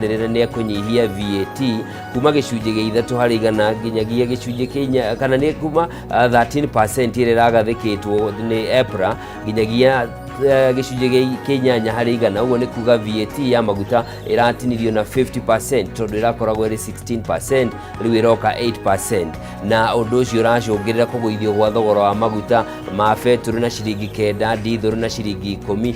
Rĩrĩa nĩ ekũnyihia VAT kuma gĩcunjĩ gĩa 3% nginyagia gĩcunjĩ kĩa inya, kana nĩ kuma 13% ĩrĩa ĩragathĩkĩtwo nĩ EPRA nginyagia gĩcunjĩ kĩa 8%. Ũguo nĩ kuga VAT ya maguta ĩratinirio na 50%, tondũ ĩrakoragwo ĩrĩ 16%, rĩu ĩroka 8%, na ũndũ ũcio ũracũngĩrĩra kũgũithio gwa thogora wa maguta ma betũrũ na ciringi 9, ndithũrũ na ciringi 10.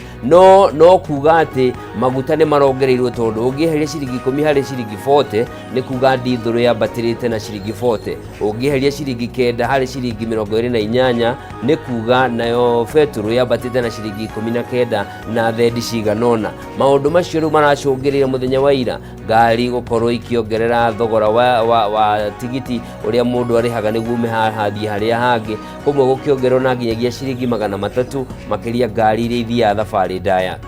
No kuga atĩ maguta nĩ marongereirwo, tondũ ũngĩeheria ciringi 10 harĩ ciringi 40, nĩ kuga ndithũrũ yambatĩrĩte na ciringi 40. Ũngĩeheria ciringi 9 harĩ ciringi 28, nĩ kuga nayo betũrũ yambatĩte na ciringi 19 na thendi cigana ũna. Maũndũ macio rĩu maracũngĩrĩria mũthenya wa ira ngari gũkorwo ikĩongerera thogora wa tigiti ũrĩa mũndũ arĩhaga nĩguo ume haha thiĩ harĩa hangĩ, kũmwe gũkĩongererwo na nginyagia ciringi 300, makĩria ngari iria ithiaga thabarĩ ndaya.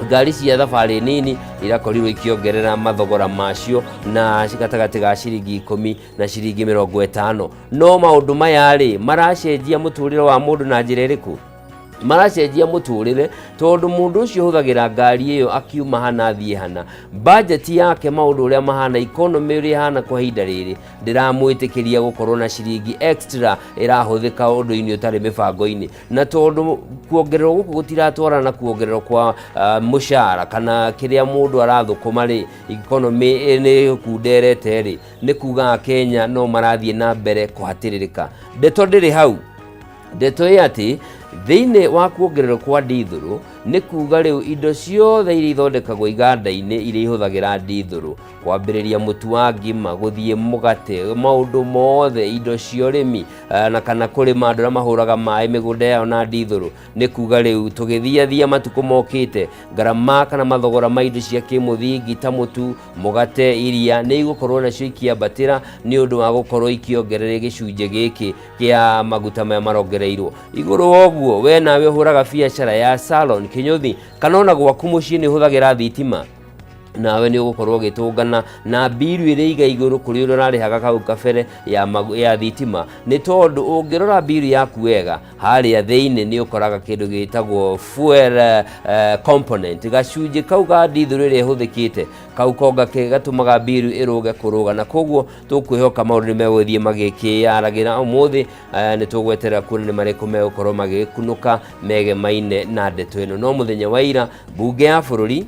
Ngari cia thabarĩ nini irakorirwo ikĩongerera mathogora macio na gatagatĩ ga ciringi 10 na ciringi 50. No maũndũ maya rĩ, maracenjia mũtũrĩre wa mũndũ na njĩra ĩrĩkũ? Maracenjia mũtũrĩre tondũ mũndũ ũcio ũhũthagĩra ngari ĩyo akiuma hana athiĩ hana, bajeti yake, maũndũ ũrĩa mahana, economy ũrĩa ĩhana kwa ihinda rĩrĩ, ndĩramwĩtĩkĩria gũkorwo na ciringi extra ĩrahũthĩka ũndũ-inĩ ũtarĩ mĩbango-inĩ. Na tondũ kuongererwo gũkũ gũtiratwarana na kuongererwo kwa mũcara kana kĩrĩa mũndũ arathũkũma rĩ, economy nĩ ĩkunderete rĩ, nĩ kuga Kenya no marathiĩ na mbere kũhatĩrĩrĩka. Ndeto ndĩrĩ hau. Ndeto ĩ atĩ thĩinĩ wa kuongererwo kwa ndithũrũ, nĩ kuga rĩu indo ciothe iria ithondekagwo iganda-inĩ iria ihũthagĩra ndithũrũ, kwambĩrĩria mũtu wa ngima, gũthiĩ mũgate, maũndũ mothe, indo cia ũrĩmi na kana kũrĩma, andũ arĩa mahũraga maĩ mĩgũnda yao na ndithũrũ, nĩ kuga rĩu tũgĩthiathia matukũ mokĩte, ngarama kana mathogora ma indo cia kĩmũthingi ta mũtu, mũgate, iria nĩ igũkorwo nacio ikĩambatĩra nĩ ũndũ wa gũkorwo ikĩongerera gĩcunjĩ gĩkĩ kĩa maguta maya marongereirwo igũrũ. Wa ũguo, we nawe ũhũraga biacara ya salon, kĩnyũthi, kana ona gwaku mũciĩ nĩ ũhũthagĩra thitima, nawe nĩ ũgũkorwo ũgĩtũngana na mbiru ĩrĩa iga igũrũ kũrĩ ũrĩa ũrarĩhaga kau kabere ya thitima, nĩ tondũ ũngĩrora mbiru yaku wega harĩa thĩinĩ nĩ ũkoraga kĩndũ gĩtagwo fuel component, gacunjĩ kau ka ndithũrũ ĩrĩa ĩhũthĩkĩte, kau konga ke gatũmaga mbiru ĩrũge kũrũga. Na koguo tũkwĩhoka maũndũ nĩ megũthiĩ magĩkĩyaragĩra. Ũmũthĩ nĩ tũgweterera kuona nĩ marĩkũ megũkorwo magĩkunũka megemaine na ndeto ĩno. No mũthenya wa ira mbunge ya bũrũri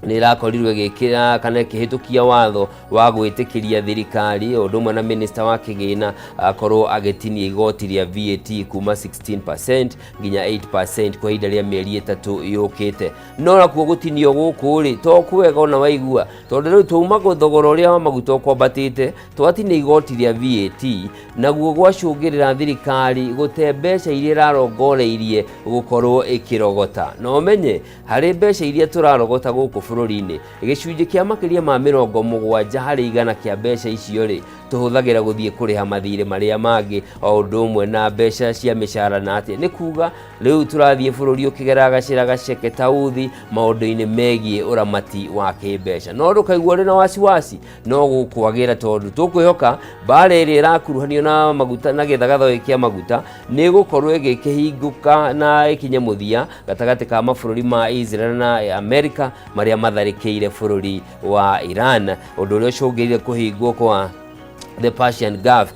nĩ ĩrakorirwo ĩgĩkĩra kana ĩkĩhĩtũkia watho wa gwĩtĩkĩria thirikari o ũndũ ũmwe na minista wa kĩgĩna akorwo agĩtinia igoti rĩa VAT kuma 16% nginya 8% kwa ihinda rĩa mĩeri 3 yũkĩte. No nakuo gũtinio gũkũ rĩ, to kwega ona waigua, tondũ rĩu twauma thogora ũrĩa wa maguta ũkwambatĩte, twatinia igoti rĩa VAT, naguo gwacũngĩrĩra thirikari gũte mbeca iria ĩrarongoreirie gũkorwo ĩkĩrogota. Na ũmenye harĩ mbeca iria tũrarogota gũkũ bũrũri-inĩ, gĩcunjĩ kĩa makĩria ma 70% kĩa mbeca icio rĩ, tũhũthagĩra gũthiĩ kũrĩha mathirĩ marĩa mangĩ o ũndũ ũmwe na mbeca cia mĩcara. Na atĩ nĩ kuga rĩu tũrathiĩ bũrũri ũkĩgeraga gacĩra gaceke ta uthi maũndũ-inĩ megiĩ ũramati wa kĩmbeca. No ndũkaigua ũrĩ na wasiwasi, no gũkwagĩra, tondũ tũkwĩhoka mbara ĩrĩa ĩrakuruhanio na maguta na gĩthagatho kĩa maguta nĩ ĩgũkorwo ĩgĩkĩhingũka na ĩkinye mũthia gatagatĩ ka mabũrũri ma Israel na Amerika marĩa matharĩkĩire bũrũri wa Iran, ũndũ ũrĩa ũcũngĩrĩire kũhingwo kwa the Persian Gulf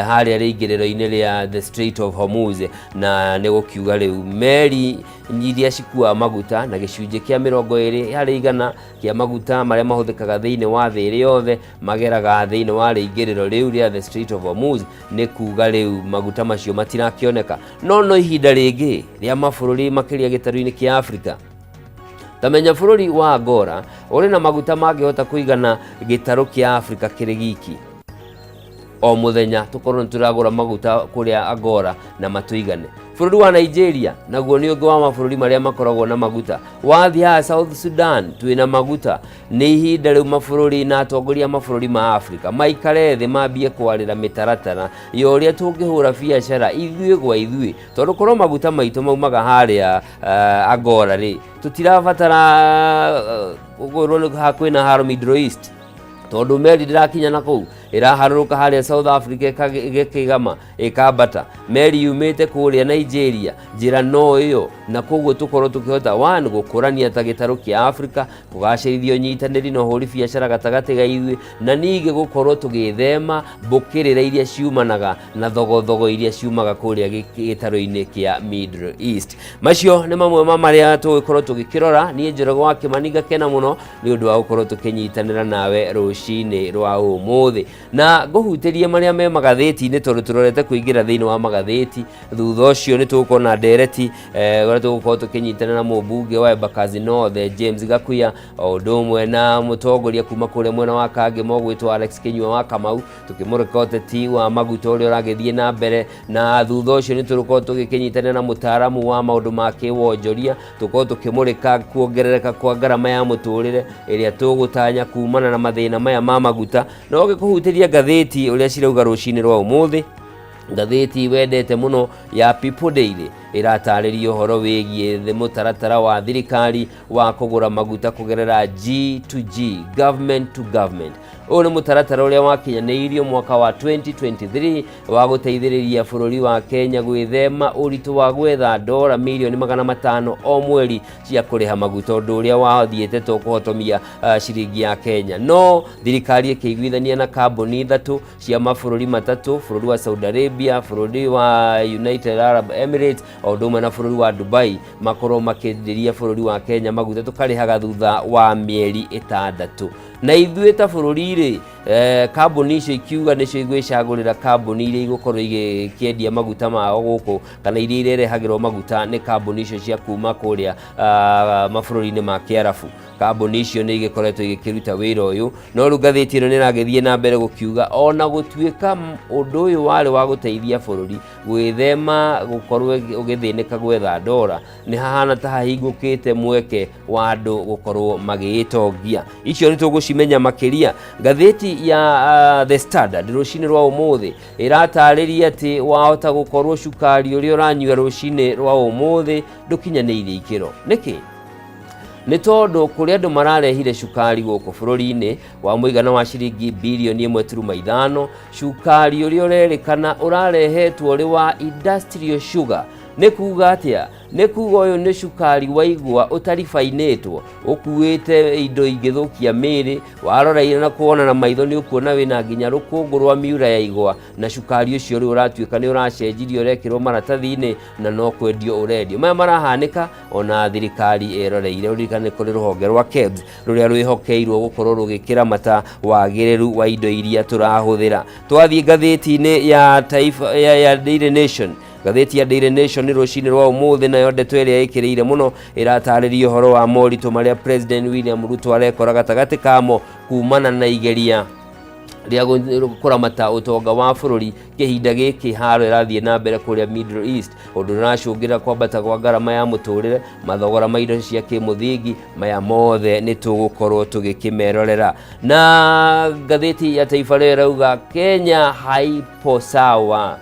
harĩa rĩingĩrĩro-inĩ rĩa the Strait of Hormuz. Na nĩ gũkiuga rĩu meri iria cikuaga maguta, na gĩcunjĩ kĩa 20% kĩa maguta marĩa mahũthĩkaga thĩinĩ wa thĩ ĩrĩ yothe mageraga thĩinĩ wa rĩingĩrĩro rĩu rĩa the Strait of Hormuz, nĩ kuga rĩu maguta macio matirakĩoneka. No ihinda rĩngĩ rĩa mabũrũri makĩria gĩtarũ-inĩ kĩa Afrika, tamenya bũrũri wa Angola ũrĩ na maguta mangĩhota kũigana gĩtarũ kĩa Afrika kĩrĩ giki. O mũthenya tũkorwo nĩ tũragũra maguta kũrĩa Angola na matũigane. Bũrũri wa Nigeria naguo nĩ ũngĩ wa mabũrũri marĩa makoragwo na maguta. Wathiĩ haha South Sudan twĩna maguta. Nĩ ihinda rĩu mabũrũri na atongoria a mabũrũri ma Afrika maikare thĩ, mambie kwarĩra mĩtaratara ya ũrĩa tũngĩhũra biacara ithuĩ gwa ithuĩ, tondũ korwo maguta maitũ maumaga harĩa Angola rĩ, tũtirabatara kwĩrwo nĩ kwĩna haro Middle East, tondũ meri ndĩrakinya na kũu, ĩraharũrũka harĩa South Africa, ĩgĩkĩgama ĩkambata. Meri yumĩte kũrĩa Nigeria, njĩra no ĩyo, na koguo tũkorwo tũkĩhota one gũkũrania ta gĩtarũ kĩa Afrika, kũgacĩrithia ũnyitanĩri na ũhũri biacara gatagatĩ ga ithuĩ, na ningĩ gũkorwo tũgĩthema mbũkĩrĩra iria ciumanaga na thogothogo iria ciumaga kũrĩa gĩtarũ-inĩ kĩa Middle East. Macio nĩ mamwe ma marĩa tũgũkorwo tũgĩkĩrora. Niĩ Njoroge wa Kĩmani ngakena mũno nĩ ũndũ wa gũkorwo tũkĩnyitanĩra nawe rũcinĩ rwa ũmũthĩ. Na ngũhutĩrie marĩa me magathĩti-inĩ tondũ tũrorete kũingĩra thĩinĩ wa magathĩti. Thutha ũcio nĩ tũgũkorwo na ndereti ũrĩa tũgũkorwo tũkĩnyitana na mũmbunge wa Embakasi North James Gakuya, o ũndũ ũmwe na mũtongoria kuma kũrĩa mwena wa Kangema ũgwĩtwo Alex Kinyua wa Kamau, tũkĩmũrĩka ũteti wa maguta ũrĩa ũragĩthiĩ na mbere. Na thutha ũcio nĩ tũgũkorwo tũgĩkĩnyitana na mũtaaramu wa maũndũ ma kĩwonjoria, tũkorwo tũkĩmũrĩka kuongerereka kwa ngarama ya mũtũrĩre ĩrĩa tũgũtanya kumana na mathĩna maya ma maguta. No gĩkũhutĩria ngathĩti ũrĩa cirauga rũcinĩ rwa ũmũthĩ. Ngathĩti wendete mũno ya People Daily ĩratarĩria ũhoro wĩgiĩ mũtaratara wa thirikari wa kũgũra maguta kũgerera G to G, government to government. Ũyũ nĩ mũtaratara ũrĩa wakinyanĩirio mwaka wa 2023 wa gũteithĩrĩria bũrũri wa Kenya gwĩthema ũritũ wa gwetha ndora mirioni 500 o mweri cia kũrĩha maguta, ũndũ ũrĩa wathiĩte to kũhotomia ciringi ya Kenya. No thirikari ĩkĩiguithania na kambuni ithatũ cia mabũrũri matatũ, bũrũri wa Saudi Arabia, bũrũri wa United Arab Emirates, o ũndũ ũmwe na bũrũri wa Dubai, makorwo makĩenderia bũrũri wa Kenya maguta tũkarĩhaga thutha wa mĩeri 6. Na ithuĩ ta bũrũri rĩ, kambuni icio ikiuga nĩcio igwĩcagũrĩra kambuni iria igũkorwo igĩkĩendia maguta mao gũkũ, kana iria irerehagĩrwo maguta nĩ kambuni icio cia kuma kũrĩa mabũrũri-inĩ ma Kĩarabu. Kambuni icio nĩ igĩkoretwo igĩkĩruta wĩra ũyũ, no rĩu ngathĩti ĩno nĩ ĩragĩthiĩ na mbere gũkiuga ona gũtuĩka ũndũ ũyũ warĩ wa gũteithia bũrũri gwĩthema gũkorwo ũgĩthĩnĩka gwetha ndora, nĩ hahana ta hahingũkĩte mweke wa andũ gũkorwo magĩĩtongia. Icio nĩ tũgũcimenya makĩria. Ngathĩti ya The Standard rũcinĩ rwa ũmũthĩ ĩratarĩria atĩ wahota gũkorwo cukari ũrĩa ũranyua rũcinĩ rwa ũmũthĩ ndũkinyanĩirie ikĩro. Nĩkĩ? Nĩ tondũ kũrĩ andũ mararehire cukari gũkũ bũrũri-inĩ wa mũigana wa ciringi birioni 1.5, cukari ũrĩa ũrerĩkana ũrarehetwo ũrĩ wa industrial sugar. Nĩ kuga atĩa? Nĩ kuga ũyũ nĩ cukari wa igwa ũtaribainĩtwo, ũkuĩte indo ingĩthũkia mĩĩrĩ. Warora na kuona na maitho nĩ ũkuona wĩna nginya rũkũngũ rwa miura ya igwa, na cukari ũcio rĩu ũratuĩka nĩ ũracenjirio, ũrekĩrwo maratathi-inĩ na no kwendio ũrendio. Maya marahanĩka ona thirikari ĩroreire. Ũririkane kũrĩ rũhonge rwa KEBS rũrĩa rwĩhokeirwo gũkorwo rũgĩkĩramata wagĩrĩru wa indo iria tũrahũthĩra. Twathiĩ ngathĩti-inĩ ya Taifa, ya Daily Nation, ngathĩti ya Daily Nation rũcinĩ rwa ũmũthĩ, nayo ndeto ĩrĩa ĩkĩrĩire mũno ĩratarĩria ũhoro wa moritũ marĩa President William Ruto arekora gatagatĩ kamo kumana na igeria rĩa kũramata ũtonga wa bũrũri kĩhinda gĩkĩ haro ĩrathiĩ na mbere kũrĩa Middle East, ũndũ ũracũngĩra kwambata kwa ngarama ya mũtũrĩre, mathogora ma indo cia kĩmũthingi. Maya mothe nĩ tũgũkorwo tũgĩkĩmerorera. Na ngathĩti ya Taifa Leo ĩrauga Kenya haipo sawa,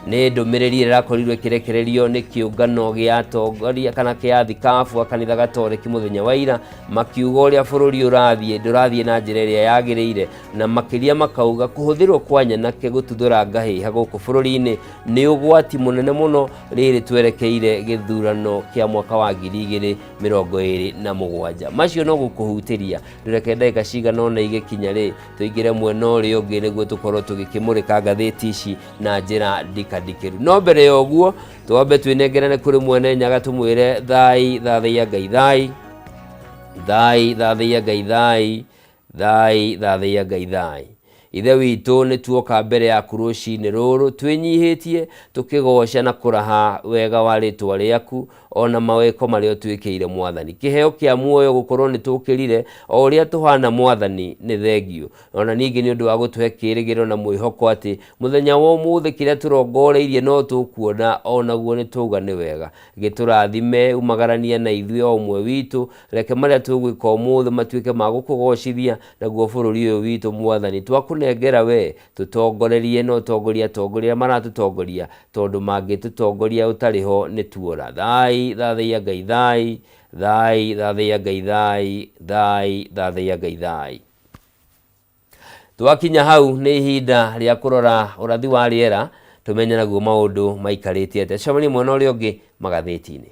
nĩ ndũmĩrĩri ĩrĩa ĩrakorirwo ĩkĩrekererio nĩ kĩũngano gĩa atongoria kana kĩa athikabu a kanitha Gatoreki mũthenya wa ira, makiuga ũrĩa bũrũri ũrathiĩ ndũrathiĩ na njĩra ĩrĩa yagĩrĩire, na makĩria makauga kũhũthĩrwo kwa nyanake gũtuthũra ngahĩha gũkũ bũrũri-inĩ nĩ ũgwati mũnene mũno rĩrĩ twerekeire gĩthurano kĩa mwaka wa 2027. Macio no gũkũhutĩria, ndũreke ndagĩka cigana ũna igĩkinya rĩ tũingĩre mwena ũrĩa ũngĩ nĩguo tũkorwo tũgĩkĩmũrĩka ngathĩti ici na njĩra ndikandikĩru. No mbere ya ũguo twambe twĩnengerane kũrĩ mwene Nyaga tũmwĩre thai thathaiya Ngai thai, thai thathaiya Ngai thai, thai thathaiya Ngai thai. Ithe witũ, nĩ tuoka mbere yaku rũcinĩ rũrũ twĩnyihĩtie, tũkĩgoca na kũraha wega wa rĩtwa rĩaku ona mawĩko marĩa ũtwĩkĩire Mwathani. Kĩheo kĩa muoyo gũkorwo nĩ tũkĩrire o ũrĩa tũhana Mwathani, nĩ thengiũ. Ona ningĩ nĩ ũndũ wa gũtũhe kĩĩrĩgĩrĩro na mwĩhoko atĩ mũthenya wa ũmũthĩ kĩrĩa tũrongoreirie no tũkuona, onaguo nĩ twauga nĩ wega. Gĩtũrathime, umagarania na ithuĩ o ũmwe witũ, reke marĩa tũgwĩka ũmũthĩ matuĩke ma gũkũgocithia, naguo bũrũri ũyũ witũ Mwathani twakũnengera we, tũtongorerie na ũtongorie atongoria arĩa maratũtongoria, tondũ mangĩtũtongoria ũtarĩ ho nĩ tuora. Thai thathaiya Ngai thai, thai thathaiya Ngai thai, thai thathaiya Ngai thai. Twakinya hau nĩ ihinda rĩa kũrora ũrathi wa rĩera. Tũmenye naguo maũndũ maikarĩte atĩa. Tũcemanie mwena ũrĩa ũngĩ magathĩti-inĩ.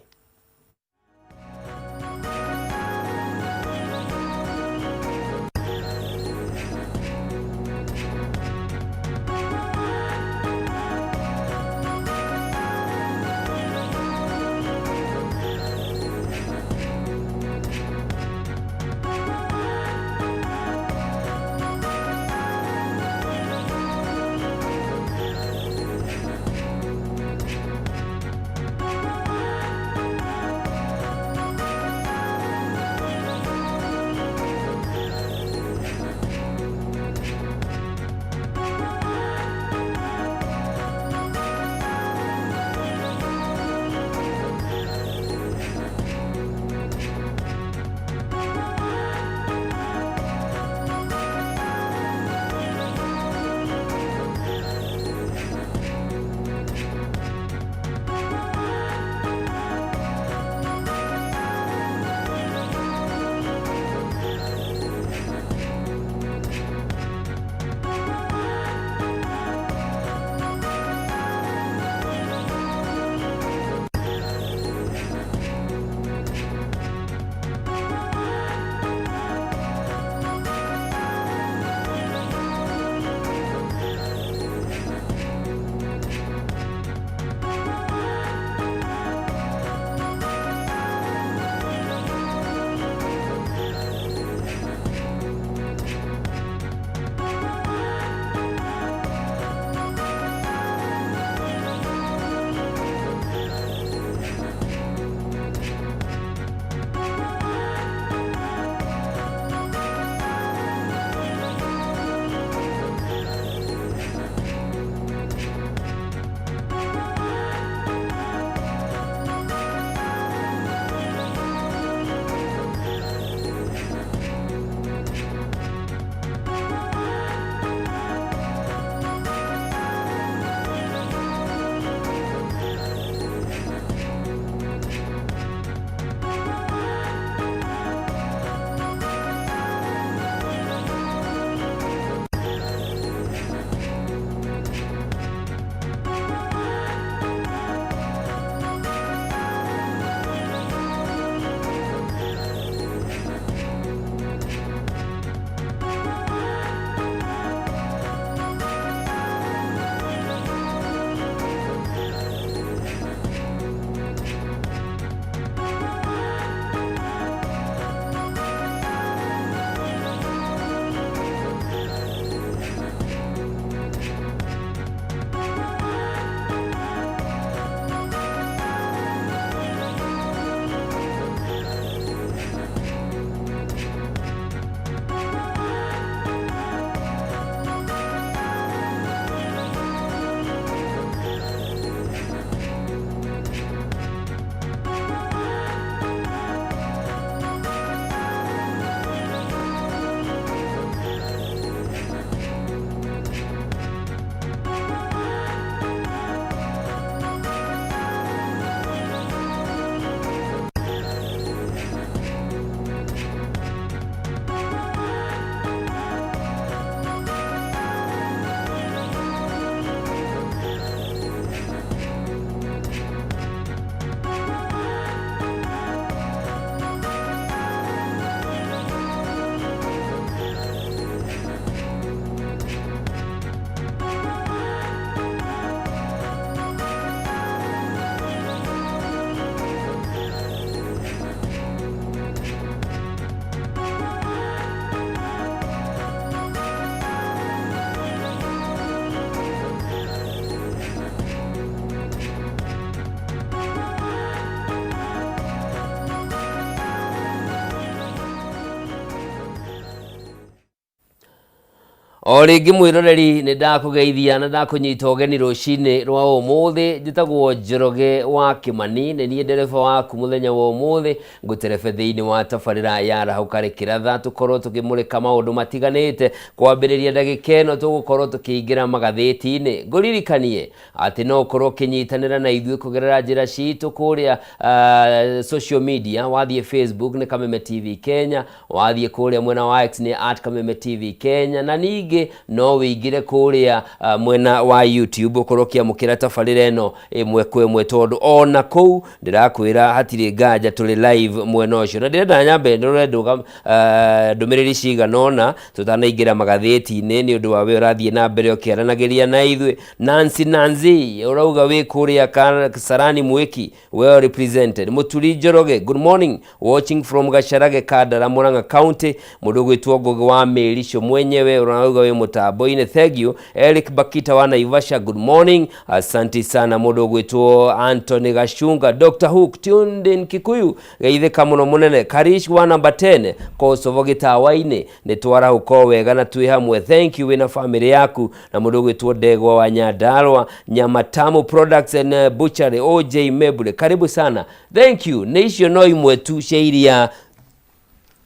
O rĩngĩ mwĩroreri nĩ ndakũgeithia na ndakũnyita ũgeni rũcinĩ rwa ũmũthĩ. Njĩtagwo Njoroge wa Kĩmani, nĩ niĩ ndereba waku mũthenya wa ũmũthĩ. Ngũterebe thĩinĩ wa tabarĩra ya Arahũka Rĩkĩratha, tũkorwo tũkĩmũrĩka maũndũ matiganĩte. Kwambĩrĩria ndagĩka ĩno tũgũkorwo tũkĩingĩra magathĩti-inĩ. Ngũririkanie atĩ no ũkorwo ũkĩnyitanĩra na ithuĩ kũgerera njĩra citũ kũrĩa social media. Wathiĩ Facebook nĩ Kameme TV Kenya, wathiĩ kũrĩa mwena wa X nĩ at Kameme TV Kenya, na ningĩ ningĩ no wĩingĩre kũrĩa mwena wa YouTube ũkorwo ũkĩamũkĩra tabarĩra ĩno ĩmwe kwa ĩmwe, tondũ ona kũu ndĩrakwĩra hatirĩ nganja tũrĩ live mwena ũcio. Na ndĩrenda nyambe ndore ndũmĩrĩri cigana ũna tũtanaingĩra magathĩti-inĩ, nĩ ũndũ wa we ũrathiĩ na mbere ũkĩaranagĩria na ithuĩ. Nancy Nancy ũrauga wĩ kũrĩa Kasarani Mwĩki, well represented. Mũturi Njoroge, good morning, watching from Gacharage, Kandara, Murang'a County. Mũndũ ũgwĩtwo Ngũgĩ wa Mĩrico mwenyewe ũrauga wĩ mũtambo-inĩ, thank you. Eric Bakita wa Naivasha, good morning, asante sana. Mũndũ ũgwĩtwo Anthony Gachunga, Dr. Hook tuned in Kikuyu, geithĩka mũno mũnene. Karish wa number 10 Kosovo Gĩtawa-inĩ, nĩ twarahũka o wega na twĩ hamwe, thank you, wĩna family yaku. Na mũndũ ũgwĩtwo Ndegwa wa Nyandarua, Nyama Tamu Products and Butchery, OJ Mebule, karibu sana, thank you. Nĩ icio no imwe tu cia iria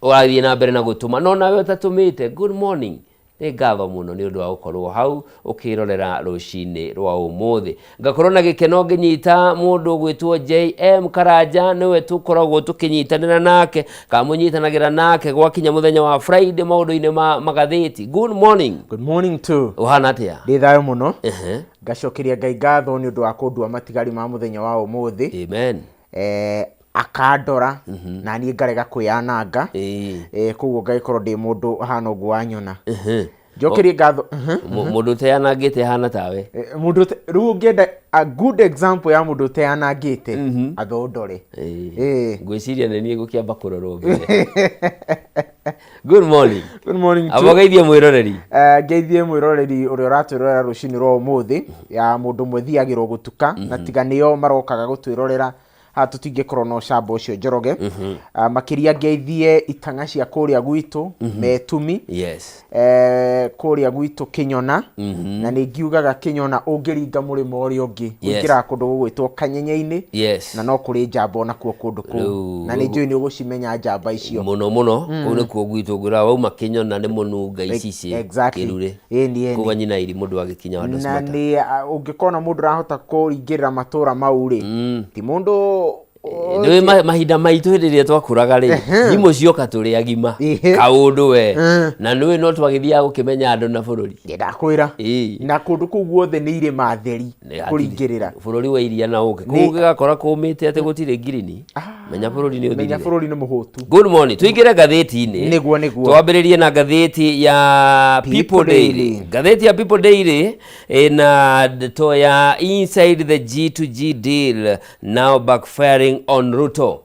ũrathiĩ na mbere na gũtũma, no nawe ũtatũmĩte, good morning, nĩ ngatho mũno nĩ ũndũ wa gũkorwo hau ũkĩrorera rũcinĩ rwa ũmũthĩ. Ngakorwo na gĩkeno ngĩnyita mũndũ ũgwĩtwo JM Karanja, nĩwe tũkoragwo tũkĩnyitanĩra nake kana mũnyitanagĩra nake gwakinya mũthenya wa Friday maũndũ-inĩ ma magathĩti. Good morning. Good morning too. Ũhana atĩa? Ndĩ thayũ mũno. Ngacokeria Ngai ngatho nĩ ũndũ wa kũndua matigari ma mũthenya wa ũmũthĩ. Amen. Akandora na niĩ ngarega kwĩyananga. Koguo ngagĩkorwo ndĩ mũndũ hana ũguo wanyona. Njokerie ngatho. Mũndũ ũteyanangĩte ahana tawe. Mũndũ rĩu ũngĩenda a good example ya mũndũ ũteyanangĩte, athondore. Ngwĩciria nĩ niĩ ngũkĩamba kũrorwo mbere. Good morning. Good morning too. Amba geithie mwĩroreri. Ngeithie mwĩroreri ũrĩa ũratwĩrorera rũcinĩ rwa ũmũthĩ, ya mũndũ ũmwe thiagĩrwo gũtuka na tiga nĩo marokaga gũtwĩrorera haha tũtingĩkorwo na ũcamba ũcio Njoroge. Makĩria ngeithie itang'a cia kũrĩa gwitũ Metumi, kũrĩa gwitũ Kĩnyona, na nĩ ngiugaga Kĩnyona ũngĩringa mũrĩmo ũrĩa ũngĩ ũingĩraga kũndũ gũgwĩtwo Kanyenye-inĩ, na no kũrĩ njamba onakuo kũndũ kũu, na nĩ njũĩ nĩ ũgũcimenya njamba icio. Mũno mũno, kũu nĩkuo gwitũ, ngwĩra wauma Kĩnyona nĩ mũnunga icici Exactly. Kĩrurĩ. Ĩni, ĩni. Kuga nyina iri mũndũ agĩkinya wa Na Dosmata. nĩ ũngĩkona mũndũ ũrahota kũringĩrĩra matũra mau rĩ, ti mũndũ. Nĩ mahinda maitũ hĩndĩ ĩrĩa twakũraga rĩ, thimũ cioka tũrĩ agima. Kaũndũ we na nĩũĩ no twagĩthiaga gũkĩmenya andũ na bũrũri. Ndakwĩra, na kũndũ kũu guothe nĩ irĩma theri. Nĩ hatirĩ. Kũringĩrĩra. Bũrũri wa iria na ũkĩ kũu ũgĩgakora kũmĩte atĩ gũtirĩ ngirini, menya bũrũri nĩ menya ũthirire. Bũrũri nĩ mũhũtu. Good morning, tũingĩre ngathĩti-inĩ. Nĩguo. Twambĩrĩrie na ngathĩti ya People People Daily. Daily. Ngathĩti ya People Daily ĩna ndeto ya "Inside the G2G deal now backfiring on Ruto".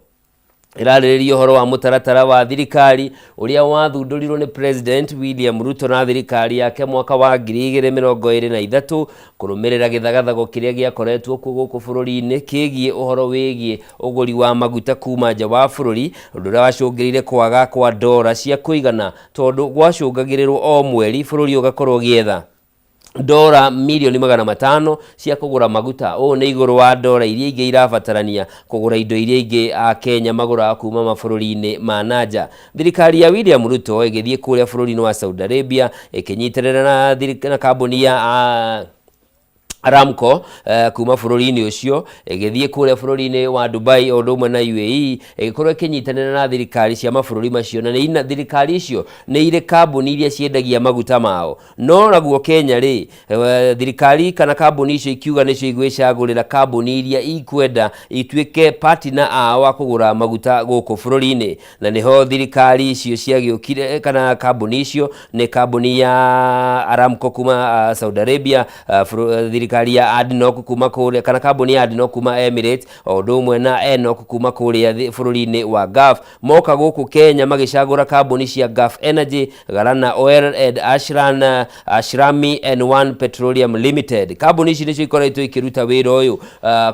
Ĩrarĩrĩria ũhoro wa mũtaratara wa thirikari ũrĩa wathundũrirwo nĩ President William Ruto na thirikari yake mwaka wa 2023, kũrũmĩrĩra gĩthagathago kĩrĩa gĩakoretwo kuo gũkũ bũrũri-inĩ kĩgiĩ ũhoro wĩgiĩ ũgũri wa maguta kuma nja wa bũrũri, ũndũ ũrĩa wacũngĩrĩire kwaga kwa ndora cia kũigana, tondũ gwacũngagĩrĩrwo o mweri bũrũri ũgakorwo ũgĩetha ndora milioni 500 cia kũgũra maguta. Ũũ nĩ igũrũ wa ndora iria ingĩ irabatarania kũgũra indo iria ingĩ a Kenya magũraga kuma mabũrũri-inĩ ma nanja. Thirikari ya William Ruto ĩgĩthiĩ kũrĩa bũrũri-inĩ wa Saudi Arabia ĩkĩnyitĩrĩra na kambuni ya Aramco kuma bũrũri-inĩ ũcio, ĩgĩthiĩ kũrĩa bũrũri-inĩ wa Dubai o ũndũ ũmwe na UAE, ĩgĩkorwo ĩkĩnyitanĩra na thirikari cia mabũrũri macio, na nĩ thirikari icio nĩ irĩ kambuni iria ciendagia maguta mao. No naguo Kenya rĩ, thirikari kana kambuni icio ikiuga nĩcio igwĩcagũrĩra kambuni iria ikwenda ituĩke partner ao a kũgũra maguta gũkũ bũrũri-inĩ. Na nĩho thirikari icio ciagĩũkire, kana kambuni icio nĩ kambuni ya Aramco kuma Saudi Arabia, thirikari ya ADNOC kuma kũrĩa, kana kambuni ya ADNOC kuma Emirates, o ũndũ ũmwe na ENOC kuma kũrĩa bũrũri-inĩ wa Gulf. Moka gũkũ Kenya magĩcagũra kambuni cia Gulf Energy, Gharana Oil and Ashrami N1 Petroleum Limited. Kambuni ici nĩcio ikoretwo ikĩruta wĩra ũyũ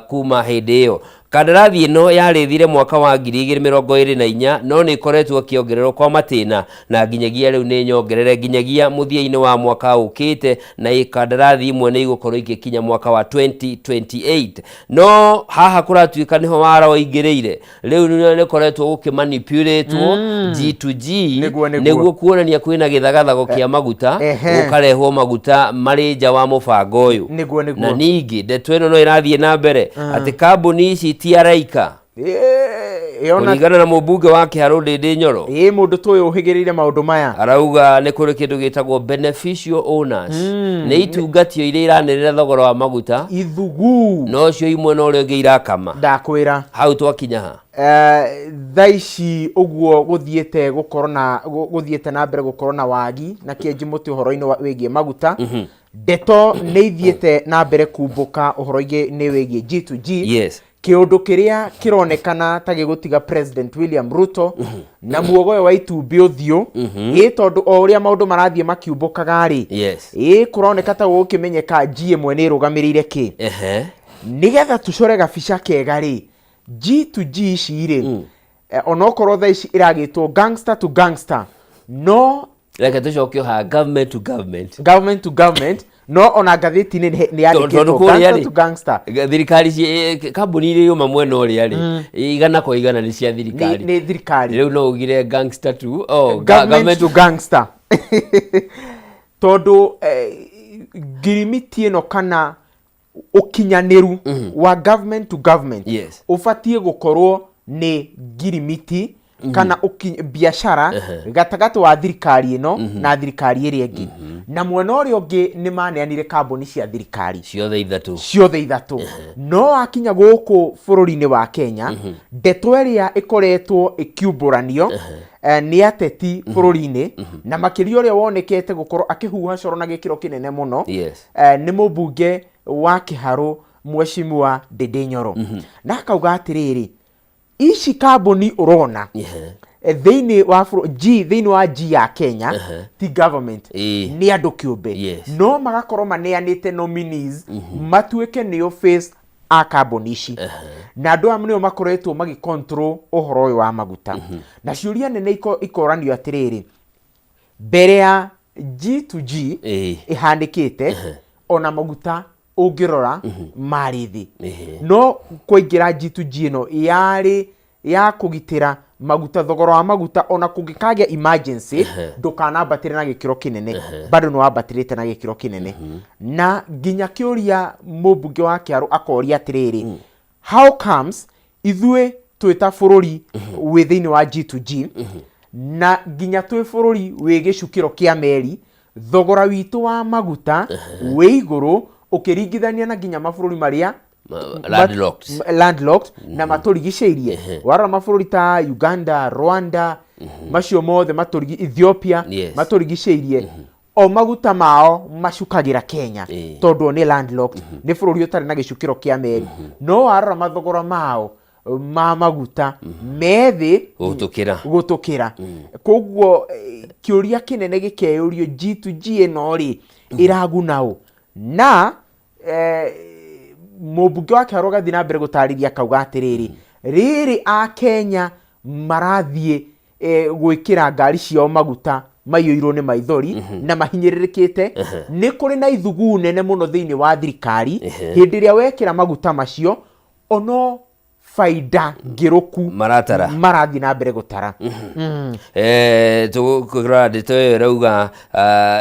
kuma hĩndĩ ĩyo. Kandarathi ĩno yarĩthire mwaka wa 2024, no nĩ ĩkoretwo ĩkĩongererwo kwa matĩna, na nginyagia rĩu nĩ nyongerere nginyagia mũthia-inĩ wa mwaka ũkĩte, na kandarathi imwe nĩ igũkorwo igĩkinya mwaka wa 2028. No haha kũratuĩka nĩho wara waingĩrĩire. Rĩu nĩ koretwo gũkĩmanipulatwo G2G Nĩguo. nĩguo kuonania kwĩna gĩthagathago kĩa maguta, gũkarehwo maguta marĩ nja wa mũbango ũyũ. Nĩguo. Na ningĩ ndeto ĩno no ĩrathiĩ na mbere atĩ kambuni ici ti araika. Ĩyo na Kũringana na mũmbunge wa Kĩharũ Ndĩndĩ Nyoro, ĩ mũndũ tũyũ ũhĩgĩrĩire maũndũ maya. Arauga nĩ kũrĩ kĩndũ gĩtagwo beneficial owners, nĩ itungatio iria iranĩrĩra thogora wa maguta, Ithugu. No cio imwe na ũrĩa ũngĩ irakama. Ndakwĩra. Hau twakinya ha? Thaa ici ũguo gũthiĩte gũkorwo na gũthiĩte na mbere gũkorwo na wagi na kĩenji mũtĩ ũhoro-inĩ wĩgiĩ maguta, ndeto nĩ ithiĩte na mbere kumbũka ũhoro-inĩ wĩgiĩ G2G. Kĩũndũ kĩrĩa kĩronekana ta gĩgũtiga President William Ruto na muogoyo wa itumbĩ ũthiũ, ĩ tondũ o ũrĩa maũndũ marathiĩ makiumbũkaga rĩ, ĩ kũroneka ta gũgũkĩmenyeka G ĩmwe nĩ ĩrũgamĩrĩire kĩ. Nĩgetha tũcore gabica kega rĩ, G to G ici rĩ, onokorwo thaa ici ĩragĩtwo gangster to gangster, no Reke tũcoke haha, government to government. Government to government, no ona ngathĩti-inĩ nĩ Tondũ yandĩkĩtwo kũrĩa gangster rĩ, to gangster. Thirikari kambuni iria yuma mwena ũrĩa rĩ, 100% nĩ cia thirikari. Nĩ thirikari. Rĩu no ugire gangster to, oh, government to gangster, tondũ ngirimiti ĩno kana ũkinyanĩru wa government to government ũbatiĩ gũkorwo nĩ ngirimiti kana biacara gatagatĩ wa thirikari ĩno na thirikari ĩrĩa ĩngĩ, na mwena ũrĩa ũngĩ nĩ maneanire kambuni cia thirikari ciothe ithatũ. Ciothe ithatũ. No wakinya gũkũ bũrũri-inĩ wa Kenya, ndeto ĩrĩa ĩkoretwo ĩkiumbũranio nĩ ateti bũrũri-inĩ, na makĩria ũrĩa wonekete gũkorwo akĩhuha coro na gĩkĩro kĩnene mũno, nĩ mũmbunge wa Kĩharũ, Mheshimiwa Ndĩndĩ Nyoro, na akauga atĩrĩrĩ, ici kambuni ũrona thĩinĩ wa G, thĩinĩ wa G ya Kenya, ti government, nĩ andũ kĩũmbe, no magakorwo maneanĩte nominees matuĩke nĩo face a kambuni ici, na andũ aya nĩo makoretwo magĩ control ũhoro ũyũ wa maguta. Na ciũria nene ikoranio atĩrĩrĩ, mbere ya G to G ĩhanĩkĩte, ona maguta ũngĩrora marĩ thĩ, no kwaingĩra G to G ĩno yarĩ ya kũgitĩra maguta, thogora wa maguta ona kũngĩkagĩa emergency ndũkanambatĩre na gĩkĩro kĩnene, bado nĩ wambatĩrĩte na gĩkĩro kĩnene. Na nginya kĩũria mũmbunge wa Kĩarũ akoria atĩrĩrĩ, how comes ithuĩ twĩ ta bũrũri wĩ thĩinĩ wa G2G na nginya twĩ bũrũri wĩ gĩcukĩro kĩa meri, thogora witũ wa maguta wĩ igũrũ ũkĩringithania na nginya mabũrũri marĩa Landlocked. Landlocked na matũrigicĩirie? Warora mabũrũri ta Uganda, Rwanda, macio mothe matũrigi, Ethiopia, matũrigicĩirie, o maguta mao macukagĩra Kenya, tondũ o nĩ landlocked, nĩ bũrũri ũtarĩ na gĩcukĩro kĩa meri, no warora mathogora mao ma maguta me thĩ gũtũkĩra. Gũtũkĩra. Koguo kĩũria kĩnene gĩkeyũrio, G2G ĩno rĩ, ĩraguna ũ? Na mũmbunge wa Kĩharũ agathiĩ na mbere gũtarĩria akauga atĩrĩrĩ, rĩrĩ a Kenya marathiĩ gwĩkĩra ngari ciao maguta maiyũirwo nĩ maithori na mahinyĩrĩrĩkĩte, nĩ kũrĩ na ithuguu nene mũno thĩinĩ wa thirikari. Hĩndĩ ĩrĩa wekĩra maguta macio, ono faida ngĩrũku maratara. Marathiĩ na mbere gũtara. Tũkũrora ndeto ĩyo ĩrauga,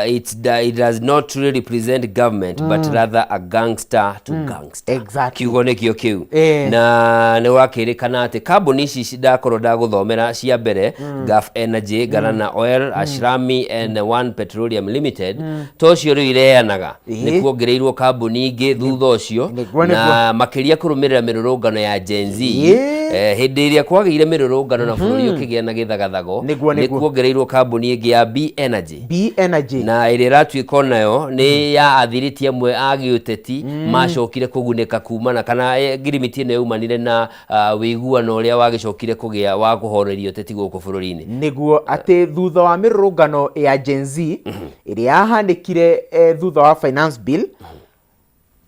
it does not truly represent government but rather a gangster to gangster. Kiugo nĩkĩo kĩu. Na nĩ wakĩrĩkana atĩ kambuni ici ndakorwo ndagũthomera cia mbere, Gulf Energy, Galana Oil, Ashrami and One Petroleum Limited, to ũcio rĩu ireanaga, nĩ kuongereirwo kambuni ingĩ thutha ũcio, na makĩria kũrũmĩrĩra mĩrũrũngano ya Gen Z. Hĩndĩ ĩrĩa kwagĩire mĩrũrũngano na bũrũri ũkĩgĩa na gĩthagathago, nĩ kuongereirwo kambuni ĩngĩ ya B Energy. B Energy. Na ĩrĩa ĩratuĩka onayo nĩ ya athirĩti amwe a gĩũteti macokire kũgunĩka kumana kana ngirimiti ĩno yaumanire na wĩiguano ũrĩa wagĩcokire kũgĩa wa kũhoreria ũteti gũkũ bũrũri-inĩ. Nĩguo atĩ thutha wa mĩrũrũngano ya Gen Z ĩrĩa yahanĩkire, thutha wa finance bill,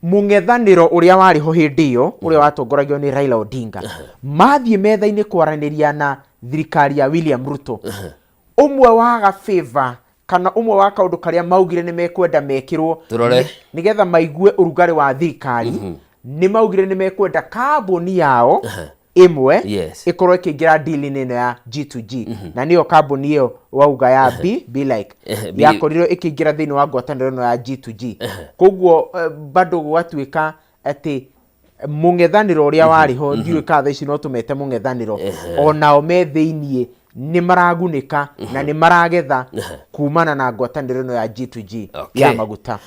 mũng'ethanĩro ũrĩa warĩ ho hĩndĩ ĩyo, ũrĩa watongoragio nĩ Raila Odinga, mathiĩ metha-inĩ kwaranĩria na thirikari ya William Ruto, ũmwe wa gabĩva kana ũmwe wa kaũndũ karĩa maugire nĩ mekwenda mekĩrwo Tũrore. Nĩgetha maigue ũrugarĩ wa thirikari, nĩ maugire nĩ mekwenda kambuni yao ĩmwe ĩkorwo ĩkĩingĩra deal-inĩ ĩno ya G2G, na nĩyo kambuni ĩyo wauga ya B like yakorirwo ĩkĩingĩra thĩinĩ wa ngwatanĩro ĩno ya G2G. Koguo bado gũgatuĩka atĩ Mũng'ethanĩro ũrĩa warĩ ho, ndiũĩ kana thaa ici no tũmete mũng'ethanĩro, onao me thĩiniĩ nĩ maragunĩka na nĩ maragetha kumana na ngwatanĩro ĩno ya G2G ya maguta.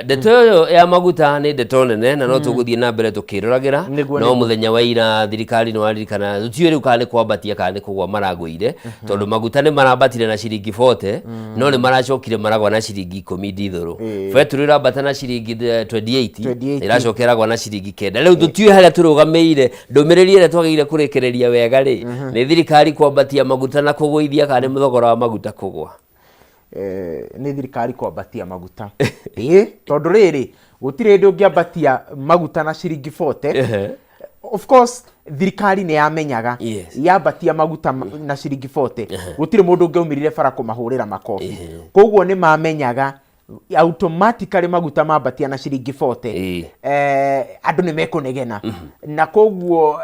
Ndeto ĩyo ya maguta nĩ ndeto nene na no tũgũthiĩ na mbere tũkĩroragĩra. No mũthenya wa ira thirikari nĩ waririkana, tũtiũĩ rĩu kana nĩ kwambatia kana nĩ kũgwa maragũire, tondũ maguta nĩ marambatire na ciringi 40, no nĩ maracokire maragwa na ciringi 10 ndithũrũ. Betũrũ ĩrambata na ciringi 28, 28. Ĩracoka ĩragwa na ciringi 9. Rĩu tũtiũĩ harĩa tũrũgamĩire. Ndũmĩrĩri ĩrĩa twagĩrĩire kũrĩkĩrĩria wega rĩ, nĩ thirikari kwambatia maguta na kũgũithia kana nĩ thogora wa maguta kũgwa? Nĩ thirikari kwambatia maguta, ĩĩ, tondũ rĩrĩ, gũtirĩ hĩndĩ ũngĩambatia maguta na ciringi 40. Of course thirikari nĩ yamenyaga yambatia maguta na ciringi 40, gũtirĩ mũndũ ũngĩaumĩrire bara kũmahũrĩra makobi. Koguo nĩ mamenyaga automatically maguta mambatia na ciringi 40, andũ nĩ mekũnegena, na koguo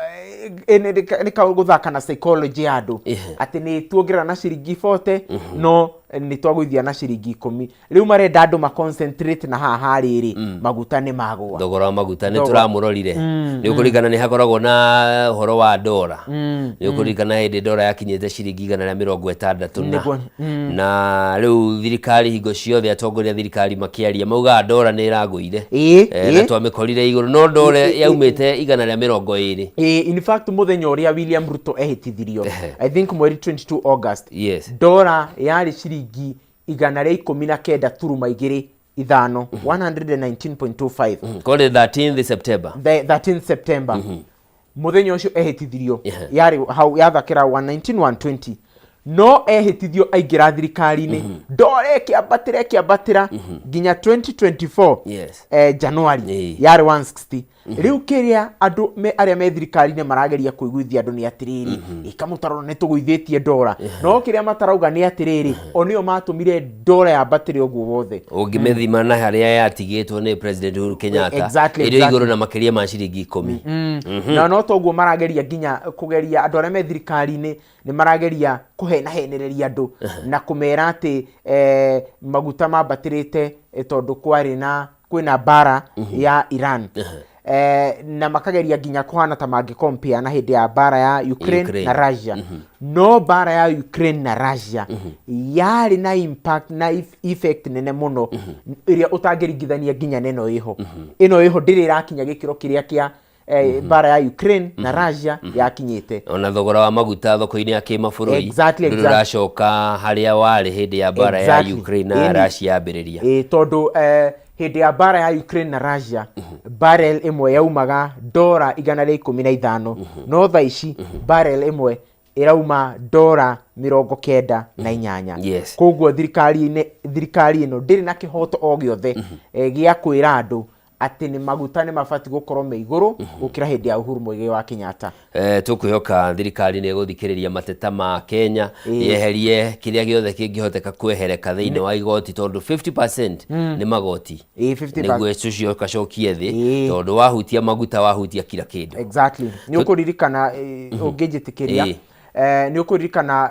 nĩ gũthaka na psychology ya andũ atĩ nĩ tuongerera na ciringi 40 no nĩ twagũithia na ciringi 10. Rĩu marenda andũ ma concentrate na haha harĩrĩ maguta nĩ magũa. Thogora wa maguta nĩ tũramũrorire. Nĩ ũkũririkana nĩ hakoragwo na ũhoro wa ndora. Nĩ ũkũririkana hĩndĩ ndora yakinyĩte ciringi 160 na na rĩu thirikari hingo ciothe, atongoria a thirikari makĩaria maugaga ndora nĩ ĩragũire. Na twamĩkorire igũrũ, no ndora yaumĩte 120. Ĩĩ, in fact mũthenya ũrĩa William Ruto ehĩtithirio, I think mweri 22 August, ndora yarĩ ciringi 119.25, 119.25. Korĩ 13th September. The 13th September, mũthenya ũcio ehĩtithirio, yarĩ hau yathakĩra 119 120, no ehĩtithio aingĩra thirikari-inĩ, ndora ĩkĩambatĩra ĩkĩambatĩra nginya 2024 January yarĩ 160. Rĩu kĩrĩa andũ arĩa me thirikari-inĩ marageria kũiguithia andũ nĩ atĩrĩrĩ, ĩka mũtarona nĩ tũgũithĩtie ndora, no kĩrĩa matarauga nĩ atĩrĩrĩ, o nĩo matũmire ndora yambatĩre ũguo wothe. Ũngĩmĩthima na harĩa yatigĩtwo nĩ President Uhuru Kenyatta, ĩrĩ igũrũ na makĩria ma ciringi 10. Na no toguo marageria nginya kũgeria andũ arĩa me thirikari-inĩ nĩ marageria kũhenahenereria andũ na kũmera atĩ maguta mambatĩrĩte tondũ kwarĩ na kwĩna mbara ya Iran, na makageria nginya kũhana ta mangĩ compare na hĩndĩ ya mbara ya Ukraine, Ukraine. na Russia. No mbara ya Ukraine na Russia yarĩ na impact na effect nene mũno ĩrĩa ũtangĩringithania nginya na ĩno ĩho. Ĩno ĩho ndĩrĩ ĩrakinya gĩkĩro kĩrĩa kĩa mbara ya Ukraine na Russia yakinyĩte. Ona thogora wa maguta thoko-inĩ ya kĩmabũrũri ndũrĩ ũracoka harĩa warĩ hĩndĩ ya mbara ya Ukraine na Russia yambĩrĩria. Ĩĩ, tondũ hĩndĩ ya mbara ya Ukraine na Russia, barrel ĩmwe yaumaga ndora 115, no thaa ici barrel ĩmwe ĩrauma ndora 98. Koguo thirikari ĩno ndĩrĩ na kĩhoto o gĩothe gĩa kwĩra andũ atĩ nĩ maguta nĩ mabatiĩ gũkorwo me igũrũ gũkĩra hĩndĩ ya Uhuru Muigai wa Kenyatta. Tũkwĩhoka thirikari nĩ ĩgũthikĩrĩria mateta ma Kenya, yeherie kĩrĩa gĩothe kĩngĩhoteka kwehereka thĩinĩ wa igoti, tondũ 50% nĩ magoti. 50%. Nĩguo ũcio ũkacokie thĩ, tondũ wahutia maguta wahutia kila kĩndũ. Exactly. Nĩ ũkũririkana, ũngĩnjĩtĩkĩria, nĩ ũkũririkana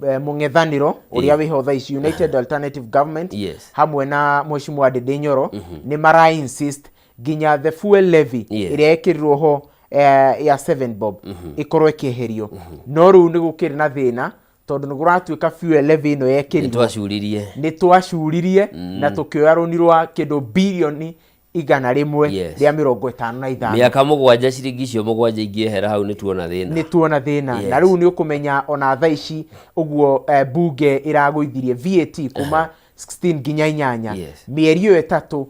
mũng'ethanĩro ũrĩa wĩho thaa ici, United Alternative Government, hamwe na Mheshimiwa Ndindi Nyoro, nĩ mara insist nginya the fuel levy ĩrĩa ĩkĩrirwo ho ya 7 bob ĩkorwo ĩkĩeherio. No rĩu nĩ gũkĩrĩ na thĩna tondũ nĩ kũratuĩka fuel levy ĩno yekĩrirwo Nĩ twacuririe. Nĩ twacuririe na tũkĩoya rũni rwa kĩndũ birioni 155. Mĩaka 7, ciringi icio 7 ingĩehera hau nĩ tuona thĩna. Nĩ tuona thĩna. Na rĩu nĩ ũkũmenya ona thaa ici ũguo bunge ĩragũithirie VAT kuma 16 nginya 8, mĩeri ĩyo 3,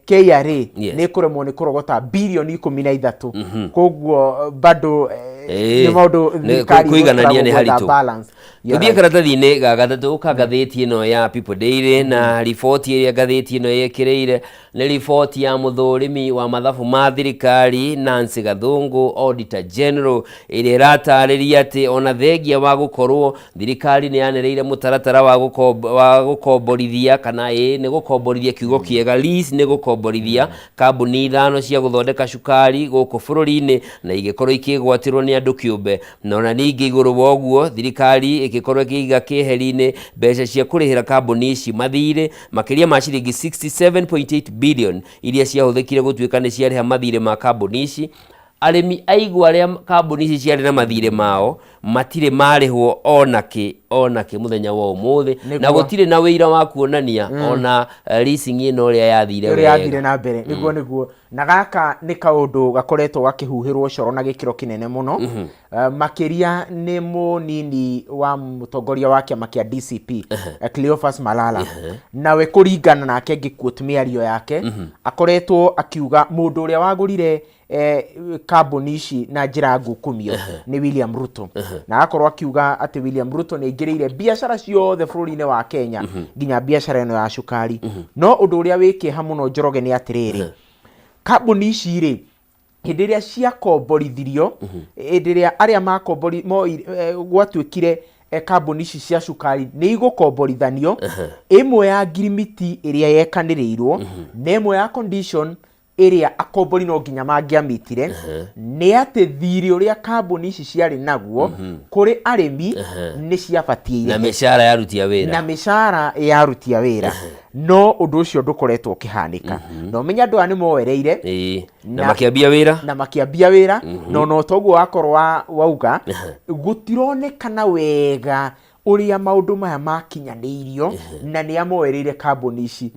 KRA nĩ ĩkũremwo nĩ kũrogota birioni 13. Koguo bado nĩ maũndũ thirikari kũiganania nĩ ĩgũkoragwo gwetha haritũ. balance. You're Tũthiĩ right. karatathi-inĩ ga gatatũ ka ngathĩti ĩno ya People Daily, na riboti ĩrĩa ngathĩti ĩno ĩkĩrĩire nĩ riboti ya mũthũrimi wa mathabu ma thirikari Nancy Gathungu, Auditor General, ĩrĩa ĩratarĩria atĩ ona thengia wa gũkorwo thirikari nĩ yanĩrĩire mũtaratara wa gũkomborithia, kana ĩ nĩ gũkomborithia, kiugo kĩega lease, nĩ gũkomborithia kambuni 5 cia gũthondeka cukari gũkũ bũrũri-inĩ, na igĩkorwo ikĩgwatĩrwo nĩ Nĩ andũ kĩũmbe. Na ona ningĩ igũrũ wa ũguo, thirikari ĩgĩkorwo ĩkĩiga keheri-inĩ mbeca cia kũrĩhĩra kambuni ici mathirĩ makĩria ma ciringi 67.8 billion iria ciahũthĩkire gũtuĩka nĩ ciarĩha mathirĩ ma kambuni ici. Arĩmi a igwa arĩa kambuni ici ciarĩ na mathirĩ mao matirĩ marĩhwo ona kĩ ona kĩ mũthenya wa ũmũthĩ, na gũtirĩ na wĩira wa kuonania ona leasing ĩno ũrĩa yathire ũrĩa wega. Yathire na mbere. Nĩguo, nĩguo. Na gaka nĩ kaũndũ gakoretwo gakĩhuhĩrwo coro na gĩkĩro kĩnene mũno. Makĩria nĩ mũnini wa mũtongoria wa kĩama kĩa DCP, Cleophas Malala. Nawe kũringana nake, ngĩquote mĩario yake, akoretwo akiuga mũndũ ũrĩa wagũrire kambuni ici na njĩra ngukumio nĩ William Ruto, na agakorwo akiuga atĩ William Ruto nĩ aingĩrĩire biacara ciothe bũrũri-inĩ wa Kenya, nginya biacara ĩno ya cukari. No ũndũ ũrĩa wĩ kĩeha mũno, Njoroge, nĩ atĩrĩrĩ, kambuni ici rĩ, hĩndĩ ĩrĩa ciakomborithirio, hĩndĩ ĩrĩa arĩa makombori gwatuĩkire kambuni ici cia cukari nĩ igũkomborithanio, ĩmwe ya ngirimiti ĩrĩa yekanĩrĩirwo na ĩmwe ya condition ĩrĩa akombori no nginya mangĩamitire nĩ atĩ thirĩ ũrĩa kambuni ici ciarĩ naguo kũrĩ arĩmi nĩ ciabatiĩ na mĩcara ya aruti a wĩra. Na mĩcara ya aruti a wĩra. No ũndũ ũcio ndũkoretwo ũkĩhanĩka, na ũmenye andũ aya nĩ moereire Na makĩambia wĩra. Na makĩambia wĩra, na ona toguo wakorwo wauga gũtironekana wega ũrĩa maũndũ maya makinyanĩirio na nĩ amoereire kambuni ici.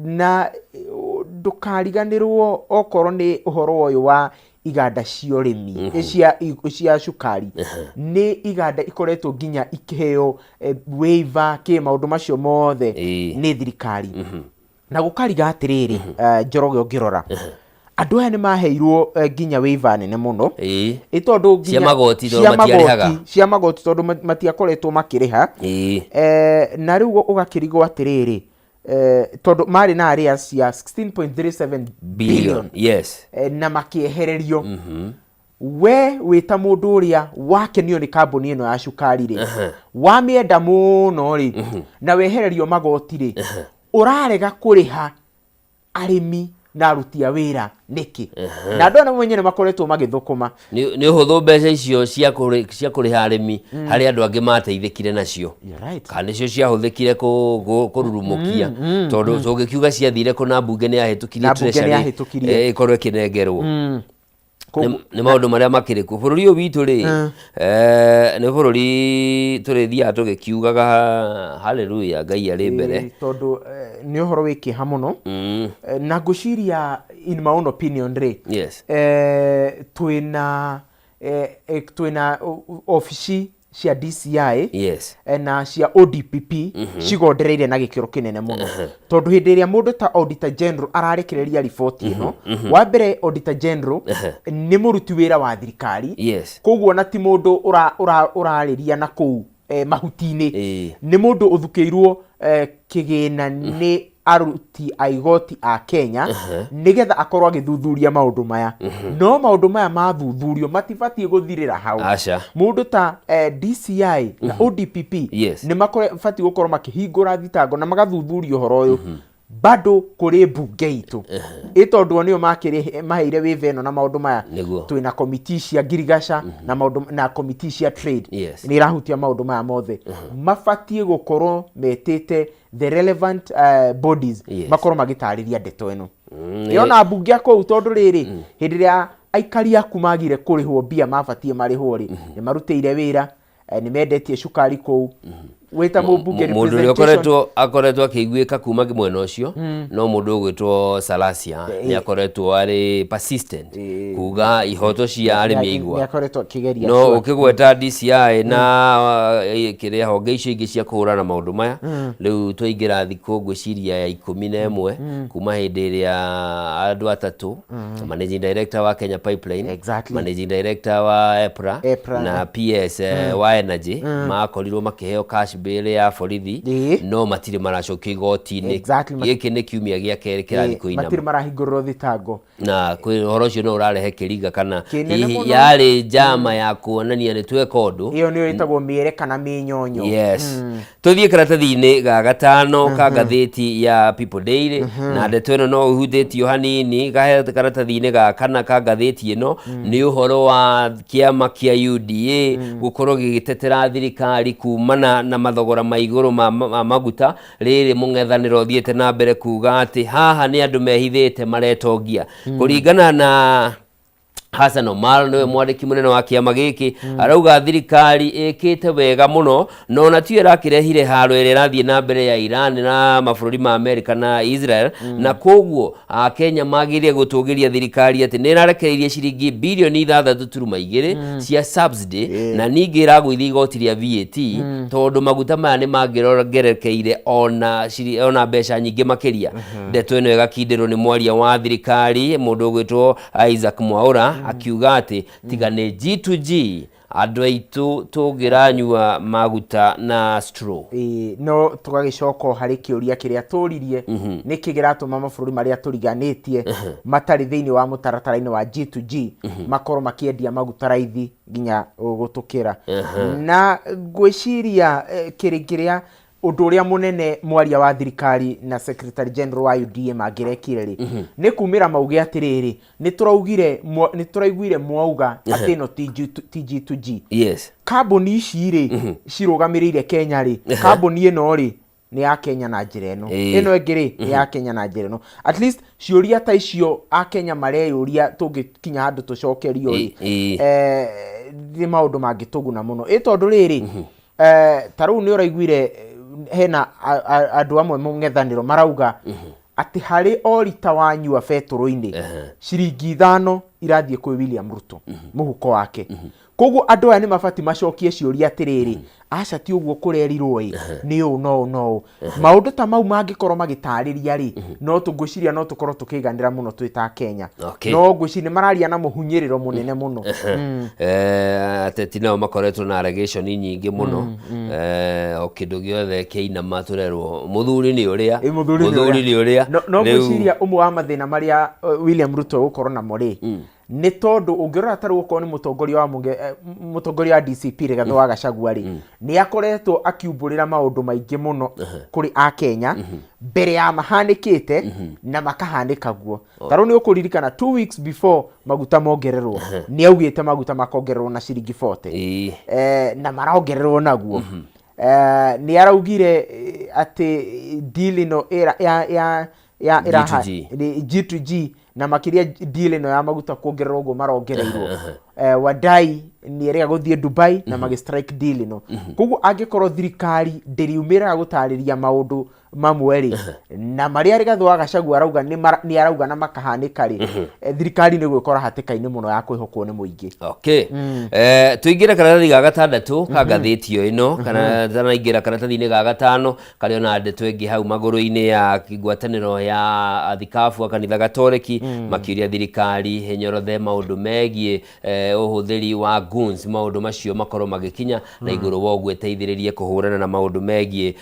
Na ndũkariganĩrwo, okorwo nĩ ũhoro ũyũ wa iganda cia ũrĩmi, cia cukari, nĩ iganda ikoretwo nginya ikĩheo waiver kĩ maũndũ macio mothe nĩ thirikari. Na gũkariga atĩrĩrĩ, Njoroge, ũngĩrora andũ aya nĩ maheirwo nginya waiver nene mũno. Ĩ tondũ nginya Cia magoti, tondũ cia matiarĩhaga. Magoti, cia magoti, tondũ matiakoretwo makĩrĩha. Na rĩu ũgakĩrigwo atĩrĩrĩ, tondũ marĩ na arrears cia 16.37 billion, yes. Na makĩehererio. We wĩ ta mũndũ ũrĩa wakenio nĩ kambuni ĩno ya cukari rĩ, wamĩenda mũno rĩ, na wehererio magoti rĩ, ũrarega kũrĩha arĩmi na aruti a wĩra nĩkĩ? Na andũ aya mwenyewe nĩ makoretwo magĩthũkũma. Nĩ ũhũthũ mbeca icio cia kũrĩha arĩmi harĩ andũ angĩ mateithĩkire nacio. You're right. Kana nĩcio ciahũthĩkire kũrurumũkia, tondũ tũngĩkiuga ciathire kũ na mbunge nĩ yahĩtũkirie Na mbunge nĩ treasury, yahĩtũkirie. Ĩkorwo ĩkĩnengerwo. Nĩ maũndũ marĩa makĩrĩ kuo bũrũri ũyũ witũ rĩ, nĩ bũrũri tũrĩthiaga tũgĩkiugaga haleluya, Ngai arĩ mbere. Tondũ nĩ ũhoro wĩ kĩeha mũno. Na ngwĩciria, in my own opinion rĩ, twĩna obici cia DCI na cia ODPP cigondereire na gĩkĩro kĩnene mũno, tondũ hĩndĩ ĩrĩa mũndũ ta Auditor General ararekereria riboti ĩno, wa mbere, Auditor General nĩ mũruti wĩra wa thirikari. Koguo na ti mũndũ ũrarĩria na kũu mahuti-inĩ. Nĩ mũndũ ũthukĩirwo kĩgĩna nĩ aruti a igoti a Kenya nĩgetha akorwo agĩthuthuria maũndũ maya. No maũndũ maya mathuthurio matibatiĩ gũthirĩra hau. Aca. Mũndũ ta DCI na ODPP nĩ mabatiĩ gũkorwo makĩhingũra thitango na magathuthuria ũhoro ũyũ bado kũrĩ mbunge itũ, ĩ tondũ o nĩo maheire wĩva ĩno na maũndũ maya. Twĩna komiti cia ngirigaca na maũndũ na komiti cia trade nĩ irahutia maũndũ maya mothe. Mabatiĩ gũkorwo metĩte the relevant bodies makorwo magĩtarĩria ndeto ĩno. Ĩona mbunge a kũu, tondũ rĩrĩ, hĩndĩ ĩrĩa aikari aku magire kũrĩhwo mbia mabatiĩ marĩhwo rĩ, nĩ marutĩire wĩra, nĩ mendetie cukari kũu. Wĩta mũmbunge, Mũndũ ũrĩa representation- akoretwo akĩiguĩka kuma mwena ũcio no mũndũ ũgwĩtwo Salasia, nĩ akoretwo arĩ persistent kuga ihoto cia arĩmi nĩ aigua. Akoretwo akĩgeria No ũkĩgweta DCI na kĩrĩa honge icio ingĩ cia kũhũrana na maũndũ maya, rĩu twaingĩra thikũ ngwĩciria ya 11 kuma hĩndĩ ĩrĩa andũ atatũ, managing director wa Kenya Pipeline, managing director wa EPRA, EPRA, na PS wa Energy, makorirwo makĩheo cash bail ya borithi no matirĩ maracokio igoti-inĩ. Gĩkĩ nĩ kiumia gĩa kerĩ kĩrathiĩ kũinama. Matirĩ marahingũrĩrwo thitango. Na kwĩ ũhoro ũcio no ũrarehe kĩringa kana Kĩnene hihi mũno. yarĩ njama ya kuonania nĩ tweka ũndũ. Ĩyo nĩyo ĩtagwo mĩere kana mĩnyonyo. Yes. Tũthiĩ karatathi-inĩ ga gatano ka ngathĩti ya People Daily na ndeto ĩno no ĩhutĩtio hanini karatathi-inĩ ga kana ka ngathĩti ĩno nĩ ũhoro wa kĩama kĩa UDA gũkorwo gĩgĩtetera thirikari kumana na mathogora ma igũrũ ma maguta. Rĩrĩ mũng'ethanĩro ũthiĩte na mbere kuga atĩ haha nĩ andũ mehithĩte maretongia. Kũringana na Hassan Omar nĩwe mwandĩki mũnene wa kĩama gĩkĩ arauga thirikari ĩkĩte wega mũno na ona tiyo ĩrakĩrehire haro ĩrĩa ĩrathiĩ na mbere ya Iran na mabũrũri ma Amerika na Israel na koguo Akenya magĩrĩire gũtũgĩria thirikari atĩ nĩ ĩrarekereirie ciringi birioni 6.2 cia subsidy na ningĩ ĩragũithia igoti rĩa VAT tondũ maguta maya nĩ mangĩrongerekeire ona mbeca nyingĩ makĩria. Ndeto ĩno ĩgakindĩrwo nĩ mwaria wa thirikari mũndũ ũgwĩtwo Isaac Mwaura akiuga atĩ tiga nĩ G2G andũ aitũ tũngĩranyua maguta na straw. Ĩĩ, no tũgagĩcoka o harĩ kĩũria kĩrĩa tũririe, nĩkĩ kĩratũma mabũrũri marĩa tũriganĩtie matarĩ thĩinĩ wa mũtaratara-inĩ wa G2G makorwo makĩendia maguta raithi nginya gũtũkĩra? Na ngwĩciria kĩrĩ kĩrĩa ũndũ ũrĩa mũnene mwaria wa thirikari na secretary general wa UDA mangĩrekire rĩ, nĩ kumĩra mauge atĩrĩrĩ, nĩ tũraugire nĩ tũraiguire mwauga atĩ ĩno ti ti G2G. Kambuni ici rĩ cirũgamĩrĩire Kenya rĩ, kambuni ĩno rĩ nĩ ya Kenya na njĩra ĩno, ĩno ĩngĩ rĩ nĩ ya Kenya na njĩra ĩno. At least ciũria ta icio Akenya mareyũria tũngĩkinya handũ tũcokerio rĩ, nĩ maũndũ mangĩtũguna mũno. Ĩ tondũ rĩrĩ, ta rĩu nĩ ũraiguire hena andũ amwe mũng'ethanĩro marauga atĩ harĩ o rita wanyua betũrũ-inĩ ciringi 5 irathiĩ kwĩ William Ruto mũhuko wake. Koguo andũ aya nĩ mabatiĩ macokie ciũria atĩrĩrĩ, aca ti ũguo kũrerirwo ĩ, nĩ ũũ no ũũ no ũũ. Maũndũ ta mau mangĩkorwo magĩtarĩria rĩ, no ngwĩciria no tũkorwo tũkĩiganĩra mũno twĩ ta Kenya. No ngwĩciria nĩ mararia na mũhunyĩrĩro mũnene mũno. Ateti nao makoretwo na allegation nyingĩ mũno. O kĩndũ gĩothe kĩainama tũrerwo mũthuri nĩ ũrĩa, Ĩ, mũthuri nĩ mũthuri nĩ ũrĩa. No ngwĩciria ũmwe wa mathĩna marĩa William Ruto egũkorwo namo rĩ, nĩ tondũ ũngĩrora ta rĩu okorwo nĩ mũtongoria wa mũge, mũtongoria wa DCP Rigathĩ wa Gachagua rĩ, nĩ akoretwo akiumbũrĩra maũndũ maingĩ mũno kũrĩ Akenya mbere ya mahanĩkĩte na makahanĩka guo. Ta rĩu nĩ ũkũririkana 2 weeks before maguta mongererwo, nĩ augĩte maguta makongererwo na ciringi 40. Na marongererwo naguo. Nĩ araugire atĩ deal ĩno ya, ya, ya ĩraha G2G. Nĩ G2G na makĩria deal ĩno ya maguta kuongererwo ũguo marongereirwo. Wadai nĩ erĩga gũthiĩ Dubai na magĩ strike deal ĩno. Koguo angĩkorwo thirikari ndĩriumĩraga gũtarĩria maũndũ mamwe rĩ, na marĩa Rigathĩ wa Gachagua arauga nĩ arauga na makahanĩka rĩ, thirikari nĩ gwĩkora hatĩka-inĩ mũno ya kwĩhokwo nĩ mũingĩ. Okay. Tũingĩre karatathi ga gatandatũ ka ngathĩti o ĩno, kana tanaingĩra karatathi-inĩ ga gatano karĩ ona ndeto ĩngĩ hau magũrũ-inĩ ya ngwatanĩro ya athikabu a kanitha gatoreki makĩũria thirikari ĩnyorothe maũndũ megiĩ ũhũthĩri wa goons, maũndũ macio makorwo magĩkinya na igũrũ wa ũguo ĩteithĩrĩrie kũhũrana na maũndũ megiĩ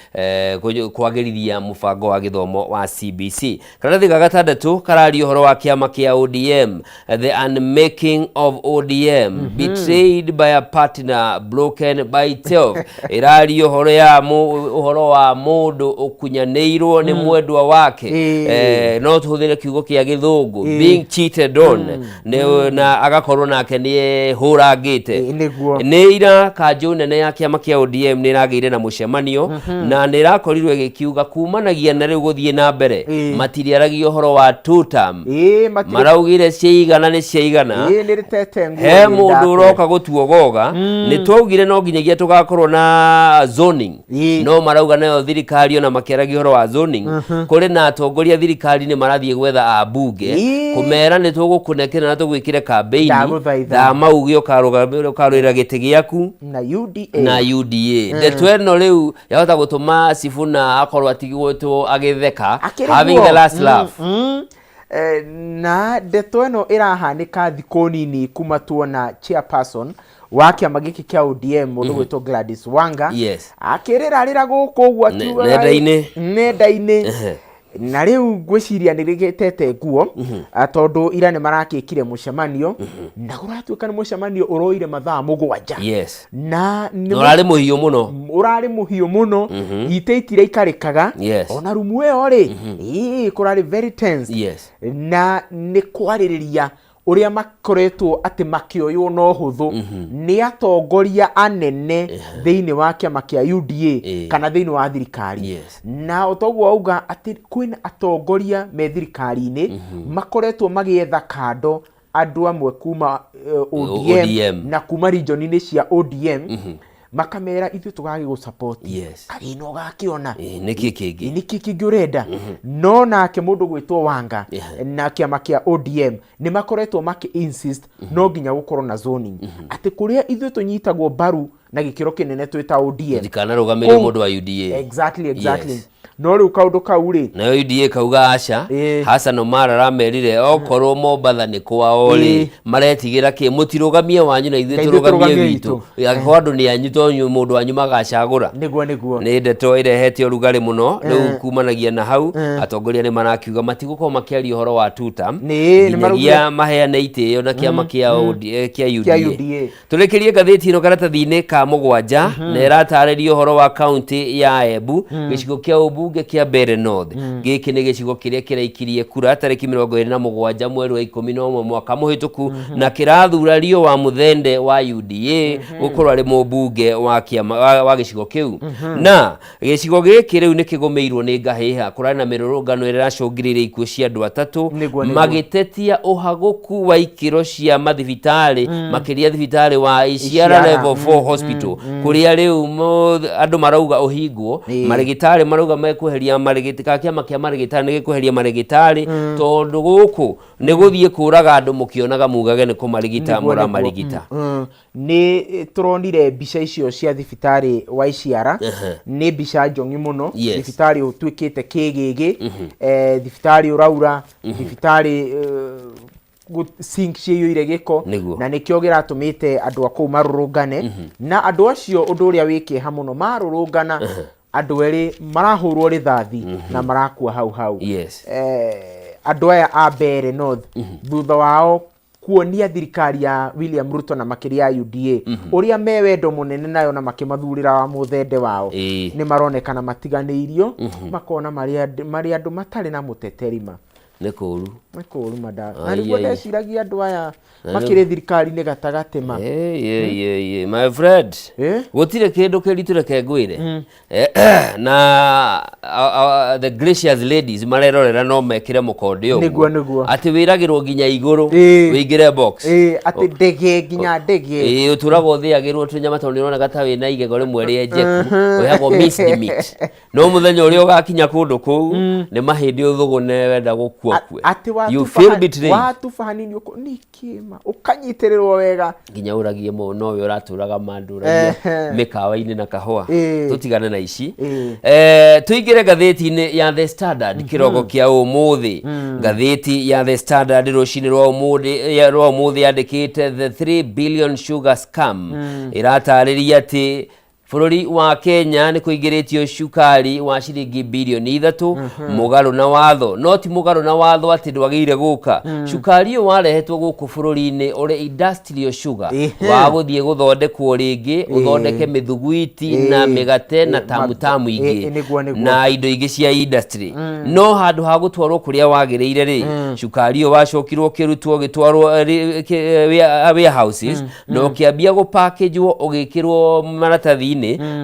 kwagĩrithia mũbango wa gĩthomo wa CBC. Karatathi ga gatandatũ kararia ũhoro wa kĩama kĩa ODM, the unmaking of ODM, betrayed by a partner, broken by itself. Ĩraria ũhoro ya ũhoro wa mũndũ ũkunyanĩirwo nĩ mwendwa wake. No tũhũthĩre kiugo kĩa gĩthũngũ, being cheated on, na agakorwo nake nĩ ehũrangĩte. Nĩguo. Nĩ ira kanjũ nene ya kĩama kĩa ODM nĩ ĩragĩire na mũcemanio na nĩ ĩrakorirwo ĩgĩkiuga kumanagia na rĩu gũthiĩ na mbere matirĩaragia ũhoro wa two term. Matirĩ Maraugire ciaigana nĩ ciaigana. Nĩ rĩtete nguo He nĩ mũndũ ndakũre. ũroka gũtuogoga nĩ twaugire no nginyagia tũgakorwo na zoning. No marauga nayo thirikari ona makĩaragia ũhoro wa zoning, kũrĩ na atongoria thirikari nĩ marathiĩ gwetha ambunge kũmera nĩ tũgũkũnekera na tũgwĩkĩre kambĩini, Ndagũthaitha. thama uge ũkarũĩra gĩtĩ gĩaku na UDA. Na UDA. Ndeto ĩno rĩu yahota gũtũma Sifuna akorwo atigĩtwo agĩtheka, Akĩrĩ having guo. the last laugh. Na ndeto ĩno ĩrahanĩka thikũ nini kuma tuona chairperson Wa kĩama gĩkĩ kĩa ODM, mũndũ gwĩtwo Gladys Wanga, akĩrĩrarĩra gũkũ ũguo akiugaga Nenda-inĩ. Nenda-inĩ. Na rĩu ngwĩciria nĩ rĩgĩtete nguo, tondũ ira nĩ marakĩkire mũcemanio, na kũratuĩka nĩ mũcemanio ũroire mathaa 7. Na nĩ Na ũrarĩ mũhiũ mũno. Ũrarĩ mũhiũ mũno, itĩ itiraikarĩkaga. Ona rumu ĩyo rĩ, ĩĩ, kũrarĩ very tense. Na nĩ kwarĩrĩria ũrĩa makoretwo atĩ makĩoywo na ũhũthũ nĩ atongoria anene thĩinĩ wa kĩama kĩa UDA kana thĩinĩ wa thirikari. Na o toguo wauga atĩ kwĩna atongoria me thirikari-inĩ makoretwo magĩetha kando andũ amwe kuma ODM, ODM. Na kuma region-inĩ cia ODM, makamera ithuĩ tũgagĩ support kagĩna ũgakĩona. Ĩ, nĩkĩ kĩngĩ? Nĩkĩ kĩngĩ ũrenda? No nake mũndũ gwĩtwo Wanga na kĩama kĩa ODM nĩ makoretwo makĩ insist no nginya gũkorwo na zoning, atĩ kũrĩa ithuĩ tũnyitagwo mbaru na gĩkĩro kĩnene twĩ ta ODM, Ndikanarũgamĩrie mũndũ wa UDA. Exactly. No rĩu kaũndũ kau rĩ, Nayo UDA kauga aca. Hassan Omar aramerire okorwo Mombatha nĩ kwao rĩ, maretigĩra kĩ mũtirũgamie wanyu na ithuĩ Na ithuĩ tũrũgamie tũrũgamie witũ, witũ. Angĩkorwo andũ nĩ anyu to mũndũ wanyu magacagũra. Nĩguo. Nĩ ndeto ĩrehete ũrugarĩ mũno rĩu. Kumanagia na hau, atongoria nĩ marakiuga matigũkorwo makĩaria ũhoro wa tuta Nĩ nginyagia maheane itĩo na kĩama kĩa OD kĩa kĩa UDA. UDA. Tũrĩkĩrie ngathĩti ĩno karatathi-inĩ ka 7, na ĩratarĩria ũhoro wa kaunti ya Embu, gĩcigo kĩa ũmbunge kĩa Mbeere North. Gĩkĩ nĩ gĩcigo kĩrĩa kĩraikirie kura tarĩki 27 mweri wa 11 mwaka mũhĩtũku, na kĩrathura Rio wa Mũthende wa UDA gũkorwo arĩ mũmbunge wa kĩama wa gĩcigo kĩu. Na gĩcigo gĩkĩ rĩu nĩ kĩgũmĩirwo nĩ ngahĩha. Kũrarĩ na mĩrũrũngano ĩrĩa ĩracũngĩrĩirie ikuũ cia andũ atatũ, Nĩguo. magĩtetia ũhagũku wa ikĩro cia mathibitarĩ, makĩria thibitarĩ wa Ishiara Ishiara, Level 4 Hospital, kũrĩa rĩu andũ marauga ũhingwo. Marĩgĩtarĩ marauga mekweheria marĩgĩtarĩ, kana kĩama kĩa marĩgĩtarĩ nĩ gĩkweheria marĩgĩtarĩ, tondũ gũkũ nĩ gũthiĩ kũraga andũ mũkĩonaga mugage nĩ kũmarigita mũramarigita. Nĩ tũronire mbica icio cia thibitarĩ wa Iciara, nĩ mbica njong'i mũno. Thibitarĩ ũtuĩkĩte kĩgĩgĩ, thibitarĩ ũraura, thibitarĩ sink ciyũire gĩko. Na nĩkĩo gĩratũmĩte andũ a kũu marũrũngane. Na andũ acio, ũndũ ũrĩa wĩ kĩeha mũno, marũrũngana andũ erĩ marahũrwo rĩthathi na marakua hau hau. Andũ aya a Mbeere North, thutha wao kuonia thirikari ya William Ruto na makĩria ya UDA ũrĩa me wendo mũnene nayo na makĩmathurĩra wa mũthende wao, nĩ maronekana matiganĩirio, makona marĩ andũ matarĩ na mũteteri ma. Nĩ kũru. Nĩ kũru mada na nĩguo ai. ndeciragia andũ aya makĩrĩ thirikari-inĩ gatagatĩ ma. Hey, hey, hey, hey. My friend, gũtirĩ kĩndũ kĩritũ, reke ngwĩre. Na the gracious ladies marerorera no mekĩre mũkonde ũguo Nĩguo. atĩ wĩragĩrwo nginya igũrũ wĩingĩre box. Atĩ ndege, nginya ndege. Ĩĩ, ũtũraga ũthĩagĩrwo tũnyama tondũ nĩũronaga ta wĩna igego rĩmwe rĩenjeku, wĩhagwo minced meat, no mũthenya ũrĩa ũgakinya kũndũ kũu nĩ mahĩndĩ ũthũgũne wenda gũkua kue. Atĩ You feel betrayed. Watuba hanini nĩkĩma ũkanyitĩrĩrwo wega. Nginya ũragie nowe ũratũraga mandũragia mĩkawa-inĩ na kahũa. Tũtigane na ici. Tũingĩre ngathĩti-inĩ ya The Standard kĩroko kĩa ũmũthĩ. Ngathĩti ya The Standard rũcinĩ rwa ũmũthĩ yandĩkĩte "The 3 billion sugar scam". Ĩratarĩria atĩ bũrũri wa Kenya nĩ kũingĩrĩtio cukari wa ciringi 3 birioni mũgarũ na watho. No ti mũgarũ na watho atĩ ndwagĩrĩire gũka. Cukari ũyũ warehetwo gũkũ bũrũri-inĩ ũrĩ industrial sugar wa gũthiĩ gũthondekwo rĩngĩ ũthondeke mĩthuguiti na mĩgate na tamu tamu ingĩ Nĩguo. na indo ingĩ cia industry. No handũ ha gũtwarwo kũrĩa wagĩrĩire rĩ, cukari ũyũ wacokirwo ũkĩrutwo, ũgĩtwarwo warehouses na ũkĩambia gũpackagwo, ũgĩkĩrwo maratathi-inĩ,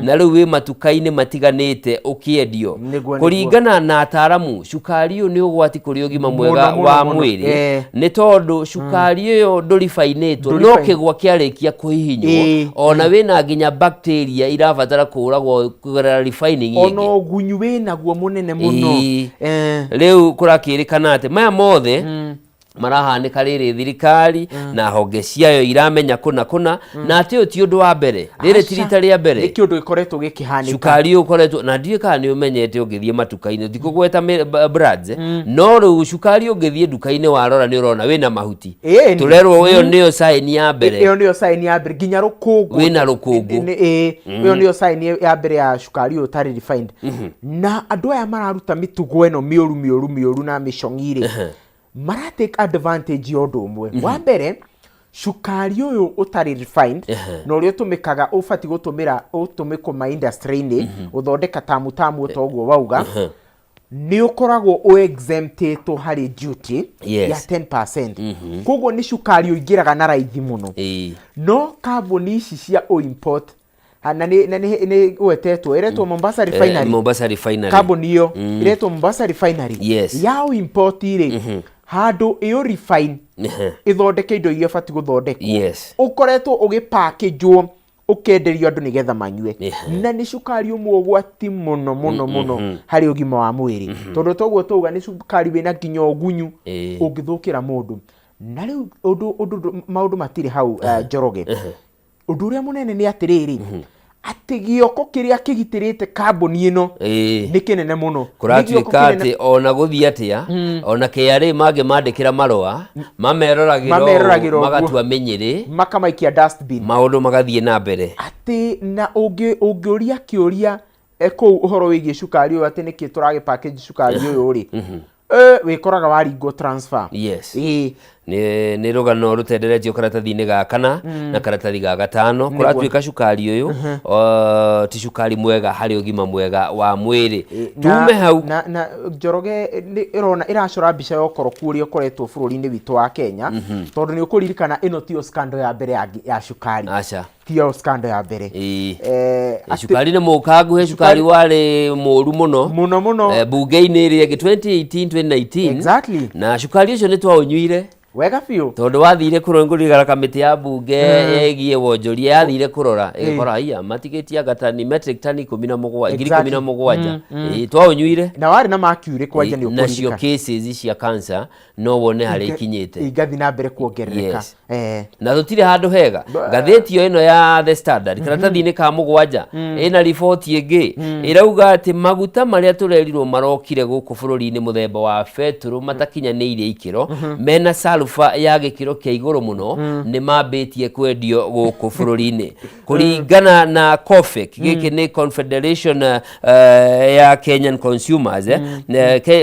na rĩu wĩ matuka-inĩ matiganĩte ũkĩendio. Nĩguo. Kũringana na ataramu, cukari ũyũ nĩ ũgwati kũrĩ ũgima mwega Mũno, wa mũno. mwĩrĩ, nĩ tondũ cukari ũyũ ndũribainĩtwo, no kĩgwa kĩarĩkia kũhihinywo, ona wĩna nginya bacteria irabatara kũragwo kũgerera refining Ona ĩngĩ. ũgunyu wĩnaguo mũnene mũno. Rĩu kũrakĩrĩkana atĩ maya mothe Marahanĩka rĩrĩ, thirikari na honge ciayo iramenya kũna kũna na atĩ ũyũ ti ũndũ wa mbere, rĩrĩ ti rita rĩa mbere. Nĩ kĩũndũ gĩkoretwo gĩkĩhanĩka. Cukari ũyũ ũkoretwo, na ndiũĩ kana nĩ ũmenyete, ũngĩthiĩ matuka-inĩ, ndikũgweta brands, no rĩu cukari ũngĩthiĩ nduka-inĩ warora nĩ ũrona wĩna mahuti. Ĩĩ, Tũrerwo ĩyo nĩyo sign ya mbere. Ĩyo nĩyo sign ya mbere, nginya rũkũngũ. Wĩna rũkũngũ. Ĩĩ, ĩyo nĩyo sign ya mbere ya cukari ũyũ ũtarĩ refined. Na andũ aya mararuta mĩtugo ĩno mĩũru mĩũru mĩũru na mĩcong'i rĩ, mara take advantage ya ũndũ ũmwe. Wa mbere, cukari ũyũ ũtarĩ refined na ũrĩa ũtũmĩkaga, ũbatiĩ gũtũmĩra ũtũmĩkwo ma industry-inĩ gũthondeka tamu tamu ta ũguo wauga, nĩ ũkoragwo ũ-exemptĩtwo harĩ duty ya 10%. Koguo nĩ cukari ũingĩraga na raithi mũno. No kambuni ici cia ũ-import na nĩ ũgwetetwo ĩretwo Mombasa Refinery. Mombasa Refinery. Kambuni ĩyo ĩretwo Mombasa Refinery. Ya import rĩ, handũ ĩyo refine ĩthondeke indo iria ĩbatiĩ gũthondekwo, ũkoretwo ũgĩpackagwo, ũkenderio andũ nĩgetha manyue. Na nĩ cukari ũmwe ũgwati mũno mũno mũno harĩ ũgima wa mwĩrĩ, tondũ toguo twauga nĩ cukari wĩna nginya ũgunyu ũngĩthũkĩra mũndũ. Na rĩu ũndũ maũndũ matirĩ hau, Njoroge. Ũndũ ũrĩa mũnene nĩ atĩrĩrĩ, atĩ gĩoko kĩrĩa kĩgitĩrĩte kambuni ĩno nĩ kĩnene mũno. Nĩ gĩoko Kũratuĩka kĩnene. Atĩ ona gũthiĩ atĩa, ona KRA mangĩmandĩkĩra marũa, mameroragĩra ũũ, Mameroragĩra ũguo. Magatua mĩnyĩrĩ, Makamaikia dustbin. Maũndũ magathiĩ na mbere. Atĩ na ũngĩũria kĩũria kũu ũhoro wĩgiĩ cukari ũyũ, atĩ nĩkĩ tũragĩ package cukari ũyũ rĩ, wĩkoraga waringwo transfer. Nĩ rũgano rũtenderetio karatathi-inĩ ga kana na karatathi ga gatano. Kũratuĩka cukari ũyũ ti cukari mwega harĩ ũgima mwega wa mwĩrĩ. Tume hau. Na Njoroge, nĩ ĩrona ĩracora mbica ya ũkoroku ũrĩa ũkoretwo bũrũri-inĩ witũ wa Kenya, tondũ nĩ ũkũririkana ĩno tiyo scandal ya mbere ya cukari. Aca. Tiyo scandal ya mbere. Cukari nĩ mũkangu, he cukari warĩ mũru mũno mũno mũno. Bunge-inĩ ĩrĩa ĩngĩ 2018 2019. Na cukari ũcio nĩ twaũnyuire. Wega biũ. Tondũ wathire kũrora, ngũririkana kamĩtĩ ya mbunge ĩgiĩ wonjoria yathire kũrora, ĩgĩkora aiya matigĩtie anga tani, metric tani 17, 17,000. Ĩĩ, twaũnyuire. Na warĩ na mercury kwanja, nĩ Nacio ũkũririkana. Cases cia cancer no wone harĩa ikinyĩte. Igathiĩ na mbere kuongerereka. Na tũtirĩ handũ hega. Ngathĩti ĩyo ĩno ya The Standard, karatathi-inĩ ka 7, ĩna riboti ĩngĩ ĩrauga atĩ maguta marĩa tũrerirwo marokire gũkũ bũrũri-inĩ mũthemba wa betũrũ matakinyanĩirie ikĩro, mena sulfur ya gĩkĩro kĩa igũrũ mũno, nĩ mambĩtie kwendio gũkũ bũrũri-inĩ. Kũringana na COFEC, gĩkĩ nĩ Confederation ya Kenyan Consumers,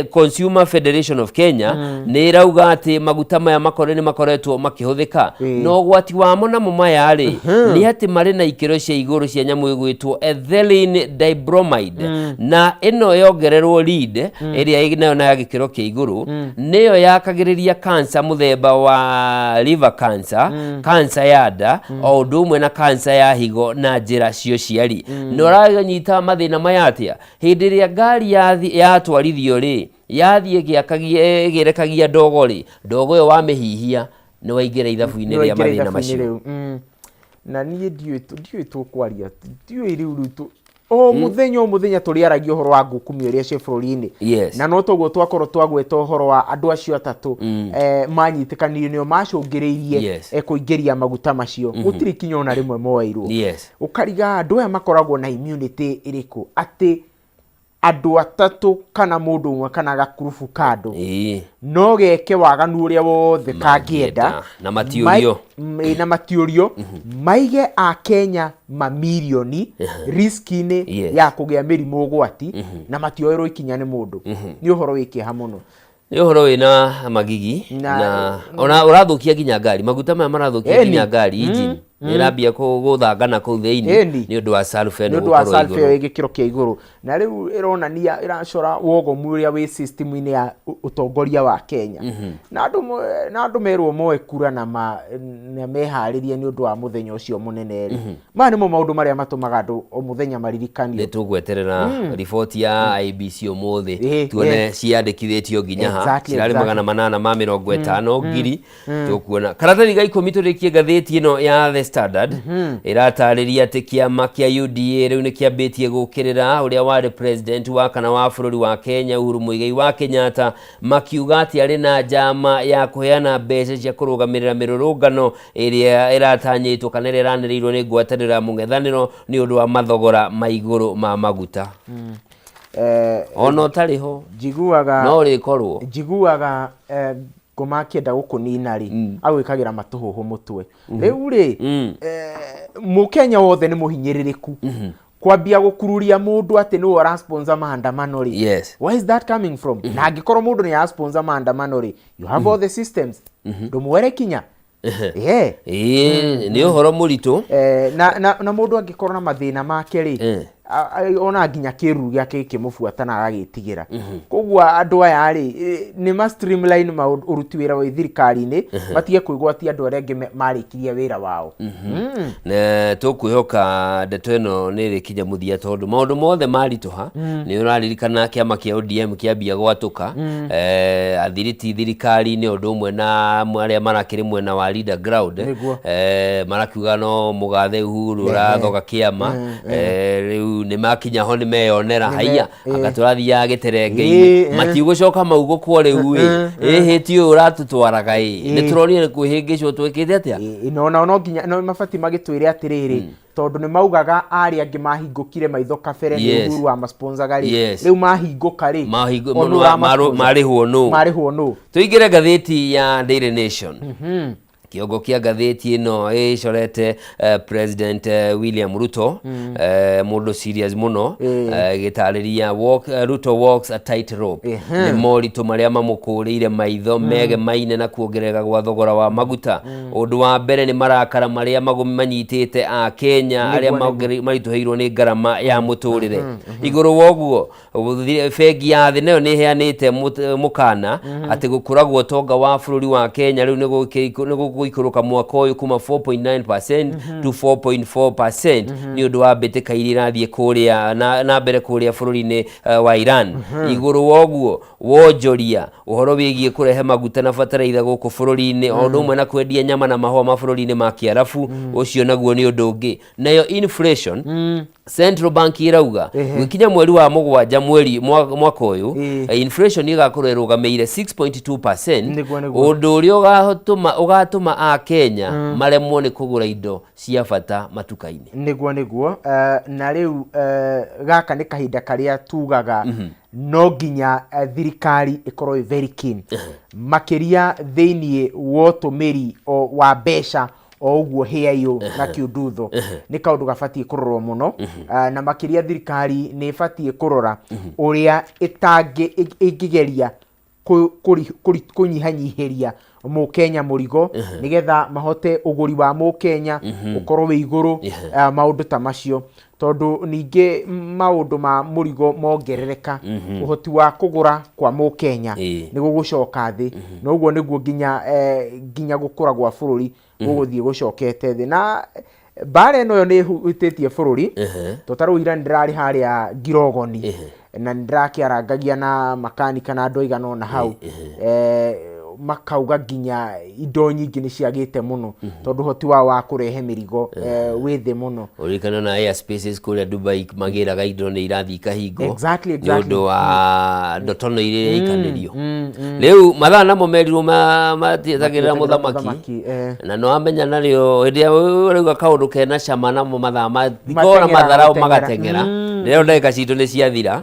Consumer Federation of Kenya, nĩ ĩrauga atĩ maguta maya makore nĩ makoretwo makĩhũthĩka, na ũgwati wamo namo maya rĩ, nĩ atĩ marĩ na ikĩro cia igũrũ cia nyamũ ĩgwĩtwo ethylene dibromide, na ĩno yongererwo lead ĩrĩa nayo na ya gĩkĩro kĩa igũrũ, nĩyo yakagĩrĩria cancer mũthemba wa liver cancer, cancer ya nda, o ũndũ ũmwe na cancer ya higo na njĩra cia ũciari. Na ũranyita mathĩna maya atĩa? Hĩndĩ ĩrĩa ngari yatwarithio rĩ, yathiĩ ĩgĩrekagia ndogo rĩ, ndogo ĩyo wamĩhihia nĩ waingĩra ithabu-inĩ rĩa Nĩwaingĩra mathĩna ithabu-inĩ macio. Rĩu. Na niĩ ndiũĩ tũkwaria, ndiũĩ rĩu o mũthenya o mũthenya tũrĩaragia ũhoro wa ngukumio iria ciĩ bũrũri-inĩ. Na no toguo twakorwo twagweta ũhoro wa andũ acio atatũ manyitĩkanire nĩo macũngĩrĩirie kũingĩria maguta macio, gũtirĩ kinya ona rĩmwe moeirwo. Ũkariga andũ aya makoragwo na immunity ĩrĩkũ, atĩ andũ atatũ kana mũndũ ũmwe kana gakurubu ka andũ no geke waganu ũrĩa wothe kangĩenda. Na matiũrio. Na matiũrio maige a Kenya mamirioni riski-inĩ ya kũgĩa mĩrimũ ũgwati, na matioerwo ikinya nĩ mũndũ. Nĩ ũhoro wĩ kĩeha mũno. Nĩ ũhoro wĩna magigi. Na ona ũrathũkia nginya ngari, maguta maya marathũkia nginya ngari, engine nĩ ĩrambia gũthangana kũu thĩinĩ nĩ ũndũ wa sulfur ĩno Nĩ ũndũ wa gũkorwo sulfur igũrũ. ĩyo ĩ gĩkĩro kĩa igũrũ. Na rĩu ĩronania, ĩracora wogomu ũrĩa wĩ system-inĩ ya ũtongoria wa Kenya. Na andũ merwo moe kura na meharĩrie nĩ ũndũ wa mũthenya ũcio mũnene rĩ, maya nĩmo maũndũ marĩa matũmaga andũ o mũthenya maririkanio. Nĩ tũgweterera riboti ya IEBC ũmũthĩ, tuone ciandĩkithĩtio nginya ha. Cirarĩ 850,000. Tũkuona karatathi ga 10 tũrĩkie ngathĩti ĩno ya The Standard ĩratarĩria atĩ kĩama kĩa UDA rĩu nĩ kĩambĩtie gũkĩrĩra ũrĩa warĩ president wa kana wa bũrũri wa Kenya Uhuru Muigai wa Kenyatta, makiuga atĩ arĩ na njama ya kũheana mbeca cia kũrũgamĩrĩra mĩrũrũngano ĩrĩa ĩratanyĩtwo kana ĩrĩa ĩranĩrĩirwo nĩ ngwatanĩro ya mũng'ethanĩro nĩ ũndũ wa mathogora ma igũrũ ma maguta. Ona ũtarĩ ho Njiguaga no ũrĩkorwo. Njiguaga ngoma akĩenda gũkũnina rĩ, agwĩkagĩra matũhũhũ mũtwe. Rĩu rĩ, mũkenya wothe nĩ mũhinyĩrĩrĩku. Kwambia gũkururia mũndũ atĩ nĩwe ũrasponsor maandamano rĩ, where is that coming from? Na angĩkorwo mũndũ nĩ arasponsor maandamano rĩ, you have all the systems, ndũmwere kinya. Yeah. Ĩĩ, nĩ ũhoro mũritũ. Na mũndũ angĩkorwo na mathĩna make rĩ, ona nginya kĩruru gĩake gĩkĩmũbuata na agagĩtigĩra. Koguo andũ aya rĩ, nĩ ma streamline maũndũ, ũruti wĩra wa thirikari-inĩ, matige kwĩgwatia andũ arĩa angĩ marĩkirie wĩra wao. Na tũkwĩhoka ndeto ĩno nĩ ĩrĩkinya mũthia, tondũ maũndũ mothe maritũha. Nĩ ũraririkana kĩama kĩa ODM kĩambia gwatũka, athiriti thirikari-inĩ ũndũ ũmwe na arĩa marakĩrĩ mwena wa leader ground, marakiuga no mũgathe Uhuru ũrathoga kĩama. Rĩu nĩ makinya ho nĩ meyonera haiya, anga tũrathiaga gĩterenge-inĩ, matigũcoka maugũkwo rĩu ĩ ĩhĩ ti ũyũ ũratũtwaraga ĩ, nĩ tũronire nĩ kwĩhĩngĩcwo twĩkĩte atĩa. No nao no nginya no mabatiĩ magĩtwĩre atĩrĩrĩ, tondũ nĩ maugaga arĩa angĩ mahingũkire maitho kabere nĩ Uhuru wamasponsaga rĩ, rĩu mahingũka rĩ, o nũ ũramasponsor? Marĩhwo nũ? Marĩhwo nũ? Tũingĩre ngathĩti ya Daily Nation. Kĩongo kĩa ngathĩti ĩno ĩcorete President William Ruto, mũndũ serious mũno, gĩtarĩria Ruto walks a tight rope. Nĩ moritũ marĩa mamũkũrĩire maitho megemaine na kuongerereka gwa thogora wa maguta. Ũndũ wa mbere nĩ marakara marĩa manyitĩte a Kenya arĩa maritũhĩirwo nĩ ngarama ya mũtũrĩre. Igũrũ wa ũguo, bengi ya thĩ nayo nĩ ĩheanĩte mũkana atĩ gũkũra gwa ũtonga wa bũrũri wa Kenya rĩu nĩ gũgũikũrũka mwaka ũyũ kuma 4.9% to 4.4% nĩ ũndũ wa mbĩtĩka iria irathiĩ kũrĩa na mbere kũrĩa bũrũri-inĩ wa Iran. Igũrũ wa ũguo, wonjoria ũhoro wĩgiĩ kũrehe maguta na bataraitha gũkũ bũrũri-inĩ, o ũndũ ũmwe na kwendia nyama na mahũa mabũrũri-inĩ ma Kĩarabu, ũcio naguo nĩ ũndũ ũngĩ. Nayo inflation, Central Bank ĩrauga gũkinya mweri wa mũgwanja mweri mwaka ũyũ, inflation ĩgakorwo ĩrũgamĩire 6.2%, Nĩguo, nĩguo. ũndũ ũrĩa ũgatũma a Kenya maremwo nĩ kũgũra indo cia bata matuka-inĩ. Nĩguo. Na rĩu gaka nĩ kahinda karĩa tugaga no nginya thirikari ĩkorwo ĩ very keen makĩria thĩiniĩ wa ũtũmĩri wa mbeca o ũguo hĩaiyũ na kĩundutho. Nĩ kaũndũ gabatiĩ kũrorwo mũno. Na makĩria thirikari nĩ ĩbatiĩ kũrora ũrĩa ĩngĩgeria kũnyihanyihĩria mũkenya mũrigo, nĩgetha mahote ũgũri wa mũkenya ũkorwo wĩ igũrũ, maũndũ ta macio, tondũ ningĩ maũndũ ma mũrigo mongerereka, ũhoti wa kũgũra kwa mũkenya nĩ gũgũcoka thĩ, na ũguo nĩguo nginya gũkũra gwa bũrũri gũgũthiĩ gũcokete thĩ. Na mbara ĩno yo nĩ ĩhutĩtie bũrũri, to ta rĩu ira nĩndĩrarĩ harĩa Ngirogoni na nĩndĩrakĩarangagia na makanika na andũ aigana ũna hau, makauga nginya indo nyingĩ nĩ ciagĩte mũno tondũ ũhoti wao wa kũrehe mĩrigo wĩ thĩ mũno. Ũririkana na air spaces kũrĩa Dubai magĩraga indo nĩ irathiĩ ikahingwo nĩ ũndũ wa ndotono iria ikanĩrio. Rĩu mathaa namo merirwo matietagĩrĩra mũthamaki. Mũthamaki. Na no amenya narĩo hĩndĩ ĩrĩa ũrauga kaũndũ kena cama, namo mathaa matikona Mateng'era, matharau gũteng'era. magateng'era. Rĩo ndagĩka citũ nĩ ciathira.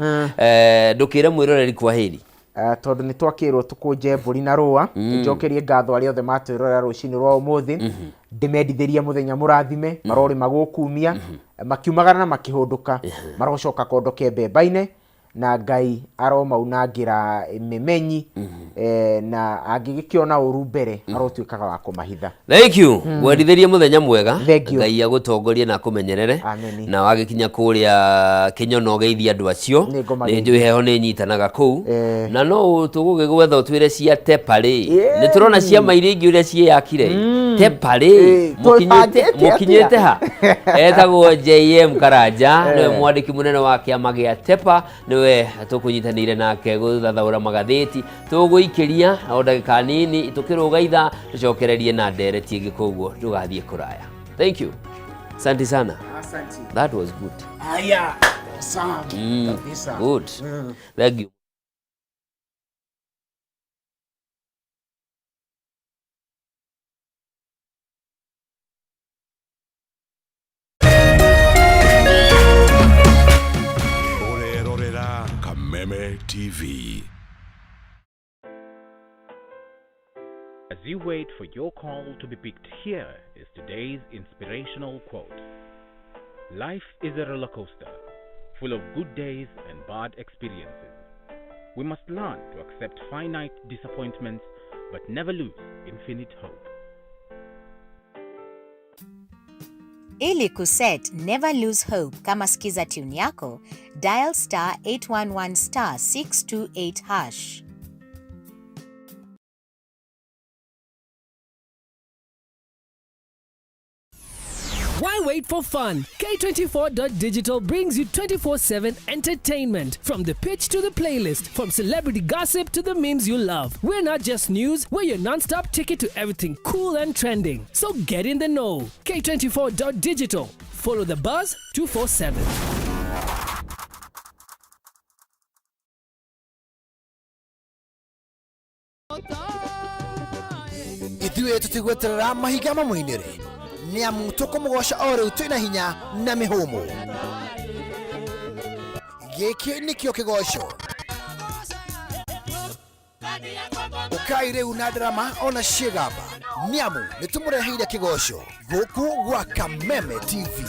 Ndũkĩre mwĩroreri kwa heri. Tondũ nĩ twakĩrwo tũkũnje mbũri na rũa, njokerie ngatho arĩa othe matwĩrorera rũcinĩ rwa ũmũthĩ, ndĩmendithĩrie mũthenya mũrathime, marorĩma gũkumia makiumagara na makĩhũndũka, marocoka kondoke mbemba-inĩ, na Ngai aromaunangĩra mĩmenyi, na angĩgĩkĩona ũru mbere arotuĩkaga wa kũmahitha. Thank you. Ngwendithĩrie mũthenya mwega. Thank you. Ngai agũtongorie na akũmenyerere. Ameni. Na wagĩkinya kũrĩa Kĩnyono ũgeithie andũ acio. Nĩ ngũmageithia. Nĩ njũĩ heho nĩ ĩnyitanaga kũu. Na no tũgũgĩgwetha ũtwĩre cia Tepa rĩ. Nĩ tũrona ciama iria ingĩ ũrĩa ciĩyakire. Tepa rĩ, Twĩbangĩte atĩa? mũkinyĩte ha? Etagwo JM Karanja, nĩwe mwandĩki mũnene wa kĩama gĩa Tepa, nĩwe tũkũnyitanĩire nake gũthathaũra magathĩti. Tũgũikĩria o ndagĩka nini tũkĩrũga ithaa, tũcokererie na ndereti ĩngĩ, koguo ndũgathiĩ kũraya. Thank you, asante sana. Asante. That was good. Haya, sawa kabisa. Good, thank you. Ũrerorera Kameme TV. As you wait for your call to be picked, here is today's inspirational quote. Life is a roller coaster, full of good days and bad experiences. We must learn to accept finite disappointments, but never lose infinite hope. Ili kuset Never Lose Hope kama skiza tune yako, dial *811*628#. Why wait for fun? K24.digital brings you 24/7 entertainment. From the pitch to the playlist, from celebrity gossip to the memes you love. We're not just news, we're your non-stop ticket to everything cool and trending. So get in the know. K24.digital. Follow the buzz 247. Ithuĩ tũtigweterera mahiga mamũinĩre, nĩ amu tũkũmũgoca o rĩu twĩna hinya na mĩhũmũ. Gĩkĩ nĩkĩo kĩgoco. Ũkai rĩu na ndarama ona ciĩgamba, nĩ amu nĩ tũmũreheire kĩgoco gũkũ gwa Kameme TV.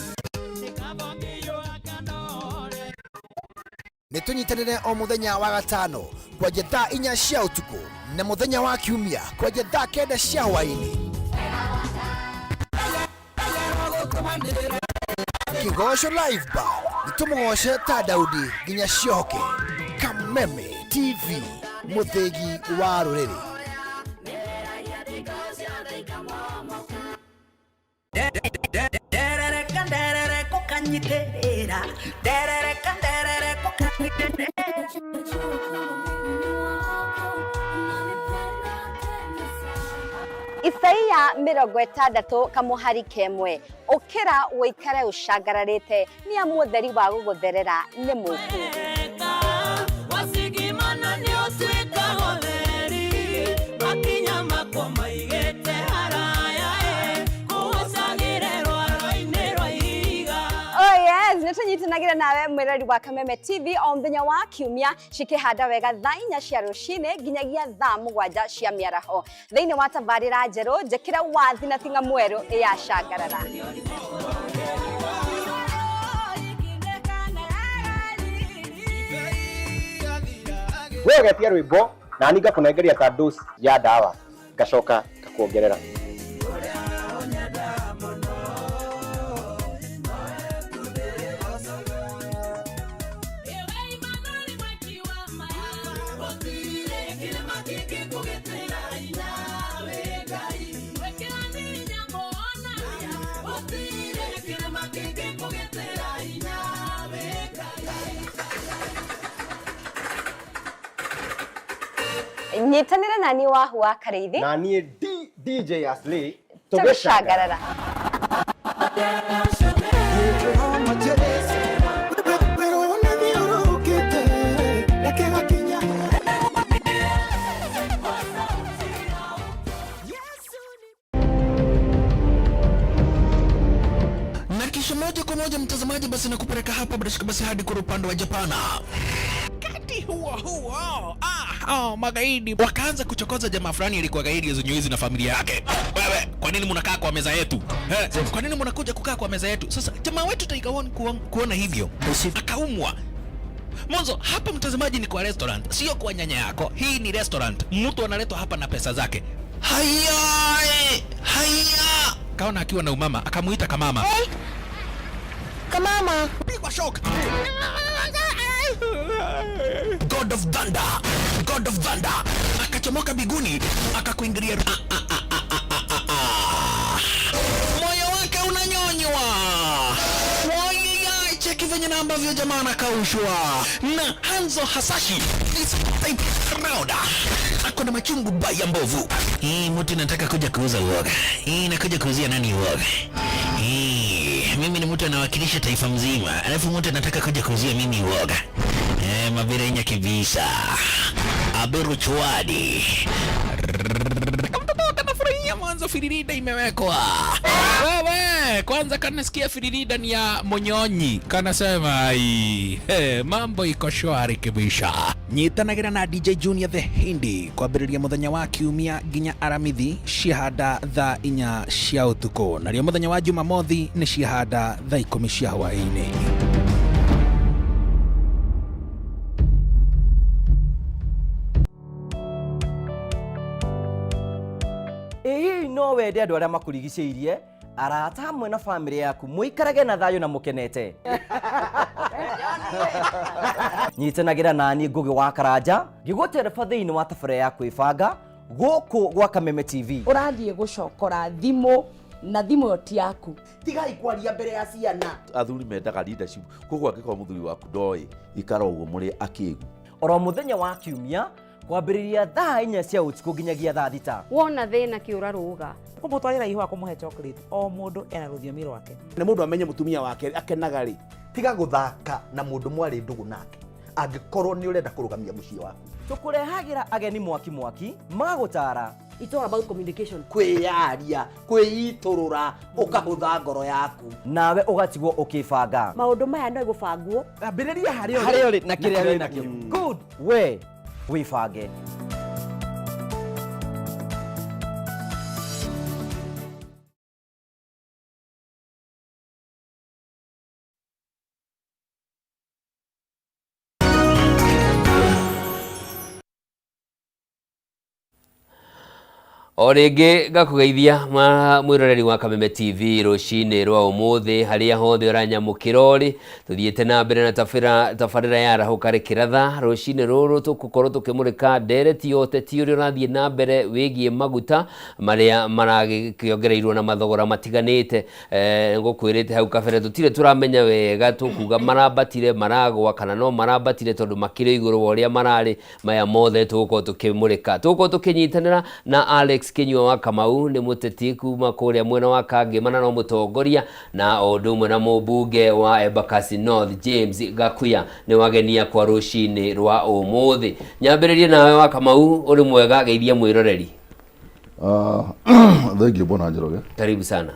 Nĩ tũnyitanĩre o mũthenya wa gatano kwanja thaa 4 cia ũtukũ na mũthenya wa kiumia kwanja thaa 9 cia hwaĩ-inĩ. Kĩgoco Live Band nĩ tũmũgoce ta Daudi nginya ciohoke. Kameme TV, mũthĩgi wa rũrĩrĩ. Isaia 60 kamuhari kemwe, ukira wikare ucangararite ni amu utheri wa gugutherera ni muku. Nĩtũnyitanagĩra nawe mwĩrori wa Kameme TV o mũthenya wa kiumia cikĩhanda wega thaa 4 cia rũcinĩ nginyagia thaa 7 cia mĩaraho thĩinĩ wa tabarĩra njerũ njĩkĩra wathi na tinga mwerũ ya Cangarara. We ũgetia rwĩmbo na niĩ ngakũnengeria ta dose ya ndawa ngacoka ngakuongerera. Nyitanĩra na niĩ Wahu wa Karĩithi na niĩ DJ Aslay tũgĩcangarara. Na kisha moja kwa moja mtazamaji, basi nakupeleka hapa bila shaka basi hadi kwa upande wa Japana. Kati huo huo, magaidi wakaanza kuchokoza jamaa fulani alikuwa gaidi zenyewe na familia yake. Wewe, kwa nini mnakaa kwa meza yetu? Kwa nini mnakuja kukaa kwa meza yetu? Sasa jamaa wetu Tiger One kuona hivyo akaumwa. Mwanzo hapa mtazamaji ni kwa restaurant, sio kwa nyanya yako. Hii ni restaurant. Mtu analetwa hapa na pesa zake. Haya, haya. Kaona akiwa na umama, akamuita kamama. Hey. Kamama. Pigwa shock. God of Thunder, God of Thunder akachomoka biguni akakuingilia. Moyo wake unanyonywa. Wai, cheki venye na ambavyo jamaa anakaushwa na Hanzo Hasashi is type round. Ako na machungu baya mbovu. Hii mtu nataka kuja kuuza uoga. Hii nakuja kuuzia nani uoga? Mimi ni mtu anawakilisha taifa mzima, alafu mtu anataka kuja kuuzia mimi uoga. Mabirenya kibisa Aberu Chwadi kamtoto kanafurahia mwanzo, firirida imewekwa. Wewe kwanza kanasikia firirida ni ya Monyonyi, kanasema ai, hey, mambo iko shwari kibisha. Nyitanagĩra na DJ Junior the Hindi kwambĩrĩria mũthenya wa kiumia nginya aramithi ciahanda thaa 4 cia ũtukũ, narĩo mũthenya wa Jumamothi nĩ ciahanda thaa 10 cia hwaĩ-inĩ. Ĩ hihi no wende andũ arĩa makũrigicĩirie, arata hamwe na bamĩrĩ yaku mũikarage na thayũ na mũkenete? Nyitanagĩra naniĩ Ngũgĩ wa Karanja ngĩgũtereba thĩinĩ wa tabarĩra ya kwĩbanga gũkũ gwa Kameme TV. Ũrathiĩ gũcokora thimũ na thimũ ĩyo ti yaku. Tigai kwaria mbere ya ciana. Athuri mendaga leadership, koguo angĩkorwo mũthuri waku ndoĩ, ikara ũguo mũrĩ akĩgu. Oro mũthenya wa kiumia kwambĩrĩria thaa 4 cia ũtukũ nginyagia thaa 6. Wona thĩna kĩũra rũga. Kũmũtwarĩra ihũa kũmũhe chocolate, o mũndũ ena rũthiomi rwake. Nĩ mũndũ amenye mũtumia wake akenaga rĩ. Tiga gũthaka na mũndũ mwarĩ ndũgũ nake angĩkorwo nĩ ũrenda kũrũgamia mũciĩ waku. Tũkũrehagĩra ageni mwaki mwaki magũtara. It's all about communication. Kwĩyaria, kwĩitũrũra, ũkahũtha ngoro yaku. Nawe ũgatigwo ũkĩbanga. Maũndũ maya no gũbangwo. Ambĩrĩria harĩa Harĩa ũrĩ na kĩrĩa wĩ nakĩo. Good. We wĩbange. O rĩngĩ ngakũgeithia mwĩroreri wa Kameme TV rũcinĩ rwa ũmũthĩ harĩa hothe ũranyamũkĩra ũrĩ. Tũthiĩte na mbere na tabarĩra ya Arahũka Rĩkĩratha. Rũcinĩ rũrũ tũgũkorwo tũkĩmũrĩka ndereti ya ũteti ũrĩa ũrathiĩ na mbere wĩgiĩ maguta marĩa maragĩkĩongereirwo na mathogora matiganĩte. Ngũkwĩrĩte hau kabere tũtirĩ tũramenya wega tũkuga marambatire maragwa kana no marambatire tondũ makĩrĩ igũrũ wa ũrĩa mararĩ. Maya mothe tũgũkorwo tũkĩmũrĩka. Tũgũkorwo tũkĩnyitanĩra na Alex Kinyua wa Kamau, nĩ mũteti kuma kũrĩa mwena wa Kangema na no mũtongoria, na o ũndũ ũmwe na mũmbunge wa Embakasi North James Gakuya nĩ wagenia kwa rũcinĩ rwa ũmũthĩ. Nyambĩrĩrie nawe wa Kamau, ũrĩ mwega, geithia mwĩroreri. Thengiũ bwana Njoroge. Karibu sana.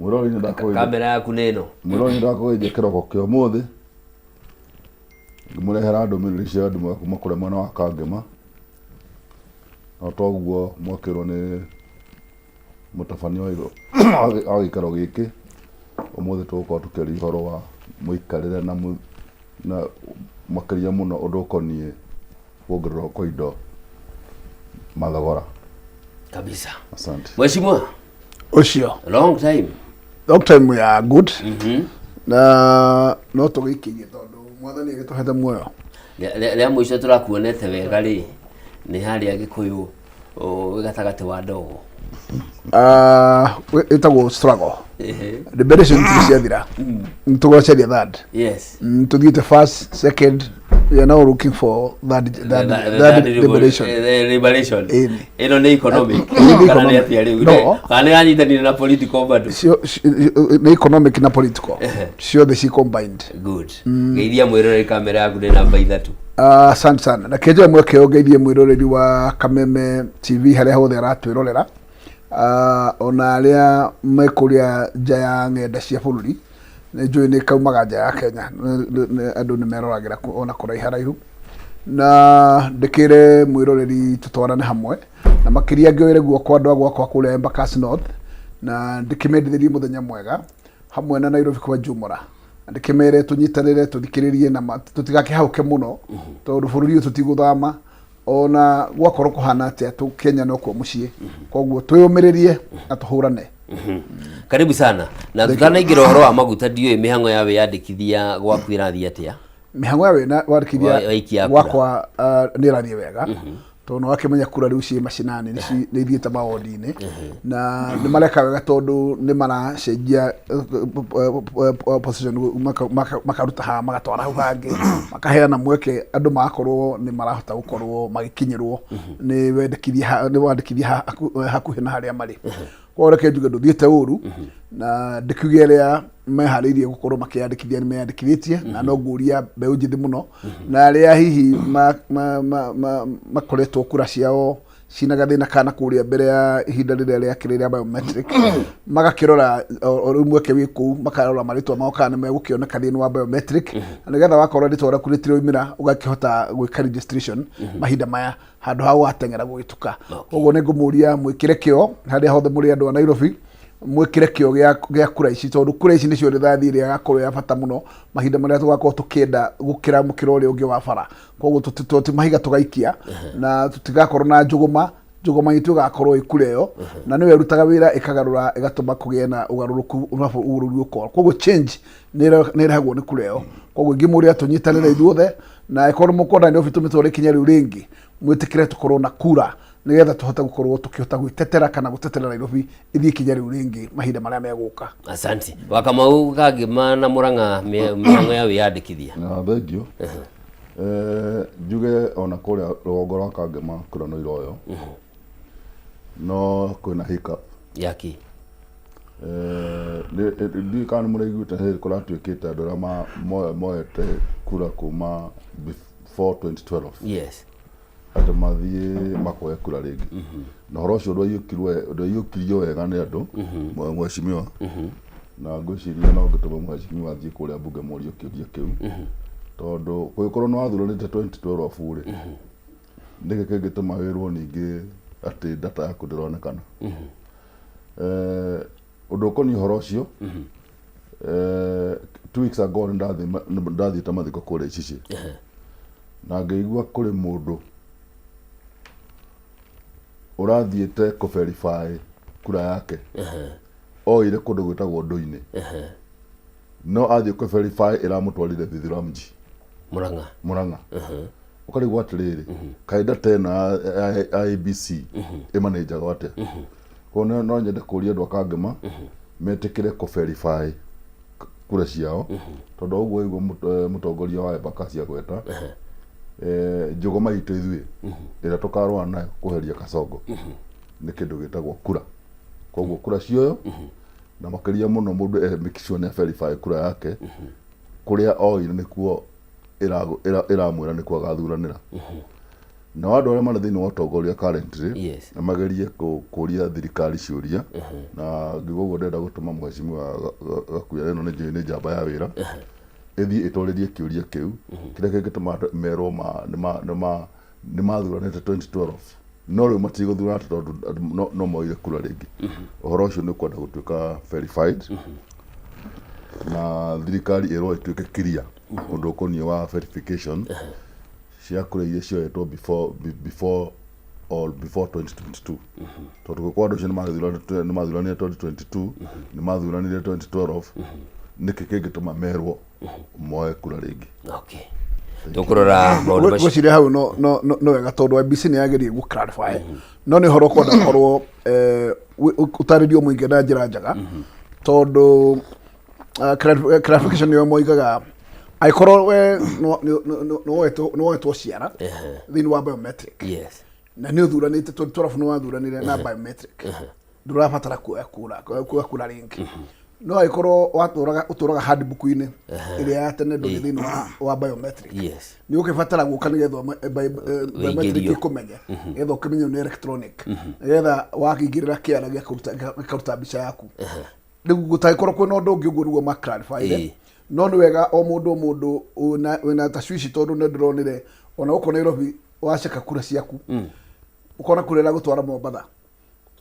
Mwĩroreri nĩ ndakũgeithia. Kamera yaku nĩ ĩno. Mwĩroreri nĩ ndakũgeithia kĩroko kĩa ũmũthĩ. Ngĩmũrehera ndũmĩrĩri cia andũ mwega kuma kũrĩa mwena wa Kangema. No toguo mwakĩrwo nĩ mũtabania wa gĩikaro gĩkĩ. Ũmũthĩ tũgũkorwo tũkĩaria ũhoro wa mũikarĩre na makĩria mũno ũndũ ũkoniĩ kuongererwo kwa indo mathogora. Kabisa. Asante. Mheshimiwa. Ũcio. Long time. Long time we are good. Na no tũgĩikĩrie tondũ mwathani agĩtũhete muoyo. Rĩa mũico tũrakuonete wega rĩ, nĩ harĩa Gĩkũyũ wĩ gatagatĩ wa ndogo. Ĩtagwo struggle. Liberation tirĩ ciathira. Nĩ tũgũcaria third. Yes. Tũthiĩte first, second, we are now looking for third liberation. Liberation. Ĩni. Ĩno nĩ economic. Ĩni nĩ Kana nĩ economic. atĩa rĩu? No. Kana nĩ yanyitanire na political bado? Nĩ economic na political. Ciothe ci combined. Good. Geithia mwĩroreri, kamera yaku nĩ namba 3. Asante sana. Na kĩnjoe mweke ũyũ ngeithie mwĩroreri wa Kameme TV harĩa hothe aratwĩrorera. Ona arĩa me kũrĩa nja ya ng'enda cia bũrũri, nĩ njũĩ nĩ kaumaga nja ya Kenya, andũ nĩ meroragĩra ona kũraiha raihu. Na ndĩkĩre mwĩroreri tũtwarane hamwe, na makĩria ngĩoere guoko andũ a gwakwa kũrĩa Embakasi North, na ndĩkĩmendithĩrie mũthenya mwega hamwe na Nairobi kwa Jumura. Ndĩkĩmere tũnyitanĩre, tũthikĩrĩrie na tũtigakĩhauke mũno, tondũ bũrũri ũyũ tũtigũthama ona gwakorwo kũhana atĩa, Kenya no kuo mũciĩ. Koguo twĩyũmĩrĩrie na tũhũrane. Karibu sana. Na tutanaingĩra ũhoro wa maguta, ndiũĩ mĩhang'o ya wĩyandĩkithia gwaku ĩrathiĩ atĩa? Mĩhang'o ya wĩyandĩkithia Wa waikia kura. gwakwa nĩ ĩrathiĩ wega. Tondũ nĩ wakĩmenya kura rĩu ciĩ macinani, nĩ ithiĩte mawondi-inĩ. Na nĩ mareka wega tondũ nĩ maracenjia position, makaruta haha magatwara hau hangĩ, makaheana mweke andũ magakorwo nĩ marahota gũkorwo magĩkinyĩrwo nĩ wendekithia nĩ wandĩkithia hakuhĩ na harĩa marĩ. Koguo reke njuge ndũthiĩte ũru, na ndĩkiuge arĩa meharĩirie gũkorwo makĩyandĩkithia nĩ meyandĩkithĩtie, na no ngũria mbeũ njĩthĩ mũno na arĩa hihi makoretwo kura ciao cina gathĩna kana kũrĩa mbere ya ihinda rĩrĩa rĩakĩrĩ rĩa biometric, magakĩrora o rĩu mweke wĩ kũu, makarora marĩtwa mao kana nĩ megũkĩoneka thĩinĩ wa biometric, na nĩgetha wakorwo rĩtwa rĩaku rĩtiraumĩra ũgakĩhota gwĩka registration mahinda maya handũ ha gũgateng'era gũgĩtuka. Koguo nĩ ngũmũria mwĩkĩre kĩo harĩa hothe mũrĩ andũ a Nairobi, mwĩkĩre kĩo gĩa kura ici, tondũ kura ici nĩcio rĩthathi ĩrĩa ĩgakorwo ya bata mũno mahinda marĩa tũgakorwo tũkĩenda gũkĩra mũkĩra ũrĩa ũngĩ wa bara. Koguo ti mahiga tũgaikia na tũtigakorwo na njũgũma, njũgũma itũ ĩgakorwo ĩ kura ĩyo, na nĩyo ĩrutaga wĩra ĩkagarũra ĩgatũma kũgĩe na ũgarũrũku wa bũrũri ũkorwo. Koguo change nĩ ĩrehagwo nĩ kura ĩyo. Koguo ingĩmũria tũnyitanĩre ithuothe, na angĩkorwo nĩ mũkwenda Nairobi tũmĩtware ikinya rĩu rĩngĩ, mwĩtĩkĩre tũkorwo na kura nĩgetha tũhote gũkorwo tũkĩhota gwĩtetera kana gũtetera Nairobi ĩthiĩ ikinya rĩu rĩngĩ mahinda marĩa megũka. Asante. Wakamau Kangema na Murang'a mĩhang'o ya wĩyandĩkithia. Na thengio. Njuge ona kũrĩa rũgongo rwa Kangema kura no iroyo. No kwĩna hiccup. Yaki. Ndiũĩ kana nĩ mũraiguĩte hĩndĩ kũratuĩkĩte andũ arĩa moete kura kuma before 2012. Yes. Atĩ mathiĩ makoe kura rĩngĩ. Na ũhoro ũcio ndwaiyũkirio wega nĩ andũ, mheshimiwa. Na ngwĩciria no ngĩtũme mheshimiwa athiĩ kũrĩa mbunge morio kĩũria kĩu. Tondũ kũngĩkorwo nĩ wathuranĩte 2012 rĩ, nĩkĩ kĩngĩtũma wĩrwo ningĩ atĩ data yaku ndĩronekana? Ũndũ ũkoniĩ ũhoro ũcio, 2 weeks ago nĩ ndathiĩte mathiko kũrĩa Icici na ngĩigua kũrĩ mũndũ ũrathiĩte kũ verify kura yake oire kũndũ gwĩtagwo Ndũinĩ, no athiĩ kũ verify ĩramũtwarire Bithiramji. Murang'a. Murang'a. Ũkarigwo atĩrĩrĩ, kaĩ data ĩno ya IEBC ĩmanĩnjagwo atĩa? Koguo no nyende kũria andũ a Kangema metĩkĩre kũ verify kura ciao, tondũ ũguo ũguo mũtongoria wa Embakasi agweta, njũgũma itũ ithuĩ ĩrĩa tũkarũa nayo kweheria Kasongo nĩ kĩndũ gĩtagwo kura. Koguo kura cioyo, na makĩria mũno mũndũ e make sure nĩ verify kura yake kũrĩa oire nĩkuo ĩramwĩra nĩkuo agathuranĩra. Nao andũ arĩa marĩ thĩinĩ wa ũtongoria currently na magerie kũria thirikari ciũria, na ngiuga ũguo ndĩrenda gũtũma mheshimiwa Gakuya, ĩno nĩ njamba ya wĩra, ĩthiĩ ĩtwarĩrie kĩũria kĩu kĩrĩa kĩngĩtũma andũ merwo nĩ mathuranĩte 2012 no rĩu matigũthurana tondũ andũ no moire kura rĩngĩ. Ũhoro ũcio nĩ ũkwenda gũtuĩka verified na thirikari ĩrwo ĩtuĩke clear ũndũ ũkoniĩ wa verification cia kura iria cioetwo before or before 2022, tondũ gwĩkwo andũ acio nĩ mathuranire 2022, nĩ mathuranire 2012, nĩkĩ kĩngĩtũma merwo moe kura rĩngĩ? Okay, tũkũrora maũndũ macio. Ngwĩciria hau no wega tondũ IEBC nĩ yagĩrĩire gũ clarify, no nĩ ũhoro ũkwenda ũkorwo ũtarĩrio mũingĩ na njĩra njega, tondũ clarification nĩyo moigaga angĩkorwo we nĩ woetwo ciara thĩinĩ wa biometric na nĩ ũthuranĩte 2012, nĩ wathuranire na biometric, ndũrabatara kuoya kura rĩngĩ. No angĩkorwo watũraga ũtũraga handbook-inĩ ĩrĩa ya tene, ndũrĩ thĩinĩ wa biometric, nĩ ũkĩbatara gũka nĩgetha biometric Ũingĩrio. ĩkũmenye, nĩgetha ũkĩmenye nĩ electronic, nĩgetha wakĩingĩrĩra kĩara gĩa gĩkaruta mbica yaku. Rĩu gũtangĩkorwo kwĩna ũndũ ũngĩ, ũguo nĩguo ma clarify. No nĩ wega o mũndũ o mũndũ wĩna tacwici, tondũ nĩ ndĩronire ona gũkũ Nairobi waceka kura ciaku ũkona kura ĩragũtwara Mombatha.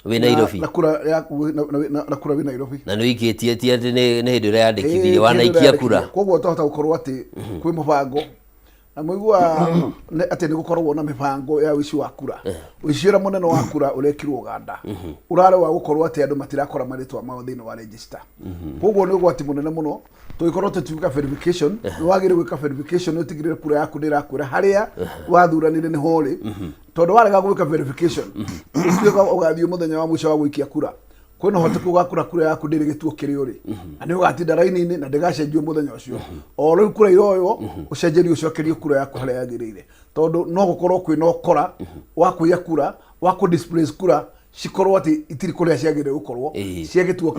Wĩ Nairobi. Na kura yaku na kura wĩ Nairobi. Na nĩ ũikĩtie, ti atĩ nĩ hĩndĩ ĩrĩa yandĩkithirie wanaikia kura. Koguo twahota gũkorwo atĩ kwĩ mũbango na mũigua atĩ nĩ gũkoragwo na mĩbango ya ũici wa kura. Ũici ũrĩa mũnene wa kura ũrekirwo Uganda ũrarĩ wa gũkorwo atĩ andũ matirakora marĩtwa mao thĩinĩ wa register. Koguo nĩ ũgwati mũnene mũno tũgĩkorwo tũtiwĩka verification. Nĩ wagĩrĩire gwĩka verification ũtigĩrĩre kura yaku nĩ ĩrakwĩra harĩa wathuranire nĩho ũrĩ, tondũ warega gwĩka verification ũtuĩka ũgathiĩ mũthenya wa mũico wa gũikia kura, kwĩna ũhoteku ũgakura kura yaku ndĩrĩ gĩtuo kĩrĩa ũrĩ, na nĩ ũgatinda raini-inĩ na ndĩgacenjio mũthenya ũcio. O rĩu kura iroywo, ũcenjerio, ũcokerio kura yaku harĩa yagĩrĩire, tondũ no gũkorwo kwĩna ũkora wa kũiya kura, wa kũ displace kura Cikorwo atĩ itirĩ kũrĩa ciagĩrĩire gũkorwo, Ĩĩ. cia gĩtuo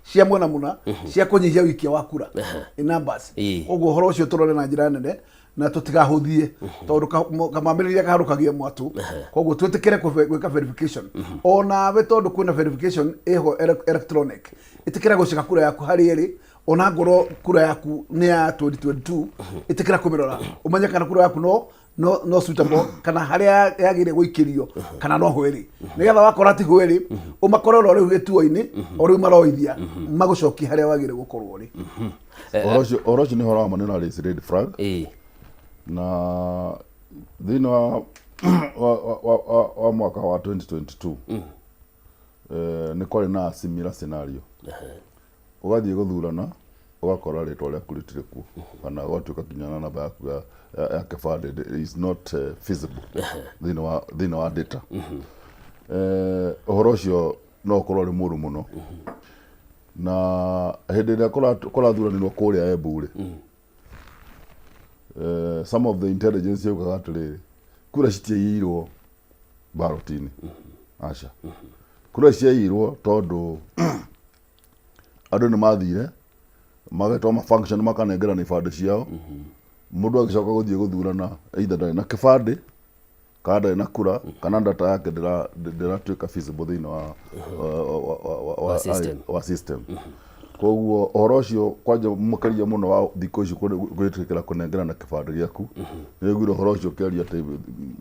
cia mwena mũna cia kũnyihia wĩikia wa kura in numbers. Koguo ũhoro ũcio tũrore na njĩra nene na tũtigahũthie, tondũ kamamĩrĩria kaharũkagia mwatũ. Koguo twĩtĩkĩre gwĩka verification onawe, tondũ kwĩna verification ĩho electronic. Ĩtĩkĩra gũceka kura yaku harĩa ĩrĩ, ona ngorwo kura yaku nĩ ya 2022, ĩtĩkĩra kũmĩrora ũmenye kana kura yaku no suitable, kana harĩa yagĩrĩire gũikĩrio kana no ho ĩrĩ, nĩgetha wakora ti ho ĩrĩ, ũmakore oro rĩu gĩtuo-inĩ o rĩu maroithia magũcokie harĩa wagĩrĩire gũkorwo ũrĩ. Ũhoro ũcio nĩ ũhoro wa ma, nĩ ũra red flag na thĩinĩ wa mwaka wa 2022 nĩ kwarĩ na similar scenario. Ũgathiĩ gũthurana, ũgakora rĩtwa rĩaku rĩtirĩ kuo, kana ũgatuĩka nginya na namba yaku ya kĩbandĩ is not feasible thĩinĩ wa data. Ũhoro ũcio no ũkorwo ũrĩ mũũru mũno, na hĩndĩ ĩrĩa kũrathuranirwo kũrĩa Embu rĩ, some of the intelligence yaugaga atĩrĩrĩ, kura citiaiyirwo ballot-inĩ. Aca, kura ciaiyirwo tondũ andũ nĩ mathire magetwo ma function, makanengerana ibandĩ ciao. Mũndũ agĩcoka gũthiĩ gũthurana, either ndarĩ na kĩbandĩ kana ndarĩ na kura, kana data yake ndĩratuĩka feasible thĩinĩ wa system. Wa system. Koguo ũhoro ũcio kwanja makĩria mũno wa thikũ ici gwĩtĩkĩra kũnengerana kĩbandĩ gĩaku, nĩ ũiguire ũhoro ũcio ũkĩaria atĩ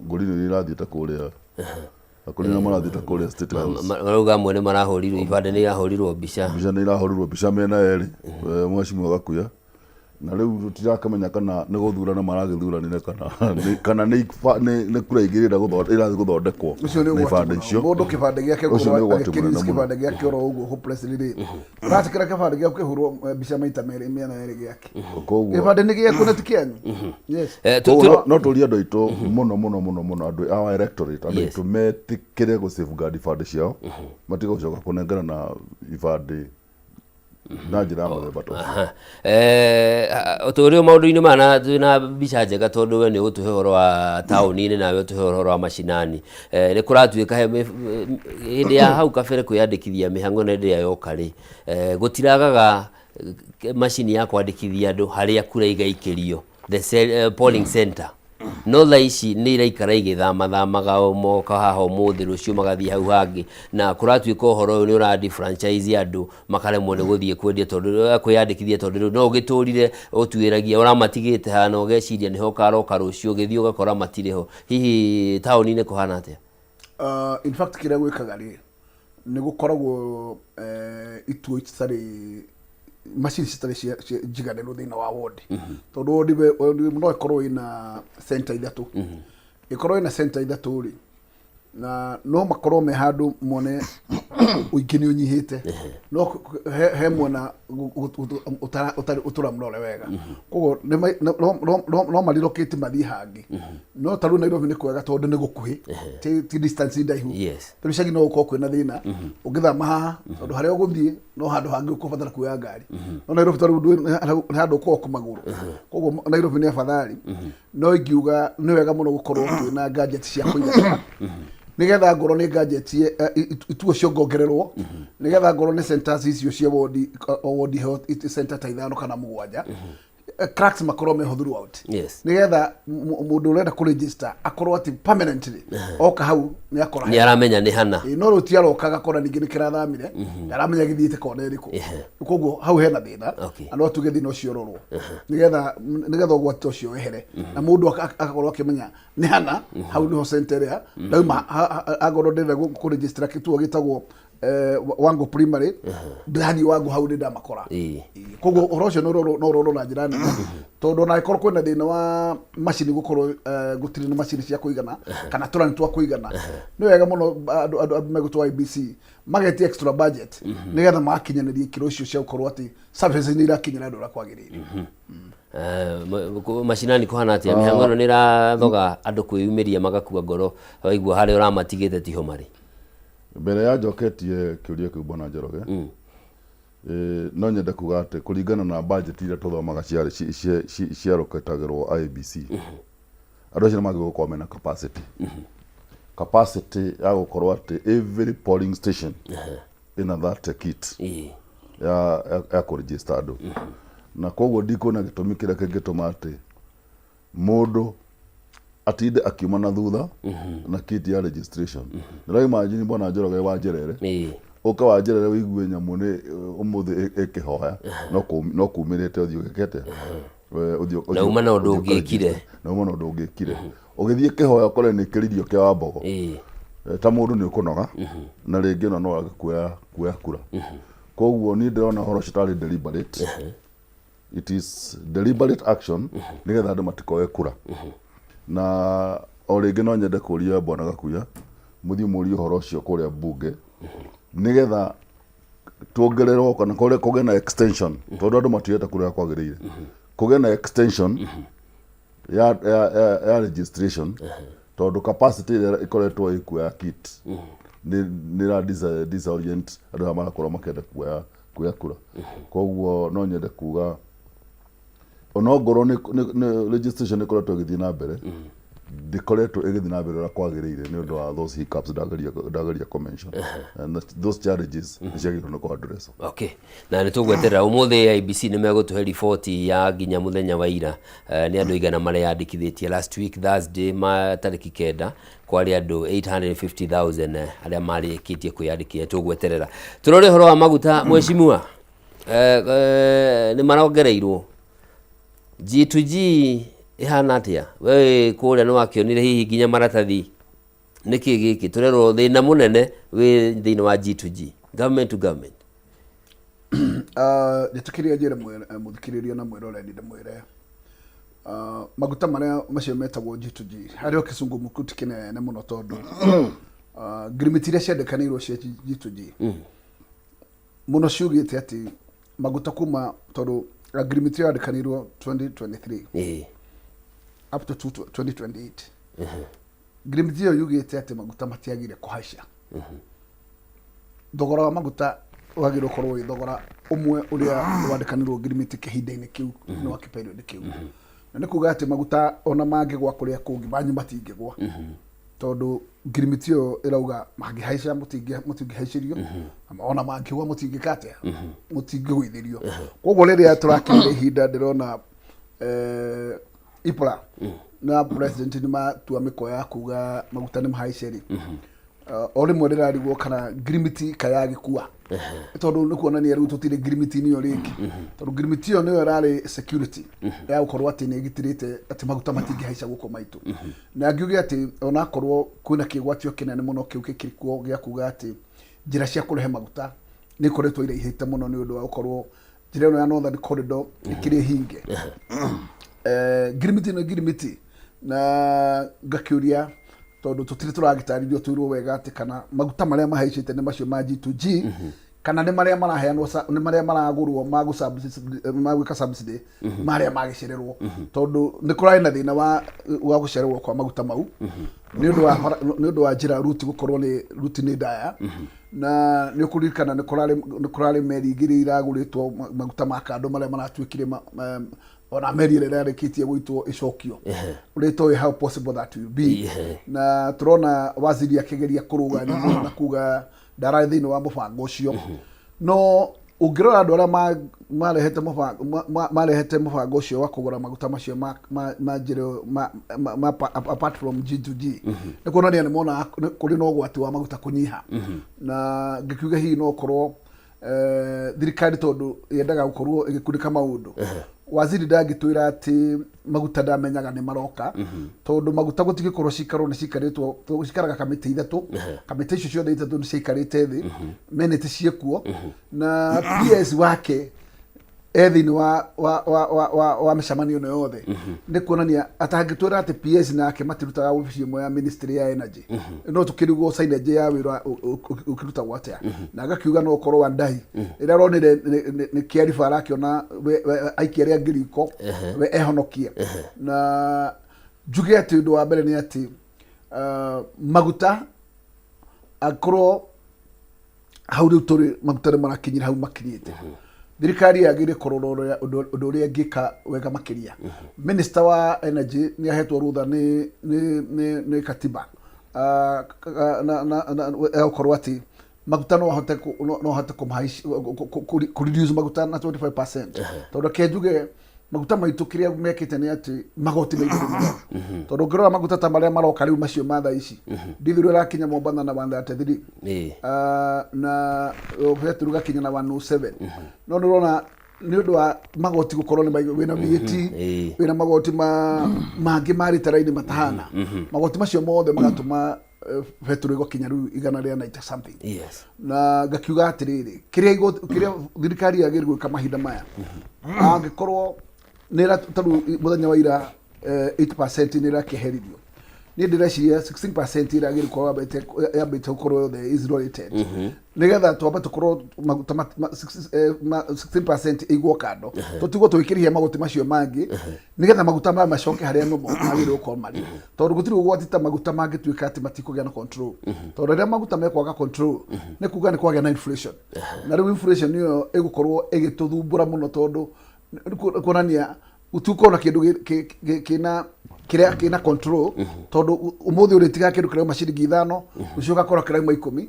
ngũri nĩ irathiĩte kũrĩa akũrĩ na marathiĩte kũrĩa State House. Marauga amwe nĩ marahũrirwo ibandĩ, nĩ irahũrirwo mbica. Mbica nĩ irahũrirwo mbica mĩena yerĩ, mheshimiwa Gakuya, na rĩu tũtirakĩmenya kana nĩ gũthurana maragĩthuranire kana nĩ kura igĩrĩ irathiĩ gũthondekwo Ũcio nĩ na ũgwati ibandĩ mũno. icio. Mũndũ kĩbandĩ gĩake Ũcio nĩ gũkorwo ũgwati mũnene agĩkĩrelease mũno. kĩbandĩ gĩake oro ũguo hopelessly rĩ, ũratĩkĩra kĩbandĩ gĩaku kĩhũrwo mbica maita merĩ mĩena yerĩ gĩake? Koguo Kĩbandĩ nĩ gĩaku na ti kĩanyu, yes. Koguo no tũrie andũ aitũ mũno mũno mũno mũno, andũ our electorate, andũ aitũ metĩkĩre gũ safeguard ibandĩ ciao, matige gũcoka kũnengerana ibandĩ na njĩra ya mũthemba ta ũcio. Aha. Tũrĩ o maũndũ-inĩ maya na twĩna mbica njega, tondũ we nĩ ũgũtũhe ũhoro wa taũni-inĩ nawe ũtũhe ũhoro wa macinani. Nĩ kũratuĩka he hĩndĩ ya hau kabere kwĩyandĩkithia mĩhang'o na ĩrĩa yoka rĩ, gũtiragaga macini ya kwandĩkithia andũ harĩa kura igaikĩrio, the polling center, no thaa ici nĩ iraikara igĩthamathamaga, o moka haha ũmũthĩ, rũciũ magathiĩ hau hangĩ, na kũratuĩka ũhoro ũyũ nĩ ũra franchise andũ makaremwo nĩ gũthiĩ kwendia tondũ kwĩyandĩkithia, tondũ rĩu no ũgĩtũrire ũtuĩragia ũramatigĩte haha na ũgeciria nĩho ũkaroka rũciũ, ũgĩthiĩ ũgakora matirĩ ho. Hihi taũni-inĩ kũhana atĩa? In fact, kĩrĩa gwĩkaga rĩ, nĩ gũkoragwo ituo citarĩ, macini citarĩ njiganĩru thĩinĩ wa wodi, tondũ wodi no ĩkorwo ĩna center ithatũ, ĩkorwo ĩna center ithatũ rĩ, na no makorwo me handũ mone ũingĩ nĩ ũnyihĩte, no he mwena ũtarĩ ũtũramũrore wega. Koguo no marilocate mathiĩ hangĩ. No ta rĩu Nairobi nĩ kwega tondũ nĩ gũkuhĩ, ti distance ndaihu. Tondũ icagi no gũkorwo kwĩna thĩna ũngĩthama haha, tondũ harĩa ũgũthiĩ no handũ hangĩ ũkũbatara kuoya ngari. No Nairobi ta rĩu nĩ handũ ũkũgwo magũrũ, koguo Nairobi nĩ afadhali. No ingiuga nĩ wega mũno gũkorwo twĩna gadget cia kũigana, nĩgetha ngorwo nĩ gadget ituo ciongongererwo, nĩgetha ngorwo nĩ centers icio cia wodi, o wodi heo center ta ithano kana mũgwanja, clerks makorwo meho throughout, nĩgetha mũndũ ũrenda kũ register akorwo atĩ permanently oka hau nĩ akora. Nĩ aramenya nĩ hana. Ĩĩ, no rĩu ti aroka agakora ningĩ nĩ kĩrathamire, ndaramenya gĩthiĩte kona ĩrĩkũ. Koguo hau hena thĩna. Na no tuge thĩna ũcio ũrorwo nĩgetha ũgwati ta ũcio wehere, na mũndũ agakorwo akĩmenya nĩ hana, hau nĩho center ĩrĩa ndauma. Angorwo ndĩrenda kũ register kĩtuo gĩtagwo Wango Primary, ndĩrathiĩ Wango, hau nĩ ndamakora. Koguo ũhoro ũcio no ũrorwo na njĩra nene, tondũ ona angĩkorwo kwĩna thĩna wa macini gũkorwo gũtirĩ na macini cia kũigana kana tũrani twa kũigana, nĩ wega mũno andũ megũtwo IEBC magetia extra budget, nĩgetha magakinyanĩria ikĩro icio cia gũkorwo atĩ services nĩ irakinyĩra andũ ũrĩa kwagĩrĩire. Macinani kũhana atĩa? Mĩhang'o ĩno nĩ ĩrathoga andũ kwĩyumĩria magakua ngoro, waigua harĩa ũramatigĩte tiho marĩ. Mbere ya njoketie kĩũria kĩu, bwana Njoroge, no nyende kuga atĩ kũringana na budget iria tũthomaga ciaroketagĩrwo IEBC, andũ acio nĩ magĩrĩirwo gũkorwo mena capacity. capacity ya gũkorwo atĩ every polling station ĩna that kit ya kũregister andũ. Na koguo ndikuona gĩtũmi kĩrĩa kĩngĩtũma atĩ mũndũ atinde akiuma na thutha na kit ya registration. Nĩ imagine bwana Njoroge wa Njerere, ũke wa Njerere ũigue nyamũ nĩ ũmũthĩ ĩkĩhoya no kumĩrĩte ũthiĩ ũgĩkete. Na uma na ũndũ ũngĩkire. Na uma na ũndũ ũngĩkire. Ũgĩthiĩ kĩhoya ũkore nĩ kĩririo kĩa Wambogo. Ta mũndũ nĩ ũkũnoga na rĩngĩ ona no age kuoya kura. Koguo niĩ ndĩrona ũhoro ũcio tarĩ deliberate. It is deliberate action nĩgetha andũ matikoe kura. Na o rĩngĩ no nyende kũria Bwana Gakuya mũthiĩ mũrie ũhoro ũcio kũrĩa bunge nĩgetha tuongererwo kana kũrĩa kũgĩe na extension, tondũ andũ matioete kũrĩa kwagĩrĩire, kũgĩe na extension ya registration, tondũ capacity ĩrĩa ĩkoretwo ĩkuo ya kit nĩ ĩra disorient andũ arĩa marakorwo makĩenda kuoya kura. Koguo no nyende kuga onongorwo nĩ registration ĩkoretwo ĩgĩthiĩ na mbere, ndĩkoretwo ĩgĩthiĩ na mbere ũrĩa kwagĩrĩire nĩ ũndũ wa those hiccups ndageria kũ-mention, and those challenges nĩ ciagĩrĩirwo nĩ kũ-address. Okay, na nĩ tũgweterera ũmũthĩ IEBC nĩ megũtũhe riboti ya nginya mũthenya wa ira, nĩ andũ aigana mareyandĩkithĩtie. Last week Thursday ma tarĩki 9 kwarĩ andũ 850,000 arĩa marĩkĩtie kwĩyandĩkithia. Tũgweterera tũrore ũhoro wa maguta. Mheshimiwa, nĩ marongereirwo G2G ĩhana atĩa? We kũrĩa nĩ wakĩonire hihi nginya maratathi, nĩkĩ gĩkĩ tũrerwo thĩna mũnene wĩ thĩinĩ wa G2G, government to government? Njĩtĩkĩria njĩre mũthikĩrĩria na mwĩroreri, ndĩmwĩre maguta marĩa macio metagwo G2G harĩ o kĩcungumukuti kĩnene mũno, tondũ ngirimiti iria ciandĩkanĩirwo cia G2G mũno ciugĩte atĩ maguta kuma, tondũ agreement ĩyo yandĩkanĩirwo 2023 up to 2028, agreement ĩyo yugĩte atĩ maguta matiagire kũhaica. Thogora wa maguta wagĩrĩirwo ũkorwo wĩ thogora ũmwe ũrĩa wandĩkanĩrwo agreement kĩhinda-inĩ kĩu nĩ wa kĩperiod kĩu, na nĩ kuga atĩ maguta ona mangĩgwa kũrĩa kũngĩ manyu matingĩgwa, tondũ ngirimiti ĩyo ĩrauga mangĩhaica mũtingĩhaicĩrio, ona mangĩgwa mũtingĩka atĩa, mũtingĩgũithĩrio. Koguo rĩrĩa tũrakinyĩra ihinda ndĩrona EPRA na president nĩ matua mĩkwa ya kuga maguta nĩ mahaice rĩ, o rĩmwe rĩrarigwo kana ngirimiti kayagĩkua, tondũ nĩ kuonania rĩu tũtirĩ ngirimiti-inĩ ĩyo rĩngĩ, tondũ ngirimiti ĩyo nĩyo ĩrarĩ security ya gũkorwo atĩ nĩ ĩgitĩrĩte atĩ maguta matingĩhaica gũkũ maitũ. Na ngiuge atĩ onakorwo kwĩna kĩgwatio kĩnene mũno kĩu gĩkĩrĩ kuo gĩa kuga atĩ njĩra cia kũrehe maguta nĩ ikoretwo iraihĩte mũno nĩ ũndũ wa gũkorwo njĩra ĩno ya Northern Corridor ĩkĩrĩ hinge. Ngirimiti nĩ ngirimiti, na ngakĩũria tondũ tũtirĩ tũragĩtarĩrio twĩrwo wega atĩ kana maguta marĩa mahaicĩte nĩ macio ma G2G kana nĩ marĩa maraheanwo, nĩ marĩa maragũrwo ma gwĩka subsidy marĩa magĩcererwo, tondũ nĩ kũrarĩ na thĩna wa gũcererwo kwa maguta mau nĩ ũndũ wa njĩra ruti gũkorwo nĩ ruti nĩ ndaya. Na nĩ ũkũririkana nĩ kũrarĩ meri igĩrĩ iragũrĩtwo maguta ma kando marĩa maratuĩkire ona meri ĩrĩa ĩrarĩkĩtie gũitwo ĩcokio, ũrĩa itoĩ how possible that will be. Na tũrona waziri akĩgeria kũrũga nyamũ na kuga ndararĩ thĩinĩ wa mũbango ũcio, no ũngĩrora andũ arĩa marehete mũbango ũcio wa kũgũra maguta macio ma njĩra ĩyo apart from G2G, nĩ kuonania nĩ monaga kũrĩ na ũgwati wa maguta kũnyiha. Na ngĩkiuga hihi no ũkorwo thirikari tondũ yendaga gũkorwo ĩgĩkunĩka maũndũ, waziri ndangĩtwĩra atĩ maguta ndamenyaga nĩ maroka, tondũ maguta gũtingĩkorwo cikarwo nĩ cikarĩtwo, cikaraga kamĩtĩ ithatũ, kamĩtĩ icio ciothe ithatũ nĩ ciaikarĩte thĩ menĩtĩ ciĩkuo, na PS wake e thĩinĩ wa mĩcemanio ĩno yothe. Nĩ kuonania atangĩtwĩra atĩ PS nake matirutaga obici ĩmwe ya ministry ya energy, no tũkĩrigwo synergy ya wĩra ũkĩrutagwo atĩa. Na agakiuga no ũkorwo Wandahi rĩrĩa aronire nĩ kĩariba arakĩona aikia arĩa angĩ riko we ehonokie. Na njuge atĩ ũndũ wa mbere nĩ atĩ maguta akorwo hau rĩu tũrĩ maguta nĩ marakinyire hau makinyĩte, thirikari yagĩrĩire kũrora ũndũ ũrĩa ĩngĩka wega makĩria. Minister wa energy nĩ ahetwo rũtha nĩ katiba. Ah, na na na gũkorwo atĩ maguta no ahote no ahote kũmahaici kũ reduce maguta na 25%, tondũ reke njuge maguta maitũ kĩrĩa mekĩte nĩ atĩ magoti me igũrũ mũno, tondũ ũngĩrora maguta ta marĩa maroka rĩu macio ma thaa ici, ndithũrũ ĩrakinya Mombatha na 133, Ah, na betũrũ gakinya na 107. No nĩ ũrona nĩ ũndũ wa magoti gũkorwo nĩ maigũ wĩna VAT, wĩna magoti ma mangĩ ma rĩtara-inĩ matahana, magoti macio mothe magatũma betũrũ ĩgakinya rĩu 190 something. Na ngakiuga atĩrĩrĩ, kĩrĩa kĩrĩa thirikari yagĩrĩirwo gwĩka mahinda maya, angĩkorwo nĩ ĩra tarĩu mũthenya wa ira 8% nĩ ĩrakĩeheririo, niĩ ndĩreciria 16% ĩragĩrĩirwo gũkorwo yambĩte gũkorwo yothe is related, nĩgetha twambe tũkorwo maguta 16% ĩigwo kando, tũtigwo tũgĩkĩrĩhia magoti macio mangĩ, nĩgetha maguta maya macoke harĩa nomo magĩrĩirwo gũkorwo marĩ, tondũ gũtirĩ ũgwati ta maguta mangĩtuĩka atĩ matikũgĩa na control, tondũ rĩrĩa maguta mekwaga control nĩ kuga nĩ kwagĩa na inflation, na rĩu inflation ĩyo ĩgũkorwo ĩgĩtũthumbũra mũno, tondũ nĩ kuonania gũtigũkorwo na kĩndũ kĩna kĩrĩa kĩna control, tondũ ũmũthĩ ũrĩtigaga kĩndũ kĩrauma ciringi 5, rũciũ ũgakora kĩrauma 10,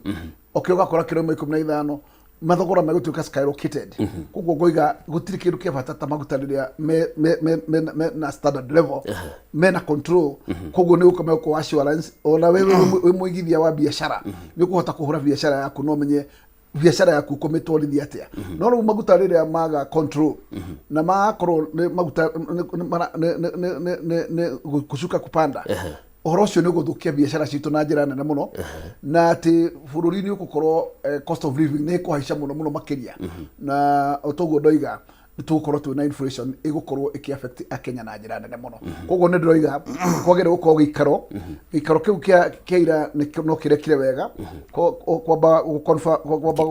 ũkĩ ũgakora kĩrauma 15. Mathogora megũtuĩka skyrocketed. Koguo ngoiga gũtirĩ kĩndũ kĩa bata ta maguta rĩrĩa me na standard level, mena control. Koguo nĩ gũkorwo megũkorwo assurance, ona we wĩ mũigithia wa biacara nĩ ũkũhota kũhũra biacara yaku na ũmenye biacara yaku ũkũmĩtwarithia atĩa. No rĩu maguta rĩrĩa maga control na makorwo nĩ maguta nĩ gũcuka kupanda, ũhoro ũcio nĩ ũgũthũkia biacara citũ na njĩra nene mũno, na atĩ bũrũri nĩ ũgũkorwo cost of living nĩ ĩkũhaica mũno mũno makĩria, na o toguo ndoiga nĩ tũgũkorwo twĩna inflation ĩgũkorwo ĩkĩ affect akenya na njĩra nene mũno. Koguo nĩ ndĩroiga kwagĩrĩire gũkorwo gĩikaro kĩu kĩa ira no kĩrekire wega kwamba kwamba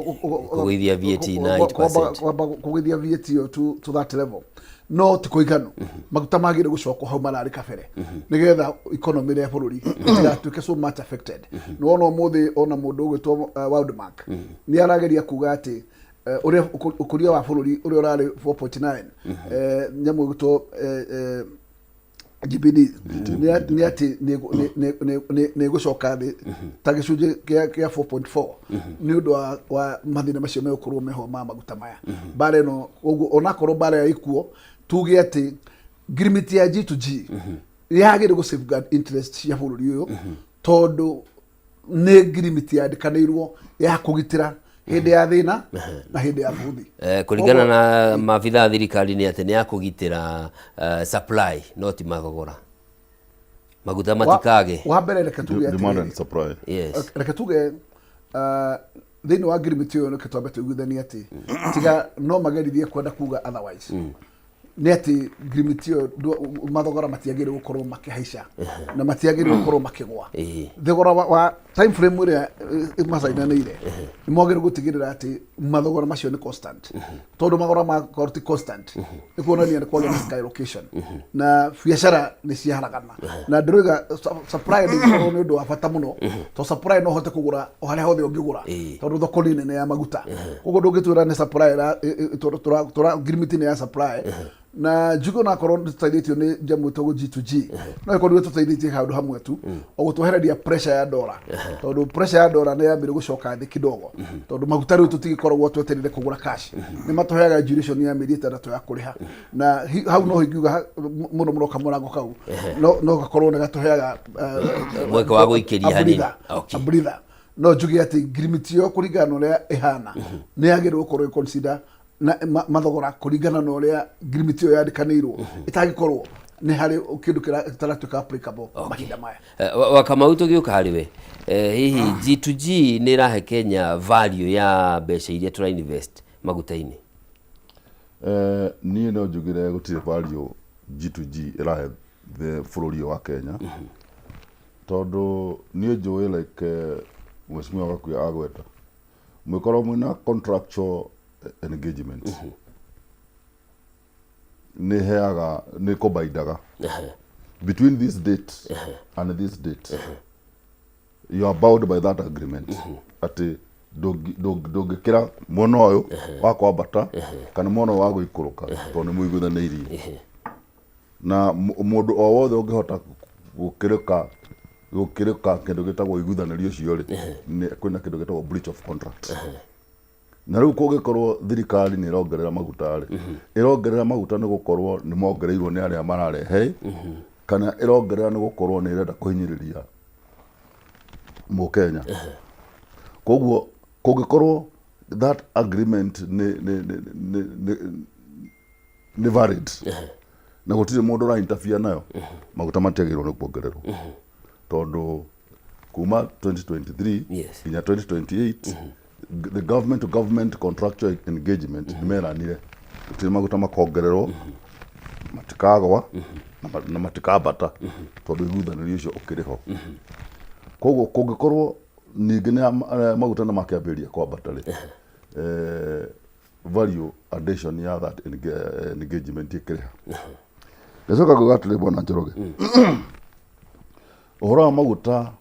Kũgũithia VAT na 8%. Kwamba kũgũithia VAT ĩyo to that level no ti kũiganu. Maguta magĩrĩire gũcokwo hau mararĩ kabere, nĩgetha economy ya bũrũri ĩtigatuĩke so much affected. Nĩ wona ũmũthĩ ona mũndũ ũgwĩtwo World Bank nĩ arageria kuga atĩ ũrĩa ũkũria wa bũrũri ũrĩa ũrarĩ 4.9, nyamũ ĩgwĩtwo GPD, nĩ atĩ nĩ ĩgũcoka thĩ ta gĩcunjĩ kĩa 4.4 nĩ ũndũ wa mathĩna macio megũkorwo meho ma maguta maya, mbara ĩno. Ũguo onakorwo mbara ĩkuo, tuge atĩ ngirimiti ya G2G yagĩrĩire gũ safeguard interest cia bũrũri ũyũ, tondũ nĩ ngirimiti yandĩkanĩirwo ya kũgitĩra hĩndĩ ya thĩna na hĩndĩ ya bũthi. Kũringana na maabitha a thirikari nĩ atĩ nĩ ya kũgitĩra supply no ti mathogora maguta matikage. Wa mbere reke tuge Demand and atĩrĩrĩ, supply. Reke tuge thĩinĩ wa ngirimiti ũyũ, reke twambe tũiguithanie atĩ tiga no magerithie kwenda kuga otherwise, nĩ atĩ ngirimiti ĩyo mathogora matiagĩrĩire gũkorwo makĩhaica na matiagĩrĩire gũkorwo makĩgwa. Thogora wa time frame ĩrĩa macainanĩire, nĩ mwagĩrĩire gũtigĩrĩra atĩ mathogora macio nĩ constant, tondũ magora makorwo ti constant nĩ kuonania nĩ kwagĩa na skyrocation na biacara nĩ ciaharagana. Na ndĩroiga supply ndĩngĩkorwo nĩ ũndũ wa bata mũno, to supply no hote kũgũra o harĩa hothe ũngĩgũra, tondũ thoko nĩ nene ya maguta. Koguo ndũngĩtwĩra nĩ supply ngirimiti nĩ ya supply. Na njuge onakorwo nĩ tũteithĩtio nĩ nyamũ ĩtagwo G2G, no ĩkorwo nĩ tũteithĩtie handũ hamwe tu o gũtwehereria pressure ya ndora, tondũ pressure ya ndora nĩ yambire gũcoka thĩ kidogo, tondũ maguta rĩu tũtigĩkoragwo twetereire kũgũra cash, nĩ matũheaga duration ya mĩeri 6 ya kũrĩha. Na hau no ingiuga mũno mũno kamũrango kau no gakorwo nĩ gatũheaga Mweke wa gũikĩria a hanini. breather, a breather. No njuge atĩ ngirimiti ĩyo kũringana na ũrĩa ĩhana nĩ yagĩrĩirwo gũkorwo ĩ consider na mathogora kũringana na ũrĩa ngirimiti ĩyo yandĩkanĩirwo, ĩtangĩkorwo nĩ harĩ kĩndũ gĩtaratuĩka applicable mahinda maya. Wakamau, tũgĩũka harĩ we, hihi G2G nĩ ĩrahe Kenya value ya mbeca iria tũra invest maguta-inĩ? Niĩ no njugire gũtirĩ value G2G ĩrahe the bũrũri ũyũ wa Kenya, tondũ niĩ njũĩ like mheshimiwa Gakuya agweta mwĩkorwo mwĩna contractual engagement nĩ heaga nĩ kũbaindaga between this date and this date, you are bound by that agreement atĩ ndũngĩkĩra mwena ũyũ wa kwambata kana mwena ũyũ wa gũikũrũka, tondũ nĩ mũiguithanĩirie. Na mũndũ o wothe ũngĩhota gũkĩrĩka Gũkĩrĩka kĩndũ gĩtagwo ũiguithanĩrio ũcio rĩ, kwĩna kĩndũ gĩtagwo breach of contract. Na rĩu kũngĩkorwo thirikari nĩ ĩrongerera maguta rĩ, ĩrongerera maguta nĩ gũkorwo nĩ mongereirwo nĩ arĩa mararehe, kana ĩrongerera nĩ gũkorwo nĩ ĩrenda kũhinyĩrĩria Mũkenya? Koguo kũngĩkorwo that agreement nĩ valid na gũtirĩ mũndũ ũra interfere nayo, maguta matiagĩrĩirwo nĩ kuongererwo, tondũ kuma 2023 nginya 2028 the government to government contractual engagement nĩ meranire gũtirĩ maguta makongererwo, matikagwa na matikambata, tondũ iguithanĩrio ũcio ũkĩrĩ ho. Koguo kũngĩkorwo ningĩ nĩ maguta nĩ makĩambĩrĩria kwambata rĩ, value addition ya that engagement ĩkĩrĩha. Ngacoka ngauga atĩrĩ, bwana Njoroge, ũhoro wa maguta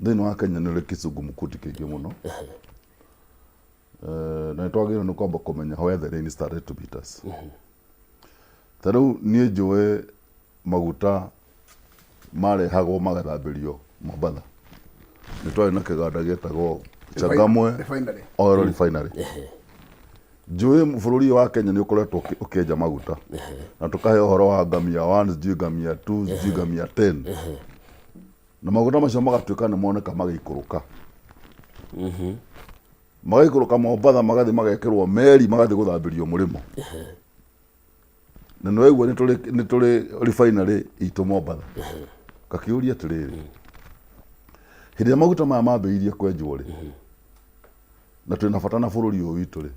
thĩinĩ wa Kenya nĩ ũrĩ kĩzungumkuti kĩingĩ mũno. Na nĩ twagĩrĩirwo nĩ kwamba kũmenya where the rain started to beat us. Ta rĩu niĩ njũĩ maguta marehagwo magathambĩrio Mombatha, nĩ twarĩ na kĩganda gĩetagwo Changamwe Refinery. Oil Refinery. Njũĩ bũrũri ũyũ wa Kenya nĩ ũkoretwo ũkĩenja maguta na tũkahe ũhoro wa ngamia 1, sijui ngamia 2, sijui ngamia 10, na maguta macio magatuĩka nĩ moneka magĩikũrũka, magaikũrũka Mombatha, magathiĩ magekĩrwo meri, magathiĩ gũthambĩrio mũrĩmo. Na nĩ waigua nĩ tũrĩ refinery itũ Mombatha. Ngakĩũria atĩrĩrĩ, hĩndĩ ĩrĩa maguta maya mambĩrĩirie kwenjwo rĩ, na twĩna bata na bũrũri ũyũ witũ rĩ,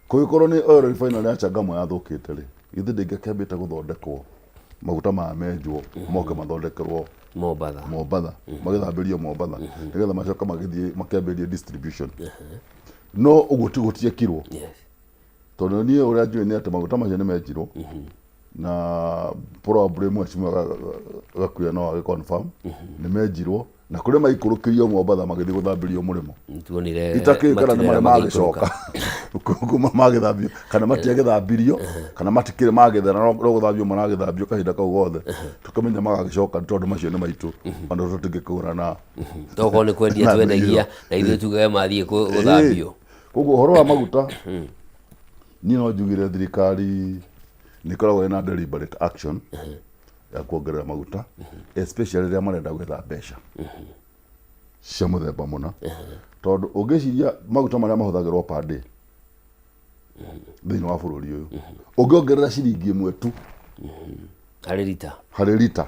kũngĩkorwo nĩ oil refinery ya Changamwe yathũkĩte rĩ, githĩ ndĩngĩakĩambĩte gũthondekwo, maguta maya menjwo moke mathondekerwo Mombatha? Mombatha, magĩthambĩrio Mombatha, nĩgetha macoke magĩthiĩ makĩambĩrĩrie distribution. No ũguo ti gũtiekirwo, tondũ niĩ ũrĩa njũĩ nĩ atĩ maguta macio nĩ menjirwo, na probably mheshimiwa Gakuya no agĩ confirm nĩ menjirwo na kũrĩa maikũrũkĩrio Mombatha magĩthiĩ gũthambĩrio mũrĩmo. Tuonire Itakĩũĩ kana nĩ matirera marĩ magĩikũrũka. magĩcoka kuma magĩthambio kana matiagĩthambirio, kana matikĩrĩ magĩthera, no gũthambio maragĩthambio kahinda kau gothe tũkĩmenya magagĩcoka, tondũ macio nĩ maitũ ona tũtingĩkũra na Tokorwo nĩ kwendia na twendagia mĩiyũro. Na ithuĩ tugage mathiĩ gũthambio. Koguo ũhoro wa maguta, niĩ no njugire thirikari nĩ ĩkoragwo ĩna deliberate action ya kuongerera maguta, especially rĩrĩa marenda gwetha mbeca cia mũthemba mũna, tondũ ũngĩciria maguta marĩa mahũthagĩrwo per day thĩinĩ wa bũrũri ũyũ, ũngĩongerera ciringi 1 tu harĩ rita, harĩ rita,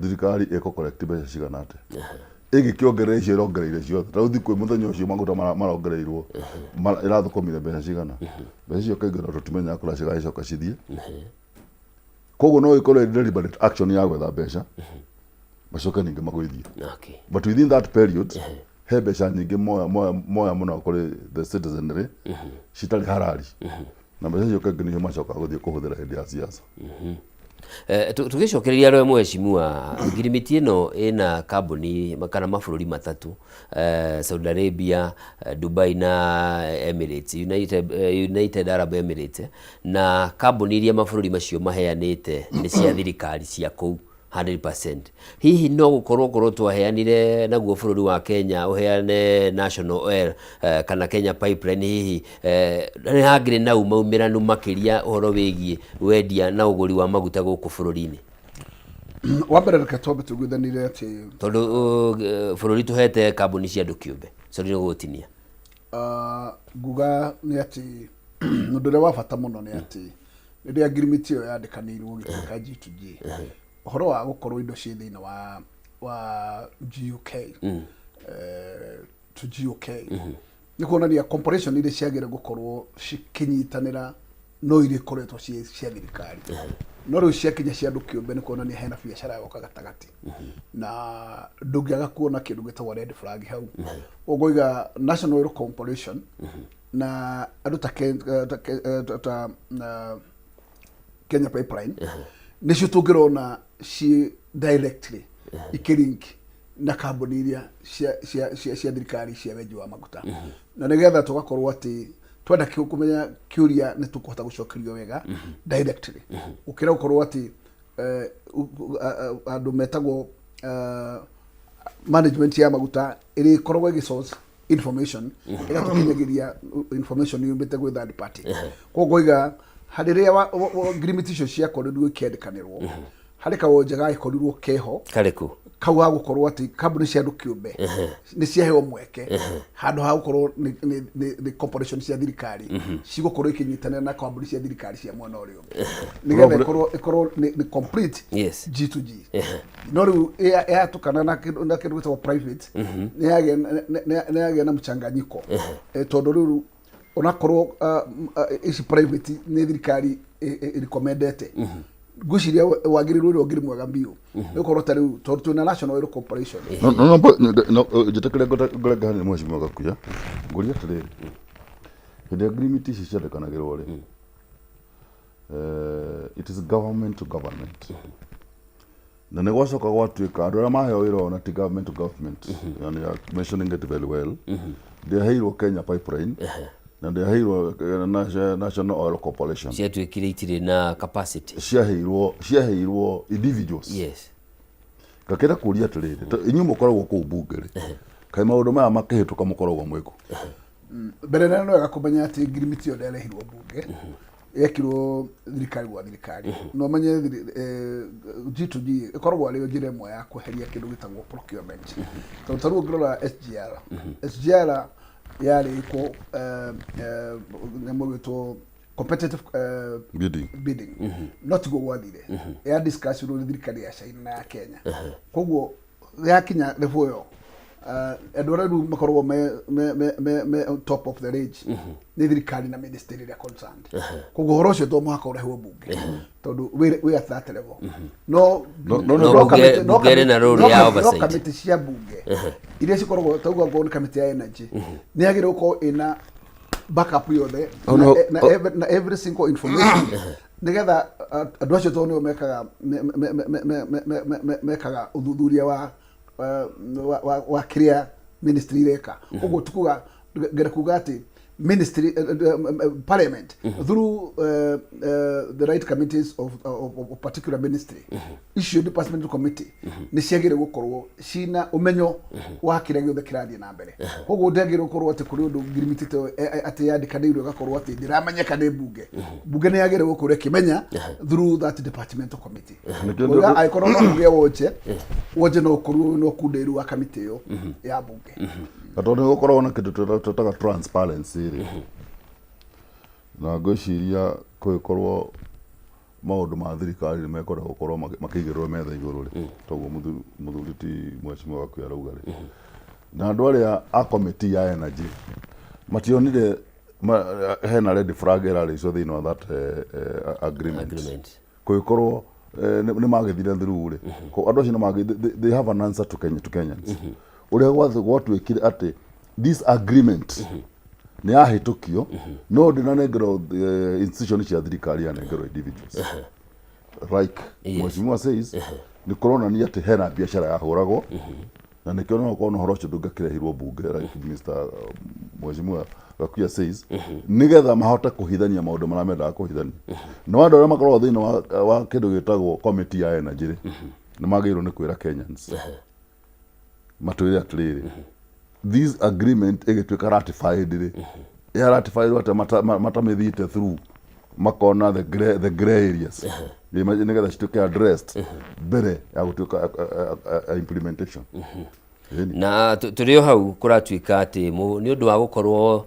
thirikari ĩkũ collect mbeca cigana atĩa ĩngĩkĩongerera icio ĩrongereire ciothe? Ta rĩu thikũ mũthenya ũcio maguta marongereirwo ĩrathũkũmire mbeca cigana? Mbeca icio kaingĩ no tũtimenyaga kũrĩa cigagĩcoka cithiĩ. Koguo no ĩkorwo ĩrĩ deliberate action ya gwetha mbeca, macoke ningĩ magũithie. But within that period he mbeca nyingĩ moya mũno kũrĩ the citizenry citarĩ harari, na mbeca icio kaingĩ nĩcio macokaga gũthiĩ kũhũthĩra hĩndĩ ya siasa. Tũgĩcokereria rwe mheshimiwa, ngirimiti ĩno ĩna kambuni kana mabũrũri matatũ, Saudi Arabia, Dubai na Emirates, United Arab Emirates, na kambuni iria mabũrũri macio maheanĩte nĩ cia thirikari cia kũu 100%. Hihi no gũkorwo korwo twaheanire naguo bũrũri wa Kenya ũheane National Oil kana Kenya Pipeline, hihi nĩ hangĩrĩ na umaumĩranu makĩria ũhoro wĩgiĩ wendia na ũgũri wa maguta gũkũ bũrũri-inĩ? Wa mbere, reke twambe tũiguithanire atĩ tondũ bũrũri tũhete kambuni cia andũ kĩũmbe, sorry nĩ gũgũtinia. Nguga nĩ atĩ ũndũ ũrĩa wa bata mũno nĩ atĩ rĩrĩa ngirimiti ĩyo yandĩkanĩirwo gĩtuĩka G2G, ũhoro wa gũkorwo indo ciĩ thĩinĩ wa GUK to GOK nĩ kuonania corporation iria ciagĩrĩire gũkorwo cikĩnyitanĩra no iria ikoretwo ciĩ cia thirikari, no rĩu ciakinya cia andũ kĩũmbe nĩ kuonania hena biacara yoka gatagatĩ, na ndũngĩaga kuona kĩndũ gĩtagwo red flag hau. Ũguo National Oil Corporation na andũ ta Kenya Pipeline nĩcio tũngĩrona ciĩ directly ikĩlink na kambuni iria cia thirikari cia wenji wa maguta, na nĩgetha tũgakorwo atĩ twenda kũmenya kĩũria nĩ tũkũhota gũcokerio wega directly, gũkĩra gũkorwo atĩ andũ metagwo Management ya maguta ĩrĩkoragwo ĩgĩ source information, ĩgatũkinyagĩria information yumĩte gwĩ third party. Koguo ngoiga harĩ rĩrĩa ngirimiti icio ciakorirwo ikĩandĩkanĩrwo, harĩ kawonje gagĩkorirwo keho. Karĩkũ? Kau ga gũkorwo atĩ kambuni cia andũ kĩũmbe nĩ ciaheo mweke handũ ha gũkorwo nĩ corporation cia thirikari cigũkorwo ikĩnyitanĩra na kambuni cia thirikari cia mwena ũrĩa ũngĩ, nĩgetha ĩkorwo nĩ complete G to G. No rĩu yatukana na kĩndũ gĩtagwo private, nĩ yagĩa na mchanganyiko. Tondũ rĩu onakorwo ici private nĩ thirikari ĩrecommendete, ngwĩciria wagĩrĩru ũrĩa ũngĩrĩ mwega biũ nĩ gũkorwo ta rĩu tondũ twĩna National Oil Corporation. No njĩtĩkĩre ngũrenga hanini, mheshimiwa Gakuya. Ngũria atĩrĩrĩ, hĩndĩ ĩrĩa ngirimiti ici ciandĩkanagĩrwo rĩ, it is government to government, na nĩ gwacoka gwatuĩka andũ arĩa maheo wĩra ũyũ na ti government to government, and you are mentioning it very well, ndĩaheirwo Kenya Pipeline na ndĩaheirwo National Oil Corporation. Ciatuĩkire itirĩ na capacity. Ciaheirwo individuals. Ngakĩenda kũria atĩrĩrĩ, inyuĩ mũkoragwo kũu bunge rĩ, kaĩ maũndũ maya makĩhĩtũka mũkoragwo mwĩkũ? Mbere nene no wega kũmenya atĩ ngirimiti ĩyo ndĩarehirwo bunge, yekirwo thirikari gwa thirikari. No ũmenye G2G ĩkoragwo arĩ njĩra ĩmwe ya kweheria kĩndũ gĩtagwo procurement, tondũ ta rĩu ũngĩrora SGR, SGR yarĩ ĩkwo nyamũ ĩgwĩtwo competitive bidding. Bidding, no tiguo gwathire. Ya discuss nĩ thirikari ya China na ya Kenya. Koguo yakinya level ĩyo, andũ arĩa rĩu makoragwo me on top of the range nĩ thirikari na ministry ĩrĩa concerned. Koguo ũhoro ũcio to mũhaka ũrehwo bunge, tondũ wĩ at that level. No No, No bunge ĩrĩ na role ya no oversight. Kamĩtĩ cia bunge iria cikoragwo tauga ngorwo nĩ kamĩtĩ ya energy, nĩ yagĩrĩirwo gũkorwo ĩna backup yothe Oh, na, no. na every single information, nigetha andũ acio tondũ nĩo mekaga mekaga ũthuthuria wa kĩrĩa ministry ireka. Ũguo tukuga ngenda kuga atĩ ministry, parliament through the right committees of particular ministry icio, departmental committee, nĩ ciagĩrĩire gũkorwo cina ũmenyo wa kĩrĩa gĩothe kĩrathiĩ na mbere. Koguo ndĩagĩrĩirwo gũkorwo atĩ kũrĩ ũndũ ngirimiti ta ĩyo, atĩ yandĩkanĩirwo ĩgakorwo atĩ ndĩramenyeka nĩ bunge. Bunge nĩ yagĩrĩirwo gũkorwo ĩkĩmenya through that departmental committee. Nĩkĩo Kuga angĩkorwo no kũgĩe wonje no ũkorwo no kundĩru wa kamĩtĩ ĩyo ya bunge. Na tondũ nĩ gũkoragwo na kĩndũ twĩtaga transparency rĩ, na ngwĩciria kũngĩkorwo maũndũ ma thirikari nĩ mekwenda gũkorwo makĩigĩrĩrwo metha igũrũ rĩ, toguo mũthuri ti mheshimiwa waku arauga rĩ, na andũ arĩa a committee ya energy mationire hena red flag ĩrarĩcwo thĩinĩ wa that agreement. Agreement. Kũngĩkorwo nĩ magĩthire through rĩ, andũ acio nĩ they have an answer to Kenya, to Kenyans, ũrĩa gwatuĩkire atĩ this agreement nĩ yahĩtũkio no ndĩnanengerwo institution cia thirikari, yanengerwo individuals like mheshimiwa says. Nĩ kũronania atĩ hena biacara yahũragwo, na nĩkĩo no ũkorwo na ũhoro ũcio ndũngĩakĩrehirwo bunge, like Mr. Mheshimiwa Gakuya says, nĩgetha mahote kũhithania maũndũ marĩa mendaga kũhithania. No andũ arĩa makoragwo thĩinĩ wa kĩndũ gĩtagwo committee ya energy rĩ, nĩ magĩrĩirwo nĩ kwĩra Kenyans, matwĩre atĩrĩrĩ, this agreement ĩgĩtuĩka ratified rĩ, ya ratified atĩa matamĩthiĩte through makona the grey areas, nĩgetha cituĩke addressed mbere ya gũtuĩka implementation. Ĩni. Na tũrĩ o hau, kũratuĩka atĩ nĩ ũndũ wa gũkorwo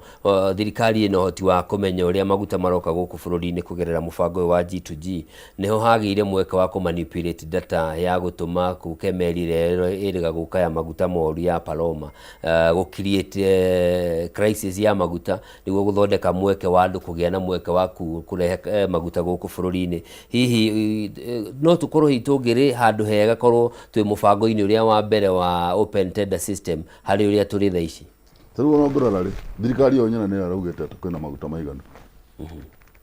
thirikari ĩna ũhoti wa kũmenya ũrĩa maguta maroka gũkũ bũrũri-inĩ kũgerera mũbango ũyũ wa G2G, nĩho hagĩire mweke wa kũmanipulate data ya gũtũma kũke meri ĩrĩa ĩrĩga gũka ya maguta moru ya Paloma, gũ create crisis ya maguta nĩguo gũthondeka mweke wa andũ kũgĩa na mweke wa kũrehe maguta gũkũ bũrũri-inĩ. Hihi no tũkorwo hihi tũngĩrĩ handũ hega korwo twĩ mũbango-inĩ ũrĩa wa mbere wa open tender system harĩ ũrĩa tũrĩ thaa ici? Ta rĩu ona ũngĩrora rĩ, thirikari yo nyene nĩyo ĩraugĩte atĩ kwĩna maguta maiganu,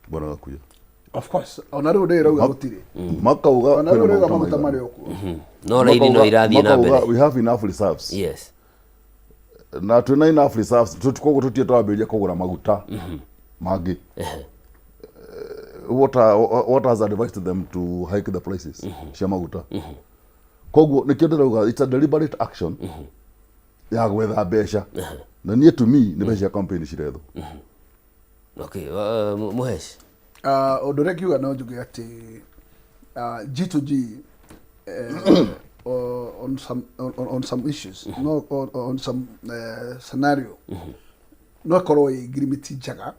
bwana Gakuya. Of course, ona rĩu ndĩ ĩrauga gũtirĩ. Makauga Ona rĩu kwĩna rĩuga maguta maguta maiganu. marĩ o kuo. No raini no Makauga- irathiĩ na makauga mbere. we have enough reserves. Na twĩna enough reserves, koguo tũtirĩ twambĩrĩria kũgũra maguta mangĩ. What has advised them to hike the prices cia maguta? Koguo nĩkĩo ndĩrauga it's a deliberate action ya gwetha mbeca, na niĩ to me nĩ mbeca cia campaign cirethwo. Okay, Mũhesh. Ũndũ ũrĩa ngiuga no njuge atĩ G2G on some issues, no on some scenario no ĩkorwo ĩ ngirimiti njega,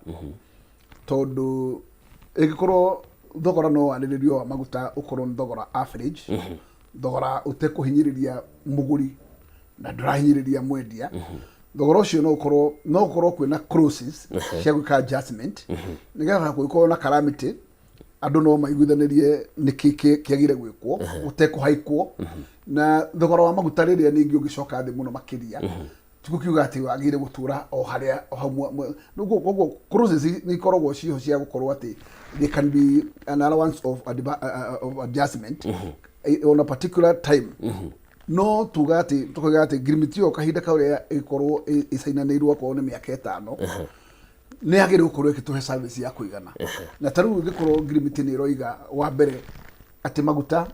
tondũ ĩngĩkorwo thogora no warĩrĩrio wa maguta ũkorwo nĩ thogora average, thogora ũtekũhinyĩrĩria mũgũri na ndũrahinyĩrĩria mwendia, thogora ũcio no ũkorwo kwĩna clauses cia gwĩka adjustment nĩgetha kũngĩkorwo na calamity andũ no maiguithanĩrie nĩkĩ kĩagire gwĩkwo gũtekũhaikwo. Na thogora wa maguta rĩrĩa ningĩ ũngĩcoka thĩ mũno makĩria, tigukiuga atĩ wagĩrĩire gũtũra o harĩa o hau. Koguo clauses nĩ ikoragwo ciho cia gũkorwo atĩ there can be an allowance of adjustment on a particular time. No tuga atĩ tukoiga atĩ ngirimiti ĩyo kahinda karĩa ĩkorwo ĩcainanĩirwo, akorwo nĩ mĩaka 5, nĩ yagĩrĩirwo gũkorwo ĩgĩtũhe service ya kũigana. Na ta rĩu ĩngĩkorwo ngirimiti nĩ ĩroiga wa mbere atĩ maguta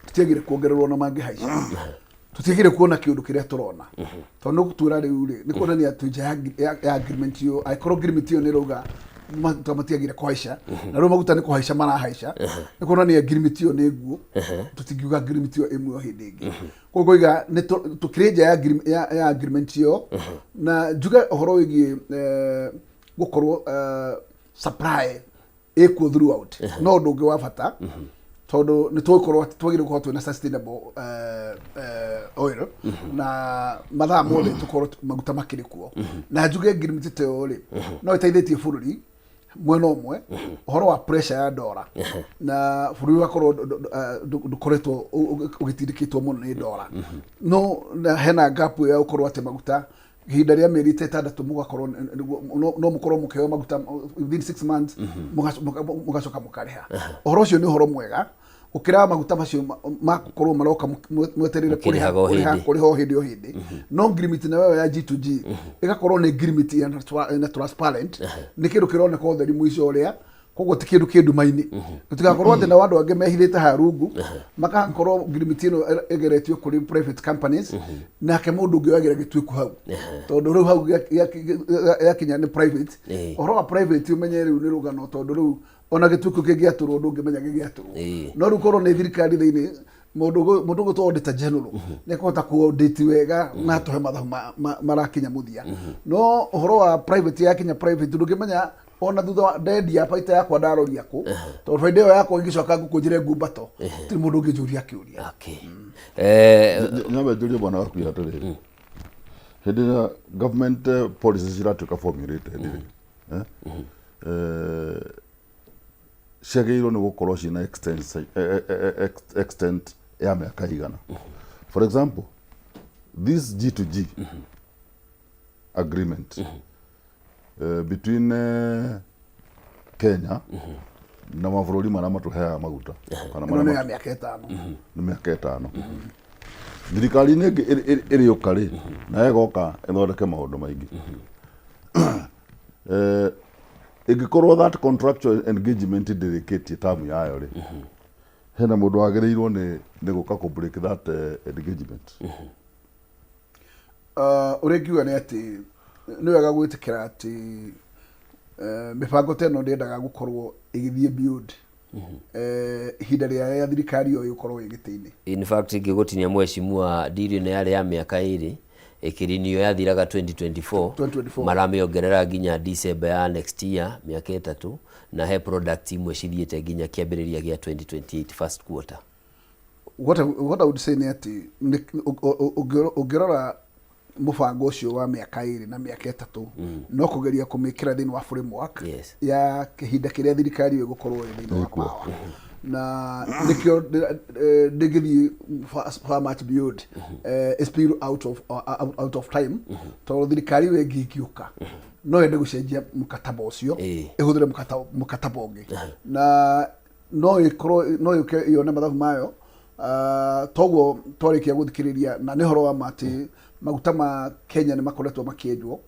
tũtiagĩrĩire kuongererwo na mangĩhaica, tũtiagĩrĩire kuona kĩũndũ kĩrĩa tũrona, tondũ nĩ gũtwĩra rĩu rĩ nĩ kuonania twĩ nja ya agreement ĩyo. Angĩkorwo agreement ĩyo nĩ ĩrauga maguta matiagĩrĩire kũhaica na rĩu maguta nĩ kũhaica marahaica, nĩ kuonania agreement ĩyo nĩ nguũ. Tũtingiuga agreement ĩyo ĩmwe o hĩndĩ ĩngĩ. Koguo ngoiga nĩ tũkĩrĩ nja ya agreement ĩyo. Na njuge ũhoro wĩgiĩ gũkorwo supply ĩkuo throughout no ũndũ ũngĩ wa bata, tondũ nĩ tũgũkorwo atĩ twagĩrĩirwo gũkorwo twĩna sustainable oil na mathaa mothe tũkorwo maguta makĩrĩ kuo. Na njuge ngirimiti ta ĩyo rĩ no ĩteithĩtie bũrũri mwena ũmwe ũhoro wa pressure ya ndora, na bũrũri ũgakorwo ndũkoretwo ũgĩtindĩkĩtwo mũno nĩ ndora. No na hena gap ya gũkorwo atĩ maguta ihinda rĩa mĩeri ta 6 mũgakorwo no mũkorwo mũkĩheo maguta within 6 months, mũgacoka mũkarĩha. Ũhoro ũcio nĩ ũhoro mwega gũkĩra maguta macio makorwo maroka mwetereire kũrĩha. Mũkĩrĩhaga o kũrĩha hĩndĩ. Kũrĩha o hĩndĩ o hĩndĩ. No ngirimiti nayo ya G2G ĩgakorwo nĩ ngirimiti ĩna transparent, nĩ kĩndũ kĩroneka ũtheri mũico ũrĩa, koguo ti kĩndũ kĩ nduma-inĩ. Tũtigakorwo atĩ nao andũ angĩ mehithĩte haha rungu, magakorwo ngirimiti ĩno ĩgeretio kũrĩ private companies, nake mũndũ ũngĩ oyagĩra gĩtuĩku hau, tondũ rĩu hau yakinya nĩ private. Ũhoro wa private ũmenye rĩu nĩ rũgano, tondũ rĩu ona gĩtuĩku kĩngĩatũrwo ndũngĩmenya gĩgĩatũrwo. No rĩu korwo nĩ thirikari thĩinĩ, mũndũ ũgwĩtwo auditor general nĩ ekũhota ku audit wega na atũhe mathabu marakinya mũthia. No ũhoro wa private, yakinya private ndũngĩmenya ona thutha wa ndendia baita yakwa ndaroria kũ, tondũ baita ĩyo yakwa ĩngĩcoka ngũkũnjĩre ngumbato, tirĩ mũndũ ũngĩnjũria kĩũria. Nyambe njũrie bwana waku atĩrĩrĩ, hĩndĩ ĩrĩa government policies ciratuĩka formulated rĩ, ciagĩrĩirwo nĩ gũkorwo ciĩna extent ya mĩaka igana? For example, this G2G agreement between Kenya na mabũrũri marĩa matũheaga maguta kana ĩno nĩ marĩa ya mĩaka 5. Nĩ mĩaka 5. Thirikari-inĩ ĩngĩ ĩrĩũka rĩ, na ĩgoka ĩthondeke maũndũ maingĩ. Ĩngĩkorwo that contractual engagement ndĩrĩkĩtie tamu yayo rĩ, hena mũndũ wagĩrĩirwo nĩ gũka kũ break that engagement? Ũrĩa ingiuga nĩ atĩ nĩ wega gwĩtĩkĩra atĩ mĩbango ta ĩno ndĩendaga gũkorwo ĩgĩthiĩ beyond ihinda rĩa rĩa thirikari ĩyo ĩgũkorwo ĩ gĩtĩ-inĩ. In fact, ngĩgũtinia mheshimiwa, deal ĩno yarĩ ya mĩaka 2, ĩkĩrinio yathiraga 2024. 2024. Maramĩongerera nginya December ya next year, mĩaka 3, na he product imwe cithiĩte nginya kĩambĩrĩria gĩa 2028 first quarter. What I would say nĩ atĩ ũngĩrora mũbango ũcio wa mĩaka 2 na mĩaka 3, no kũgeria kũmĩkĩra thĩinĩ wa framework ya kĩhinda kĩrĩa thirikari ĩyo ĩgũkorwo ĩ thĩinĩ wa power, na nĩkĩo ndĩngĩthiĩ far much beyond spill out of time, tondũ thirikari ĩyo ĩngĩ ĩngĩũka no yende gũcenjia mũkataba ũcio, ĩhũthĩre mũkataba ũngĩ, na no ĩkorwo no yũke yone mathabu mayo. Toguo twarĩkia gũthikĩrĩria, na nĩ ũhoro wa ma atĩ Maguta ma Kenya nĩ makoretwo makĩenjwo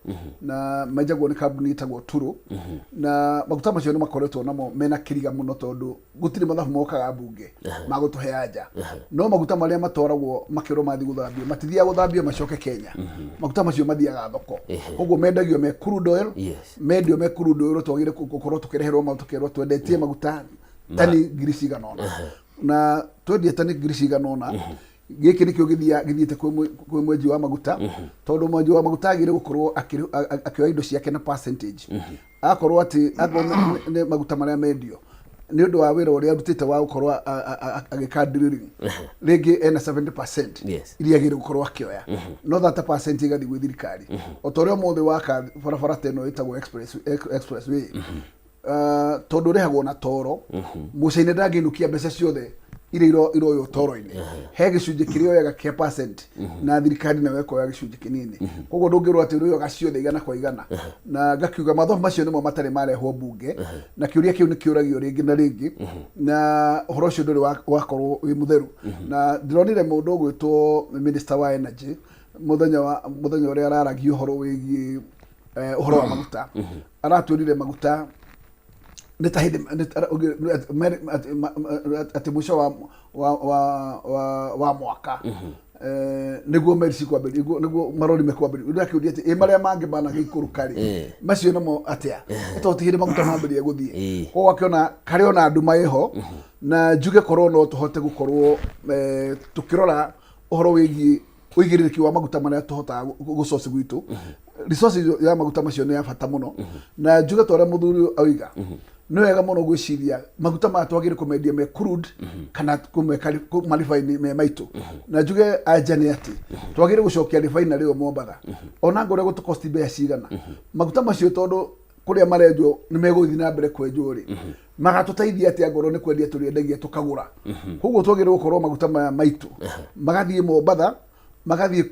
na menjagwo nĩ kambuni ĩtagwo Turo, na maguta macio nĩ makoretwo namo mena kĩriga mũno tondũ gũtirĩ mathabu mokaga mbunge ma gũtũhe anja. No maguta marĩa matwaragwo makĩrwo mathiĩ gũthambio matithiaga gũthambio macoke Kenya, maguta macio mathiaga thoko. Koguo mendagio me crude oil. Mendio me crude oil, twagĩrĩire gũkorwo tũkĩreherwo mau tũkerwo twendetie maguta tani ngiri cigana ũna, na twendie tani ngiri cigana ũna. Gĩkĩ nĩkĩo gĩthiĩte kwĩ mwenji wa maguta, tondũ mwenji wa maguta agĩrĩire gũkorwo akĩoya indo ciake na percentage. Akorwo atĩ akorwo nĩ maguta marĩa mendio nĩ ũndũ wa wĩra ũrĩa arutĩte wa gũkorwo agĩka drilling, rĩngĩ ena 70% iria agĩrĩire gũkorwo akĩoya, no 30% ĩgathiĩ gwĩ thirikari. O ta ũrĩa ũmũthĩ waka barabara ta ĩno ĩtagwo expressway, tondũ ũrĩhagwo na toro, mũcaina ndangĩinũkia mbeca ciothe iria iroywo toro-inĩ. He gĩcunjĩ kĩrĩa oyaga kĩa percent, na thirikari nayo ĩkoya gĩcunjĩ kĩnini. Koguo ndũngĩrwo atĩ ũrĩoyaga ciothe igana kwa igana. Na ngakiuga mathabu macio nĩmo matarĩ marehwo mbunge, na kĩũria kĩu nĩ kĩũragio rĩngĩ na rĩngĩ, na ũhoro ũcio ndũrĩ wakorwo wĩ mũtheru. Na ndĩronire mũndũ ũgwĩtwo minister wa energy mũthenya wa mũthenya ũrĩa araragia ũhoro wĩgiĩ ũhoro wa maguta, aratwĩrire maguta nĩ ta hĩndĩ nĩ ta- atĩ mũico wa mwaka nĩguo meri cikwambĩrĩria, nĩguo marori mekwambĩrĩria. Ũndũ akĩũria atĩ ĩ marĩa mangĩ managĩikũrũka rĩ, macio namo atĩa, tondũ ti hĩndĩ maguta mambĩrĩria gũthiĩ. Koguo akĩona karĩ ona nduma ĩho, na njuge korwo no tũhote gũkorwo tũkĩrora ũhoro wĩgiĩ ũigĩrĩrĩki wa maguta marĩa tũhotaga gũcoci gwitũ. Resources ya maguta macio nĩ ya bata mũno, na njuge ta ũrĩa mũthuri ũyũ oiga, nĩ wega mũno gwĩciria maguta maya twagĩrĩire kũmendia me crude kana kũmeka marifine me maitũ. Na njuge anja nĩ atĩ twagĩrĩire gũcokia refinery ĩyo Mombatha, ona ngorwo gũtũkosti mbeca cigana. Maguta macio, tondũ kũrĩa marenjwo nĩ megũthiĩ na mbere kwenjwo rĩ, magatũteithia atĩa ngorwo nĩ kwendia tũrĩendagia tũkagũra? Koguo twagĩrĩirwo gũkorwo maguta maya maitũ magathiĩ Mombatha, magathiĩ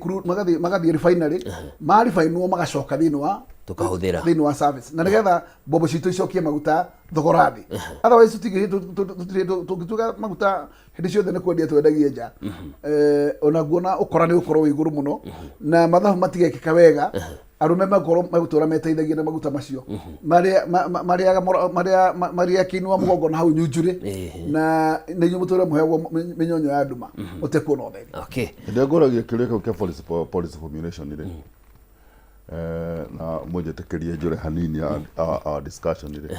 magathiĩ refinery, marifainwo magacoka thĩinĩ wa Tũkahũthĩra. Thĩinĩ wa service, na nĩgetha mbombo citũ icokie maguta thogora thĩ. Otherwise tũngĩtuga maguta hĩndĩ ciothe nĩ kwendia twendagie nja, ona nguona ũkora nĩ ũkorwo wĩ igũrũ mũno, na mathabu matigekĩka wega, arũme makorwo megũtũra meteithagia na maguta macio marĩa marĩaga marĩa marĩa kĩinua mũgongo na hau nyunjurĩ, na inyuĩ mũtũre mũheagwo mĩnyonyo ya nduma mũtekuona ũtheri. Hĩndĩ ĩrĩa ngũragia kĩũria kĩu kĩa policy formulation rĩ, na mũnjĩtĩkĩrie njũre hanini our discussion rĩ,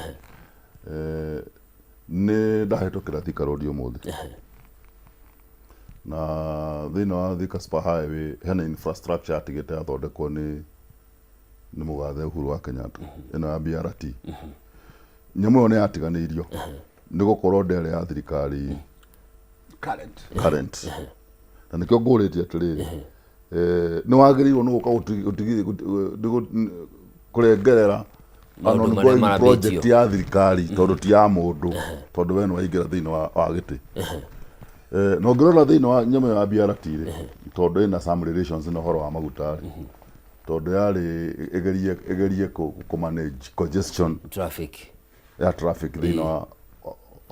nĩ ndahĩtũkĩra Thika Road ũmũthĩ, na thĩinĩ wa Thika Super Highway hena infrastructure yatigĩte yathondekwo nĩ mũgathe Uhuru wa Kenyatta, ĩno ya BRT. Nyamũ ĩyo nĩ yatiganĩirio nĩ gũkorwo ndĩarĩ ya thirikari current. Current. Na nĩkĩo ngũrĩtie atĩrĩrĩ, nĩ wagĩrĩirwo nĩ gũka kũrengerera Maũndũ an marĩa ongoing marambĩtio. project ya thirikari, tondũ ti ya mũndũ, tondũ we nĩ waingĩra thĩinĩ wa gĩtĩ. Na ũngĩrora thĩinĩ wa nyamũ ĩyo ya BRT rĩ, tondũ ĩna some relations na ũhoro wa maguta rĩ, tondũ yarĩ ĩgerie kũ manage congestion traffic ya traffic thĩinĩ wa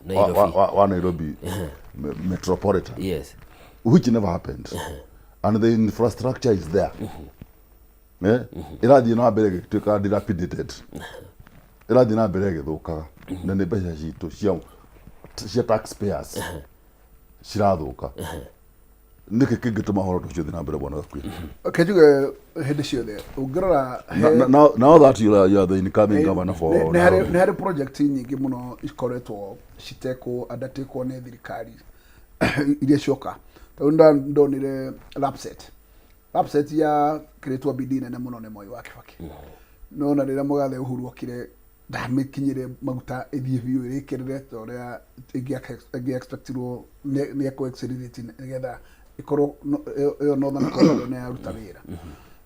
Nairobi. wa Nairobi metropolitan, which never happened, and the infrastructure is there. Ĩrathiĩ na mbere ĩgĩtuĩka dilapidated, ĩrathiĩ na mbere ĩgĩthũkaga, na nĩ mbeca citũ cia taxpayers cirathũka. Nĩkĩ kĩngĩtũma ũhoro ũcio ũthiĩ na mbere, bwana Gakuya? Okay, njuge hĩndĩ ciothe ũngĩrora Now that you are the incoming governor for nĩ Nairobi. Nĩ harĩ project nyingĩ mũno ikoretwo citekwo undertakwo nĩ thirikari iria cioka. Tondũ ndonire lapset ya kĩrĩtwo bidii nene mũno nĩ Moi wa Kibaki, no na rĩrĩa mũgathe Uhuru okire ndamĩkinyĩre maguta ĩthiĩ biũ ĩrĩkĩrĩre ta ũrĩa ĩngĩ expectirwo nĩ ekũ accelerate nĩgetha ĩkorwo ĩyo Northern Corridor nĩ yaruta wĩra.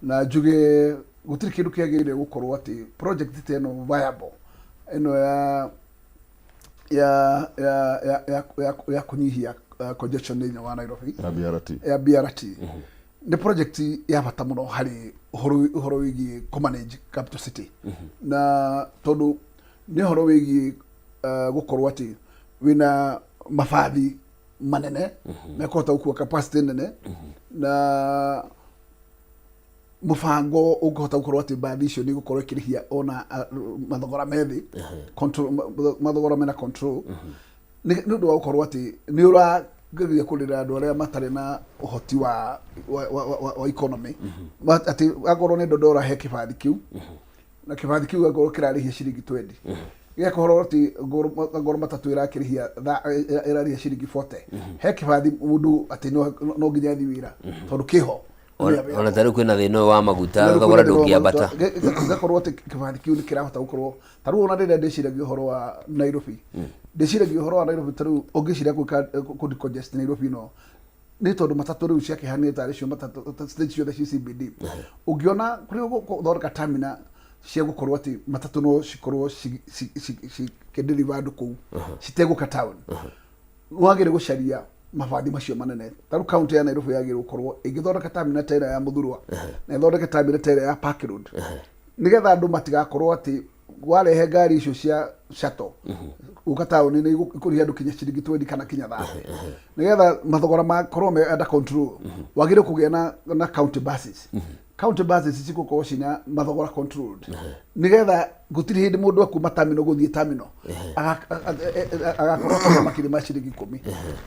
Na njuge gũtirĩ kĩndũ kĩagĩrĩire gũkorwo atĩ project ta ĩno viable ĩno ya kũnyihia congestion thĩinĩ wa Nairobi. Ya BRT. Ya BRT nĩ project ya bata mũno harĩ ũhoro wĩgiĩ kũ manage capital city, na tondũ nĩ ũhoro wĩgiĩ gũkorwo atĩ wĩna mabathi manene mekũhota gũkua capacity nene na Mũbango ũngĩhota gũkorwo atĩ mbathi icio nĩ igũkorwo ikĩrĩhia ona mathogora me thĩ, mathogora mena control, nĩ ũndũ wa gũkorwo atĩ nĩ ũrageria kũrĩra andũ arĩa matarĩ na ũhoti wa economy. Atĩ akorwo nĩ Ndondola he kĩbathi kĩu, na kĩbathi kĩu angorwo kĩrarĩhia ciringi 20, gĩgakorwo atĩ angorwo matatũ ĩrakĩrĩhia ĩrarĩhia ciringi 40, he kĩbathi mũndũ atĩ no nginya athiĩ wĩra tondũ kĩho. Ona ta rĩu kwĩna thĩna ũyũ wa maguta, thogora ndũngĩambata. Gakorwo atĩ kĩbathi kĩu nĩ kĩrahota gũkorwo ta rĩu ona rĩrĩa ndĩciragia ũhoro wa Nairobi, ndĩciragia ũhoro wa Nairobi ta rĩu ũngĩciria gwĩka kũ decongest Nairobi, no nĩ tondũ matatũ rĩu ciakĩhanire tarĩ cio matatũ stage ciothe ci CBD. Ũngĩona kũrĩa gũthondeka terminal cia gũkorwo atĩ matatũ no cikorwo cikĩdeliver andũ kũu citegũka town, wagĩrĩire gũcaria mabathi macio manene. Ta rĩu kaunti ya Nairobi yagĩrĩirwo gũkorwo ĩngĩthondeka terminal ta ĩrĩa ya Mũthurwa na ĩthondeke terminal ta ĩrĩa ya Park Road, nĩgetha andũ matigakorwo atĩ warehe ngari icio cia shuttle gũka taũni nĩ ikũrĩhia andũ kinya ciringi 20 kana kinya 30. Nĩgetha mathogora makorwo me under control, wagĩrĩirwo kũgĩa na county buses. County buses cigũkorwo cina mathogora controlled, nĩgetha gũtirĩ hĩndĩ mũndũ akuma terminal gũthiĩ terminal agakorwo akĩrĩa makĩria ma ciringi 10.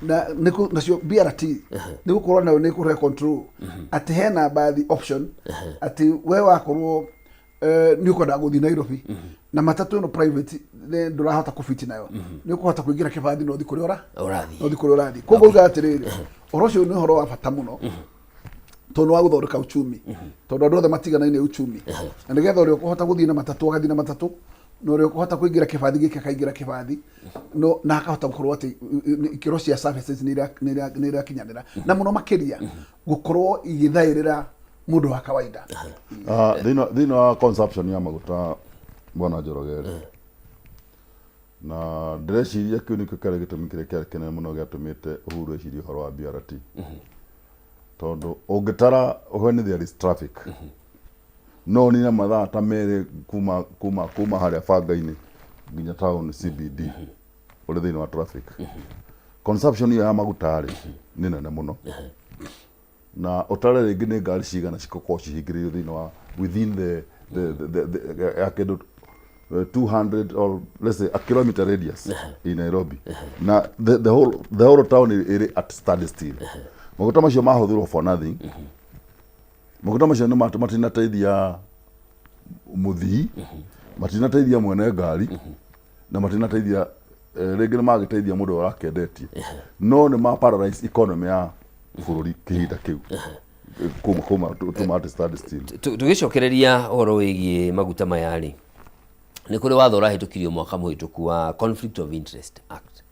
Na nacio BRT nĩ gũkorwo nayo nĩ kũrehe control atĩ hena bathi option atĩ we wakorwo nĩ ũkwenda gũthiĩ Nairobi na matatũ ĩno private ndũrahota kũbiti nayo, nĩ ũkũhota kũingĩra kĩbathi na ũthiĩ kũrĩa ũra ũrathiĩ. Na ũthiĩ kũrĩa ũrathiĩ. Koguo uga atĩrĩrĩ, ũhoro ũcio nĩ ũhoro wa bata mũno tondũ nĩ wa gũthondeka uchumi, tondũ andũ othe matiganaine uchumi, na nĩgetha ũrĩa ũkũhota gũthiĩ na matatũ agathiĩ na matatũ, na ũrĩa ũkũhota kũingĩra kĩbathi gĩkĩ akaingĩra kĩbathi, no na akahota gũkorwo atĩ ikĩro cia services nĩ irakinyanĩra, na mũno makĩria gũkorwo igĩthaĩrĩra mũndũ wa kawaida. Ah, thĩinĩ wa consumption ya maguta, bwana Njoroge rĩ, na ndĩreciria kĩu nĩkĩo kĩarĩ gĩtũmi kĩrĩa kĩarĩ kĩnene mũno gĩatũmĩte Uhuru ecirie ũhoro wa BRT, tondũ ũngĩtara when there is traffic no ũnine mathaa ta 2 kuma harĩa banga-inĩ nginya town CBD ũrĩ thĩinĩ wa traffic. Consumption ĩyo ya maguta rĩ nĩ nene mũno, na ũtare rĩngĩ nĩ ngari cigana cikoragwo cihingĩrĩirio thĩinĩ wa within the ya kĩndũ 200 or let's say a kilometer radius in Nairobi, na the whole town ĩrĩ at standstill. Maguta macio mahũthĩrwo for nothing. Maguta macio nĩ matinateithia mũthii, matinateithia mwene ngari, na matinateithia rĩngĩ nĩ magĩteithia mũndũ ũrĩa ũrakĩendetie, no nĩ ma paralyze economy ya bũrũri kĩhinda kĩu kuma tuma at standstill. Tũgĩcokereria ũhoro wĩgiĩ maguta maya rĩ, nĩ kũrĩ watho ũrahĩtũkirio mwaka mũhĩtũku wa Conflict of Interest Act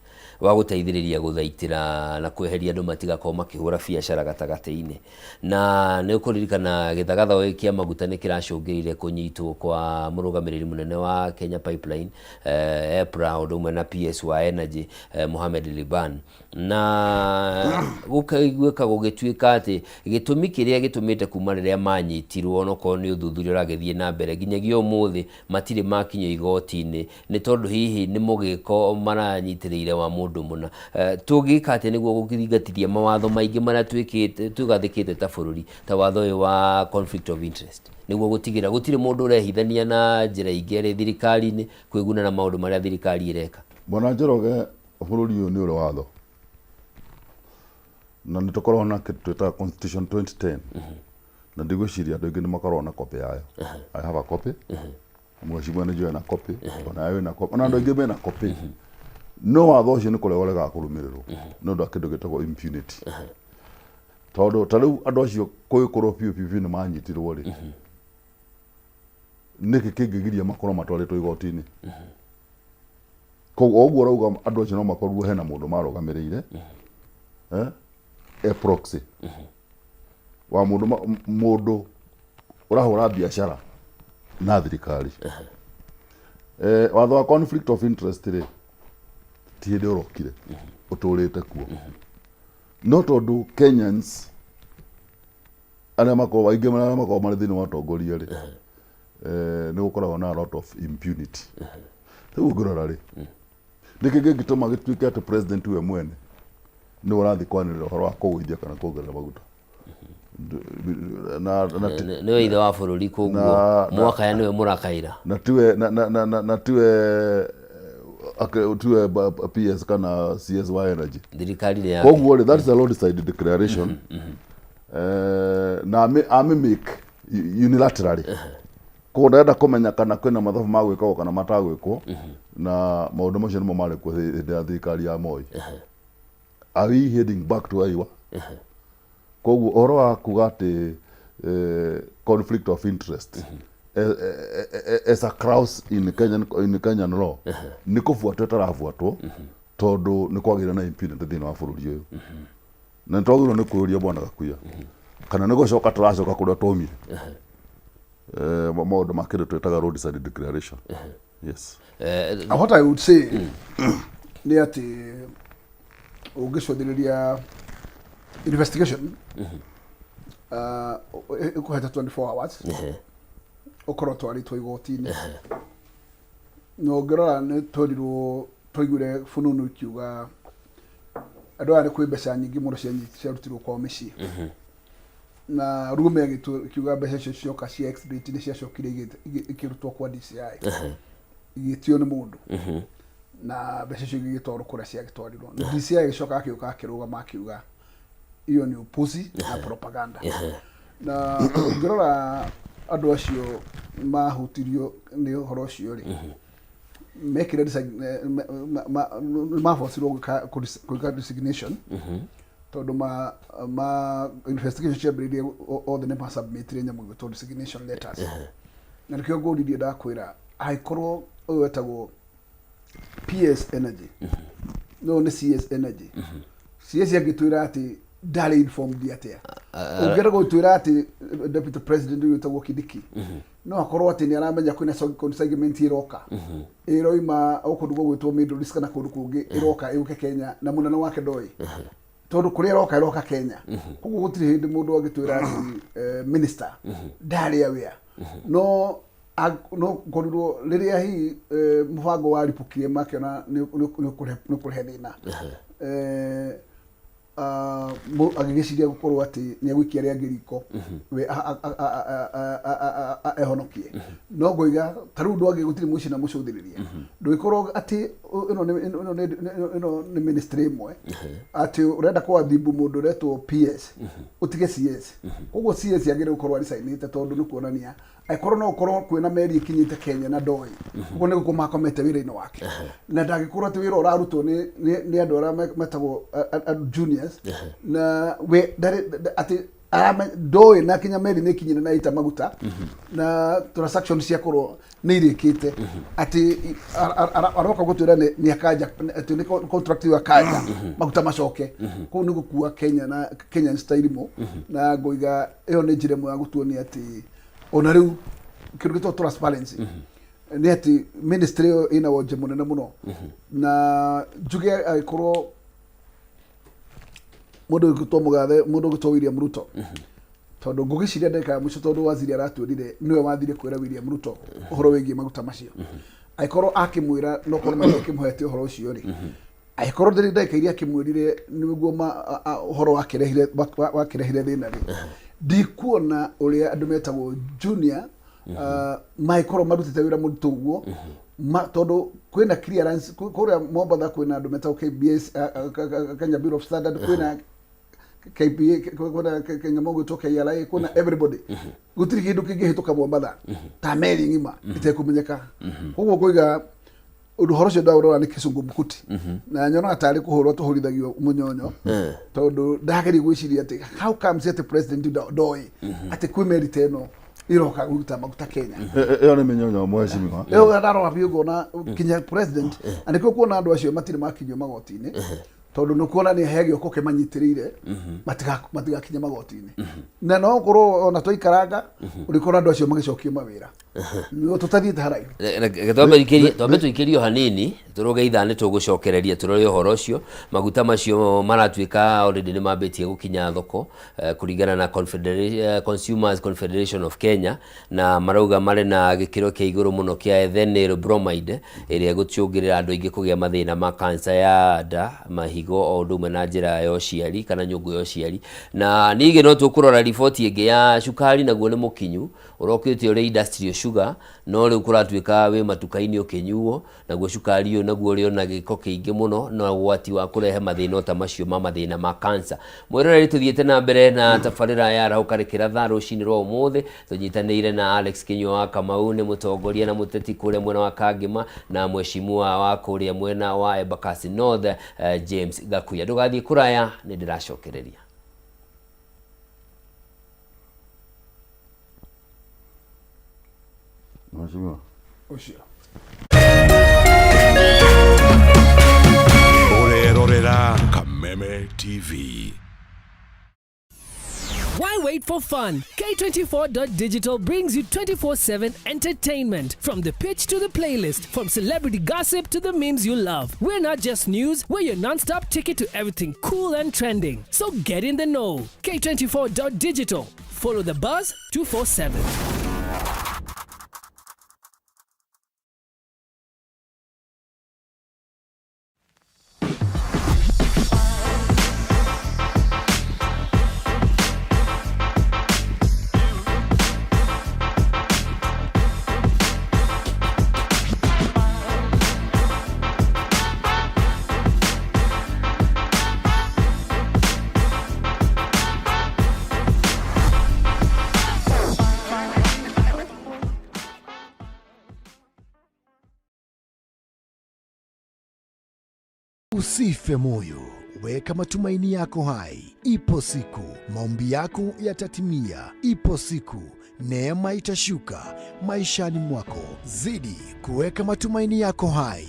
wa gũteithĩrĩria gũthaitĩra na kweheria andũ matigakorwo makĩhũra biacara gatagatĩ-inĩ. Na nĩ ũkũririkana gĩthagatho kĩa maguta nĩ kĩracũngĩrĩire kũnyitwo kwa mũrũgamĩrĩri mũnene wa Kenya Pipeline, EPRA, ũndũ ũmwe na PS wa Energy, Mohamed Liban, na gũkaiguĩka gũgĩtuĩka atĩ gĩtũmi kĩrĩa gĩtũmĩte kuma rĩrĩa manyitirwo, onokorwo nĩ ũthuthuria ũragĩthiĩ na mbere nginyagia ũmũthĩ matirĩ makinyio igoti-inĩ, nĩ tondũ hihi nĩ mũgĩko maranyitĩrĩire wa mũndũ mũna. Tũngĩka atĩa nĩguo gũthingatithia mawatho maingĩ marĩa twĩkĩte tũgathĩkĩte ta bũrũri, ta watho ũyũ wa conflict of interest, nĩguo gũtigĩrĩra gũtirĩ mũndũ ũrehithania na njĩra ingĩ arĩ thirikari-inĩ kwĩguna na maũndũ marĩa thirikari ĩreka? Bwana Njoroge, bũrũri ũyũ nĩ ũrĩ watho na nĩ tũkoragwo na kĩndũ twĩtaga Constitution 2010, na ndigwĩciria andũ aingĩ nĩ makoragwo na copy yayo. I have a copy, mheshimiwa nĩ njũĩ na copy, ona wewe wĩna copy, ona andũ aingĩ mena copy, no watho ũcio nĩ kũrega ũregaga kũrũmĩrĩrwo nĩ ũndũ wa kĩndũ gĩtagwo impunity, tondũ ta rĩu andũ acio kũgĩkorwo biũ biũ biũ nĩ manyitirwo rĩ, nĩkĩ kĩngĩgiria makorwo matwarĩtwo igoti-inĩ? Koguo o ũguo ũrauga andũ acio no makorwo hena mũndũ marũgamĩrĩire, e proxy wa mũndũ, mũndũ ũrahũra biacara na thirikari. Watho wa conflict of interest rĩ, ti hĩndĩ ũrokire, ũtũrĩte kuo, no tondũ Kenyans arĩa makoragwo aingĩ arĩa makoragwo marĩ thĩinĩ wa ũtongoria rĩ, nĩ gũkoragwo na a lot of impunity. Rĩu ũngĩrora rĩ, nĩkĩ kĩngĩtũma gĩtuĩke atĩ president we mwene nĩwe ũrathiĩ kwanĩrĩra ũhoro wa kũgũithia kana kuongerera maguta? Na na Nĩwe ithe wa bũrũri koguo mwakaya nĩwe mũrakaĩra. Na tiwe na na na na, na tiwe tiwe PS kana CS wa energy. Thirikari nĩ yake. Koguo rĩ, that is a roadside declaration. Na ame make unilaterally. Koguo ndarenda kũmenya kana kwĩna mathabu ma gwĩkagwo kana matagwĩkwo, na maũndũ macio nĩmo marĩ kuo hĩndĩ ya thirikari ya Moi. Are we heading back to where you were? Koguo ũhoro wa kuga atĩ conflict of interest as a clause in Kenyan law nĩ kũbuatwo ĩtarabuatwo, tondũ nĩ kwagĩire na impunity thĩinĩ wa bũrũri ũyũ, na nĩ twagĩrĩirwo nĩ kwĩyũria, bwana Gakuya, kana nĩ gũcoka tũracoka kũrĩa twaumire. Maũndũ ma kĩndũ twĩtaga roadside declaration, yes. What I would say nĩ atĩ ũngĩcũthĩrĩria investigation ĩkũhete 24 hours ũkorwo twarĩtwo igoti-inĩ, na ũngĩrora nĩ twerirwo, twaiguire fununu ikiuga andũ aya nĩ kwĩ mbeca nyingĩ mũno ciarutirwo kwao mĩciĩ, na rume ĩkiuga mbeca icio cioka cia exhibit nĩ ciacokire ikĩrutwo kwa DCI, igĩtio nĩ mũndũ, na mbeca icio igĩgĩtwarwo kũrĩa ciagĩtwarirwo, na DCI agĩcoka akĩũka akĩrũgama akiuga iyo nĩ upuzi na propaganda. Na ũngĩrora andũ acio mahutirio nĩ ũhoro ũcio rĩ, mekire nĩ mabocirwo gwĩka resignation, tondũ ma investigation ciambĩrĩirie, othe nĩ masubmitire nyamũ ĩgwĩtwo resignation letters. Na nĩkĩo ngũririe ndakwĩra, angĩkorwo ũyũ wetagwo PS Energy, no nĩ CS Energy, CS angĩtwĩra atĩ ndarĩ informed atĩa? Ũngĩenda gũtwĩra atĩ deputy president ũyũ wĩtagwo Kindiki no akorwo atĩ nĩ aramenya kwĩna consignment ĩroka, ĩroima o kũndũ gũgwĩtwo Middle East kana kũndũ kũngĩ, ĩroka ĩũke Kenya, na mũnene wake ndoĩ, tondũ kũrĩa ĩroka ĩroka Kenya. Koguo gũtirĩ hĩndĩ mũndũ angĩtwĩra atĩ minister ndarĩ aware. No ngorirwo rĩrĩa hihi mũbango waripũkire, makĩona nĩ ũkũrehe thĩna, agĩgĩciria gũkorwo atĩ nĩ egũikia arĩa angĩ riko we ehonokie. No ngoiga ta rĩu ndũ angĩ gũtirĩ mũciĩ na mũcũthĩrĩria, ndũgĩkorwo atĩ ĩno nĩ ministry ĩmwe atĩ ũrenda kũathimbu mũndũ ũretwo PS ũtige CS. Koguo CS agĩrĩire gũkorwo aricainĩte, tondũ nĩ kuonania angĩkorwo no ũkorwo kwĩna meri ĩkinyĩte Kenya na ndoĩ, koguo nĩ gũkorwo makomete wĩra-inĩ wake, na ndangĩkorwo atĩ wĩra ũrarutwo nĩ andũ arĩa metagwo juniors, na we ndarĩ atĩ ndoĩ na kinya meri nĩ ikinyire na ita maguta na transaction ciakorwo nĩ irĩkĩte, atĩ aroka gũtwĩra nĩ akanja, atĩ nĩ contract ĩyo akanja maguta macoke kũu, nĩ gũkua Kenya na Kenyan style mo. Na ngoiga ĩyo nĩ njĩra ĩmwe ya gũtuonia atĩ ona rĩu kĩndũ gĩtagwo transparency nĩ atĩ ministry ĩyo ĩna wonje mũnene mũno. Na njuge angĩkorwo mũndũ ũgĩtwo mũgathe, mũndũ ũgĩtwo William Ruto, tondũ ngũgĩciria ndagĩka ya mũico, tondũ waziri aratwĩrire nĩwe wathire kwĩra William Ruto ũhoro wĩgiĩ maguta macio, angĩkorwo akĩmwĩra no korwo matiakĩmũhete ũhoro ũcio rĩ, angĩkorwo ndĩrĩ ndagĩka iria akĩmwĩrire nĩguo ũhoro wakĩrehire thĩna rĩ, ndikuona ũrĩa andũ metagwo junior mangĩkorwo marutĩte wĩra mũritũ ũguo, tondũ kwĩna clearance kũrĩa Mombatha, kwĩna andũ metagwo KBS, Kenya Bureau of Standard, kwĩna KPA, kwĩna Kenya mũgwĩtwo KRA, kwĩna everybody. Gũtirĩ kĩndũ kĩngĩhĩtũka Mombatha ta meri ng'ima ĩtekũmenyeka. Koguo ngũiga ũndũ ũhoro ũcio ndaũrora nĩ kĩcungumkuti, na nyonaga tarĩ kũhũrwo tũhũrithagio mũnyonyo, tondũ ndageria gwĩciria atĩ how comes atĩ president ndoĩ atĩ kwĩ meri ta ĩno ĩroka kũruta maguta Kenya. Ĩyo nĩ mĩnyonyo, mheshimiwa. Ĩyo ndarora biũ ngona kinya president, na nĩkĩo kuona andũ acio matirĩ makinyio magoti-inĩ, tondũ nĩ kuona nĩ he gĩoko kĩmanyitĩrĩire matigakinye magoti-inĩ. Na no korwo ona twaikaranga ũrĩkora andũ acio magĩcokio mawĩra. Nĩ tũtathiĩte haraihu. Reke twambe tũikĩrio hanini, tũrũge ithaa nĩ tũgũcokereria tũrore ũhoro ũcio. Maguta macio maratuĩka already nĩ mambĩtie gũkinya thoko, kũringana na Consumers Confederation of Kenya, na marauga marĩ na gĩkĩro kĩa igũrũ mũno kĩa ethinyl bromide ĩrĩa ĩgũcũngĩrĩra andũ aingĩ kũgĩa mathĩna ma cancer ya nda, mahigo. higo o ũndũ ũmwe na njĩra ya ũciari kana nyũngũ ya ũciari. Na ningĩ no tũkũrora riboti ĩngĩ ya cukari, naguo nĩ mũkinyu ũrokĩte ũrĩ industrial sugar, no rĩu kũratuĩka wĩ matuka-inĩ ũkĩnyuo. Naguo cukari ũyũ naguo ũrĩ ona gĩko kĩingĩ mũno na ũgwati wa kũrehe mathĩna ota macio ma mathĩna ma cancer. Mwĩroreri tũthiĩte na mbere na tabarĩra ya Arahũka Rĩkĩratha rũcinĩ rwa ũmũthĩ tũnyitanĩire na Alex Kĩnyua wa Kamau nĩ mũtongoria na mũteti kũrĩa mwena wa Kangĩma na mweshimua wa kũrĩa mwena wa Embakasi North eh, James Gakuya. Ndũgathiĩ kũraya nĩ ndĩracokereria. Mheshimiwa. Ũcio. Ũrerorera Kameme TV. Why wait for fun? K24.digital brings you 24 7 entertainment. From the pitch to the playlist, from celebrity gossip to the memes you love. We're not just news, we're your non stop ticket to everything cool and trending. So get in the know. K24.digital. Follow the buzz 247. Usife moyo, weka matumaini yako hai. Ipo siku maombi yako yatatimia. Ipo siku neema itashuka maishani mwako. Zidi kuweka matumaini yako hai.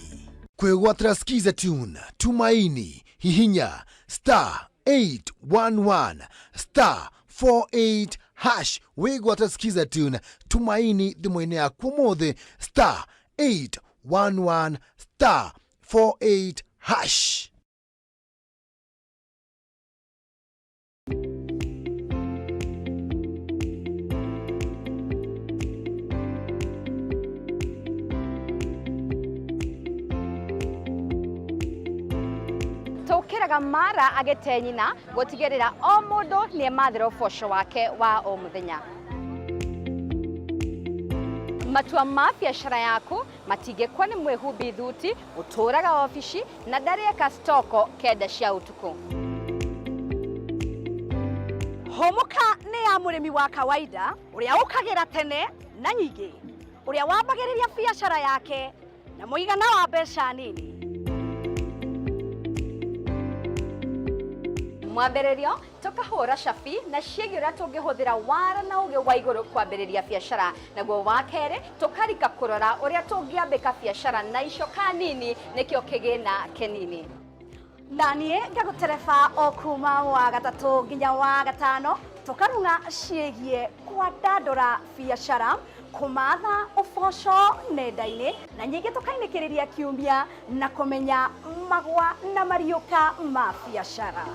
Kwĩgwatĩra Skiza Tune, Tumaini, hihinya star 811 star 48 hash wĩgwatĩra Skiza Tune, Tumaini thimũ-inĩ yaku ũmũthĩ star 811 star 48 hash. Tũkĩraga mara agĩte nyina gũtigĩrĩra o mũndũ nĩ emathĩra ũboco wake wa o mũthenya. Matua ma biacara yaku matingĩkwa nĩ mwĩhumbi thuti ũtũraga obici na ndarĩeka stoko kenda cia ũtukũ. Hũmũka nĩ ya mũrĩmi wa kawaida ũrĩa ũkagĩra tene na nyingĩ, ũrĩa wambagĩrĩria biacara yake na mũigana wa mbeca nini. Mwambĩrĩrio tũkahũra cabi na ciĩgiĩ ũrĩa tũngĩhũthĩra wara na ũgĩ wa igũrũ kwambĩrĩria biacara. Naguo wa kerĩ tũkarika kũrora ũrĩa tũngĩambĩka biacara na icoka nini nĩkĩo kĩgĩna kĩnini. Na niĩ ngagũtereba o kuma wa gatatũ nginya wa gatano tũkarung'a ciĩgiĩ kwandandũra biacara, kũmatha ũboco nenda-inĩ na nyingĩ tũkainĩkĩrĩria kiumia na kũmenya magwa na mariũka ma biacara.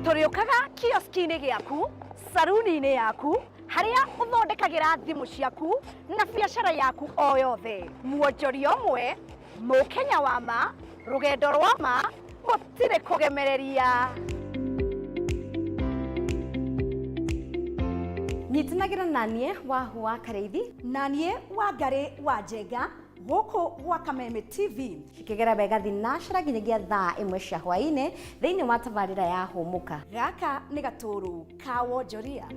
Tũrĩũkaga kioski-inĩ gĩaku, saruni-inĩ yaku, harĩa ũthondekagĩra thimũ ciaku na biacara yaku o yothe. Mwonjoria ũmwe, mũkenya wa ma, rũgendo rwa ma, gũtirĩ kũgemereria. Nyitanagĩra na niĩ Wahu wa Karĩithi na niĩ Wangarĩ wa Njenga gũkũ gwa Kameme TV. Cikĩgera wega thinacara nginyagia thaa ĩmwe cia hwaĩ-inĩ thĩinĩ wa tabarĩra ya Hũmũka. Gaka nĩ gatũrũ ka wonjoria.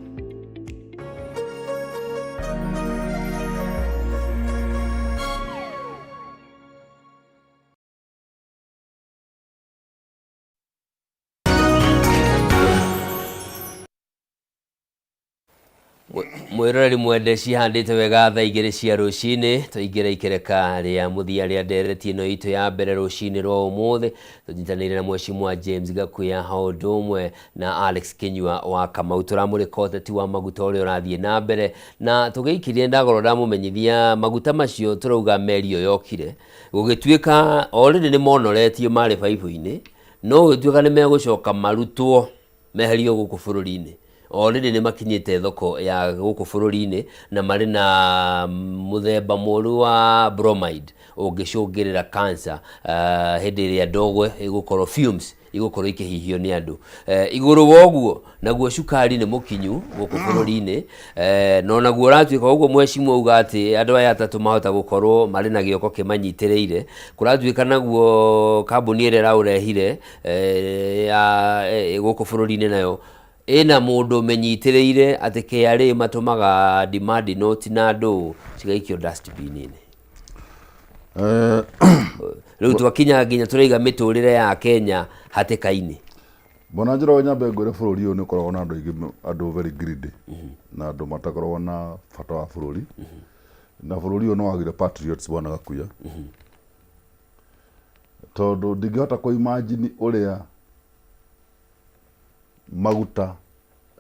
Mwĩroreri mwende cihandĩte wega thaa igĩrĩ cia rũcinĩ tũingĩre ikereka rĩa mũthia rĩa ndereti ĩno itũ ya mbere rũcinĩ rwa ũmũthĩ tũnyitanĩire na mweshimwa James Gakuya o ũndũ ũmwe na Alex Kinyua wa Kamau tũramũrĩka ũteti wa maguta ũrĩa ũrathiĩ na mbere na tũgĩikirie ndagoro ndamũmenyithia maguta macio tũrauga meri ĩyo yokire gũgĩtuĩka already nĩ monoretio marĩ baibũ-inĩ no gũgĩtuĩka nĩ megũcoka marutwo meherio gũkũ bũrũri-inĩ. Already nĩ makinyĩte thoko ya gũkũ bũrũri-inĩ na marĩ na mũthemba mũru wa bromide ũngĩcũngĩrĩra cancer hĩndĩ ĩrĩa ndogo ĩgũkorwo fumes igũkorwo ikĩhihio nĩ andũ. Igũrũ wa ũguo naguo cukari nĩ mũkinyu gũkũ bũrũri-inĩ na onaguo ũratuĩka ũguo mheshimiwa auga atĩ andũ aya atatũ mahota gũkorwo marĩ na gĩoko kĩmanyitĩrĩire, kũratuĩka naguo kambuni ĩrĩa ĩraũrehire ya gũkũ bũrũri-inĩ nayo ĩna mũndũ ũmĩnyitĩrĩire atĩ KRA matũmaga demand note na ndũ cigaikio dustbin-inĩ. Rĩu twakinya nginya tũraiga mĩtũrĩre ya Kenya hatĩka-inĩ. Bwana Njoroge nyambe ngwĩre bũrũri ũyũ nĩ ũkoragwo na andũ aingĩ andũ very greedy na andũ matakoragwo na bata wa bũrũri na bũrũri ũyũ nĩ wagire patriots bwana Gakuya tondũ ndingĩhota kũ imagine ũrĩa maguta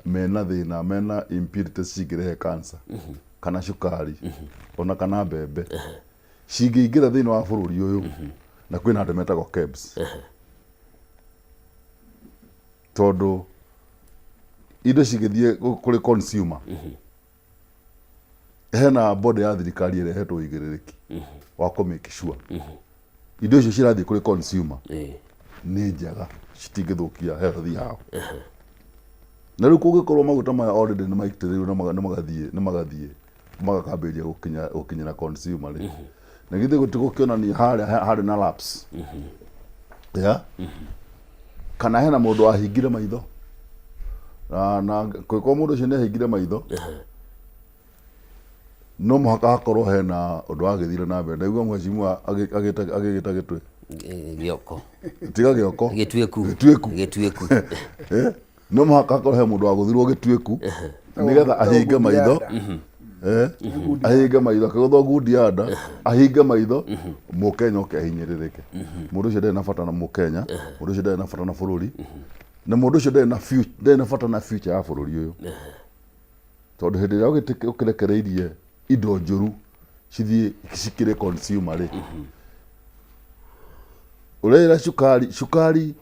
mena thĩna mena impurities cingĩrehe cancer kana cukari ona kana mbembe cingĩingĩra thĩinĩ wa bũrũri ũyũ na kwĩna andũ metagwo KEBS tondũ indo cigĩthiĩ kũrĩ consumer hena body ya thirikari ĩrĩa ĩhetwo ũigĩrĩrĩki wa kũ make sure indo icio cirathiĩ kũrĩ consumer nĩ njega citingĩthũkia health yao na rĩu kũngĩkorwo maguta maya already nĩ maitĩrĩirwo na nĩ magathiĩ nĩ magathiĩ magakambĩrĩria gũkinya gũkinyĩra consumer rĩ na githĩ gũtigũkĩonania harĩa harĩ na lapse ya kana hena mũndũ wahingire maitho na na kũngĩkorwo mũndũ ũcio nĩ ahingire maitho no mũhaka hakorwo hena ũndũ wagĩthire na mbere ndaigua mheshimiwa agĩta agĩgĩta gĩtwe gĩoko tiga gĩoko gĩtuĩku gĩtuĩku gĩtuĩku Eh, no mũhaka hakorwo he mũndũ wagũthirwo gĩtuĩku nĩgetha ahinge maitho Eh, ahinge maitho akĩgũthwo ngundi ya nda ahinge maitho mũkenya oke ahinyĩrĩrĩke mũndũ ũcio ndarĩ na bata na mũkenya mũndũ ũcio ndarĩ na bata na bũrũri na mũndũ ũcio ndarĩ na ndarĩ na bata na future ya bũrũri ũyũ tondũ hĩndĩ ĩrĩa ũkĩrekereirie indo njũru cithiĩ cikĩre consumer rĩ ũrera cukari cukari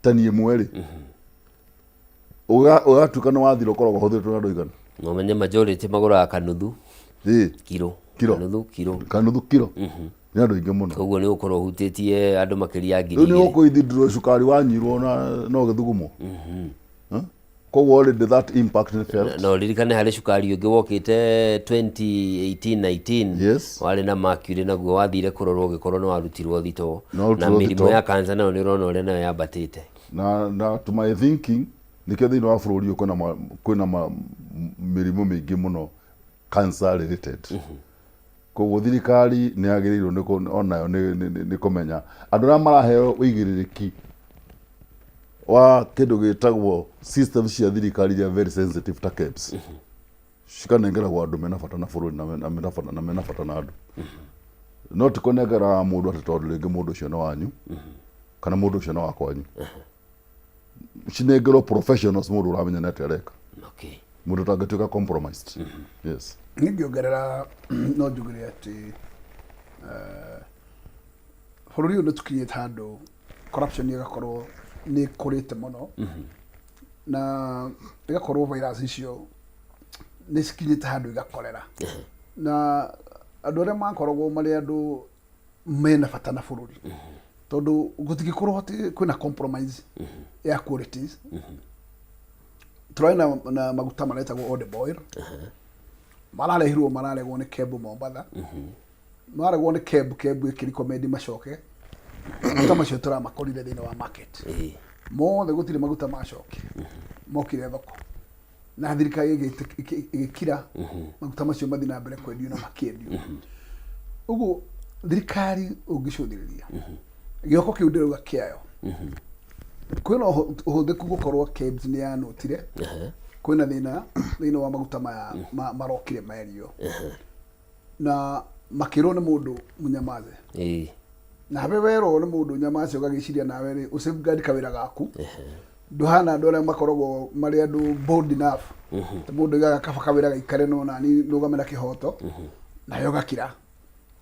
tani ĩmwe rĩ ũgatuĩka nĩ wathira ũkoragwo ũhũthĩrĩtwo na andũ aigana Na ũmenye majority magũraga kanuthu kiro kiro kanuthu kiro kanuthu kiro nĩ andũ aingĩ mũno koguo nĩ ũgũkorwo ũhutĩtie andũ makĩria ya ngiri rĩu nĩ igĩrĩ gũkũithindũrwo cukari wanyuirwo na no gĩthugumo koguo already that impact nĩ felt na ũririkane harĩ cukari ũngĩ wokĩte 2018 19 yes. warĩ na mercury naguo wathire kũrorwo ũgĩkorwo nĩ warutirwo thitoo Nĩ warutirwo na mĩrimũ thitoo. ya cancer nayo nĩ ũrona ũrĩa nayo yambatĩte na na to my thinking nĩkĩo thĩinĩ wa bũrũri ũyũ kwĩna kwĩna mĩrimũ mĩingĩ mũno cancer related koguo thirikari nĩ yagĩrĩirwo nĩ onayo nĩ kũmenya andũ arĩa maraheo ũigĩrĩrĩki wa kĩndũ gĩtagwo system cia thirikari iria very sensitive ta KEBS cikanengeragwo andũ mena bata na bũrũri na mena bata na mena bata na andũ no ti kũnengera mũndũ atĩ tondũ rĩngĩ mũndũ ũcio nĩ wanyu kana mũndũ ũcio nĩ wa kwanyu cinengerwo professionals mũndũ ũramenya nĩ atĩa areka mũndũ ũtangĩtuĩka compromised yes ningĩongerera no njugire atĩ bũrũri ũyũ nĩ tũkinyĩte handũ corruption ĩgakorwo nĩ ĩkũrĩte mũno na ĩgakorwo virus icio nĩ cikinyĩte handũ igakorera na andũ arĩa makoragwo marĩ andũ mena bata na bũrũri tondũ gũtingĩkorwo atĩ kwĩna compromise ya qualities tũrarĩ na, na maguta maretagwo olive oil mararehirwo mararegwo nĩ kembu Mombatha maregwo nĩ kembu kembu ĩkĩrecommend macoke maguta macio tũramakorire thĩinĩ wa market mothe gũtirĩ maguta macoke mokire thoko na thirikari ĩgĩkira maguta macio mathiĩ na mbere kwendio na makĩendio ũguo thirikari ũngĩcũthĩrĩria gĩoko kĩu ndĩrauga kĩayo kwĩna ũhũthĩku gũkorwo KEBS nĩ yanũtire kwĩna thĩna thĩinĩ wa maguta maya marokire merio na makĩrwo nĩ mũndũ mũnyamaze nawe werwo nĩ mũndũ nyamace ũgagĩciria nawe rĩ ũ safeguard kawĩra gaku ndũhana andũ arĩa makoragwo marĩ andũ bold enough ta mũndũ oigaga kaba kawĩra gaikare no nani ndũgame na kĩhoto nawe ũgakira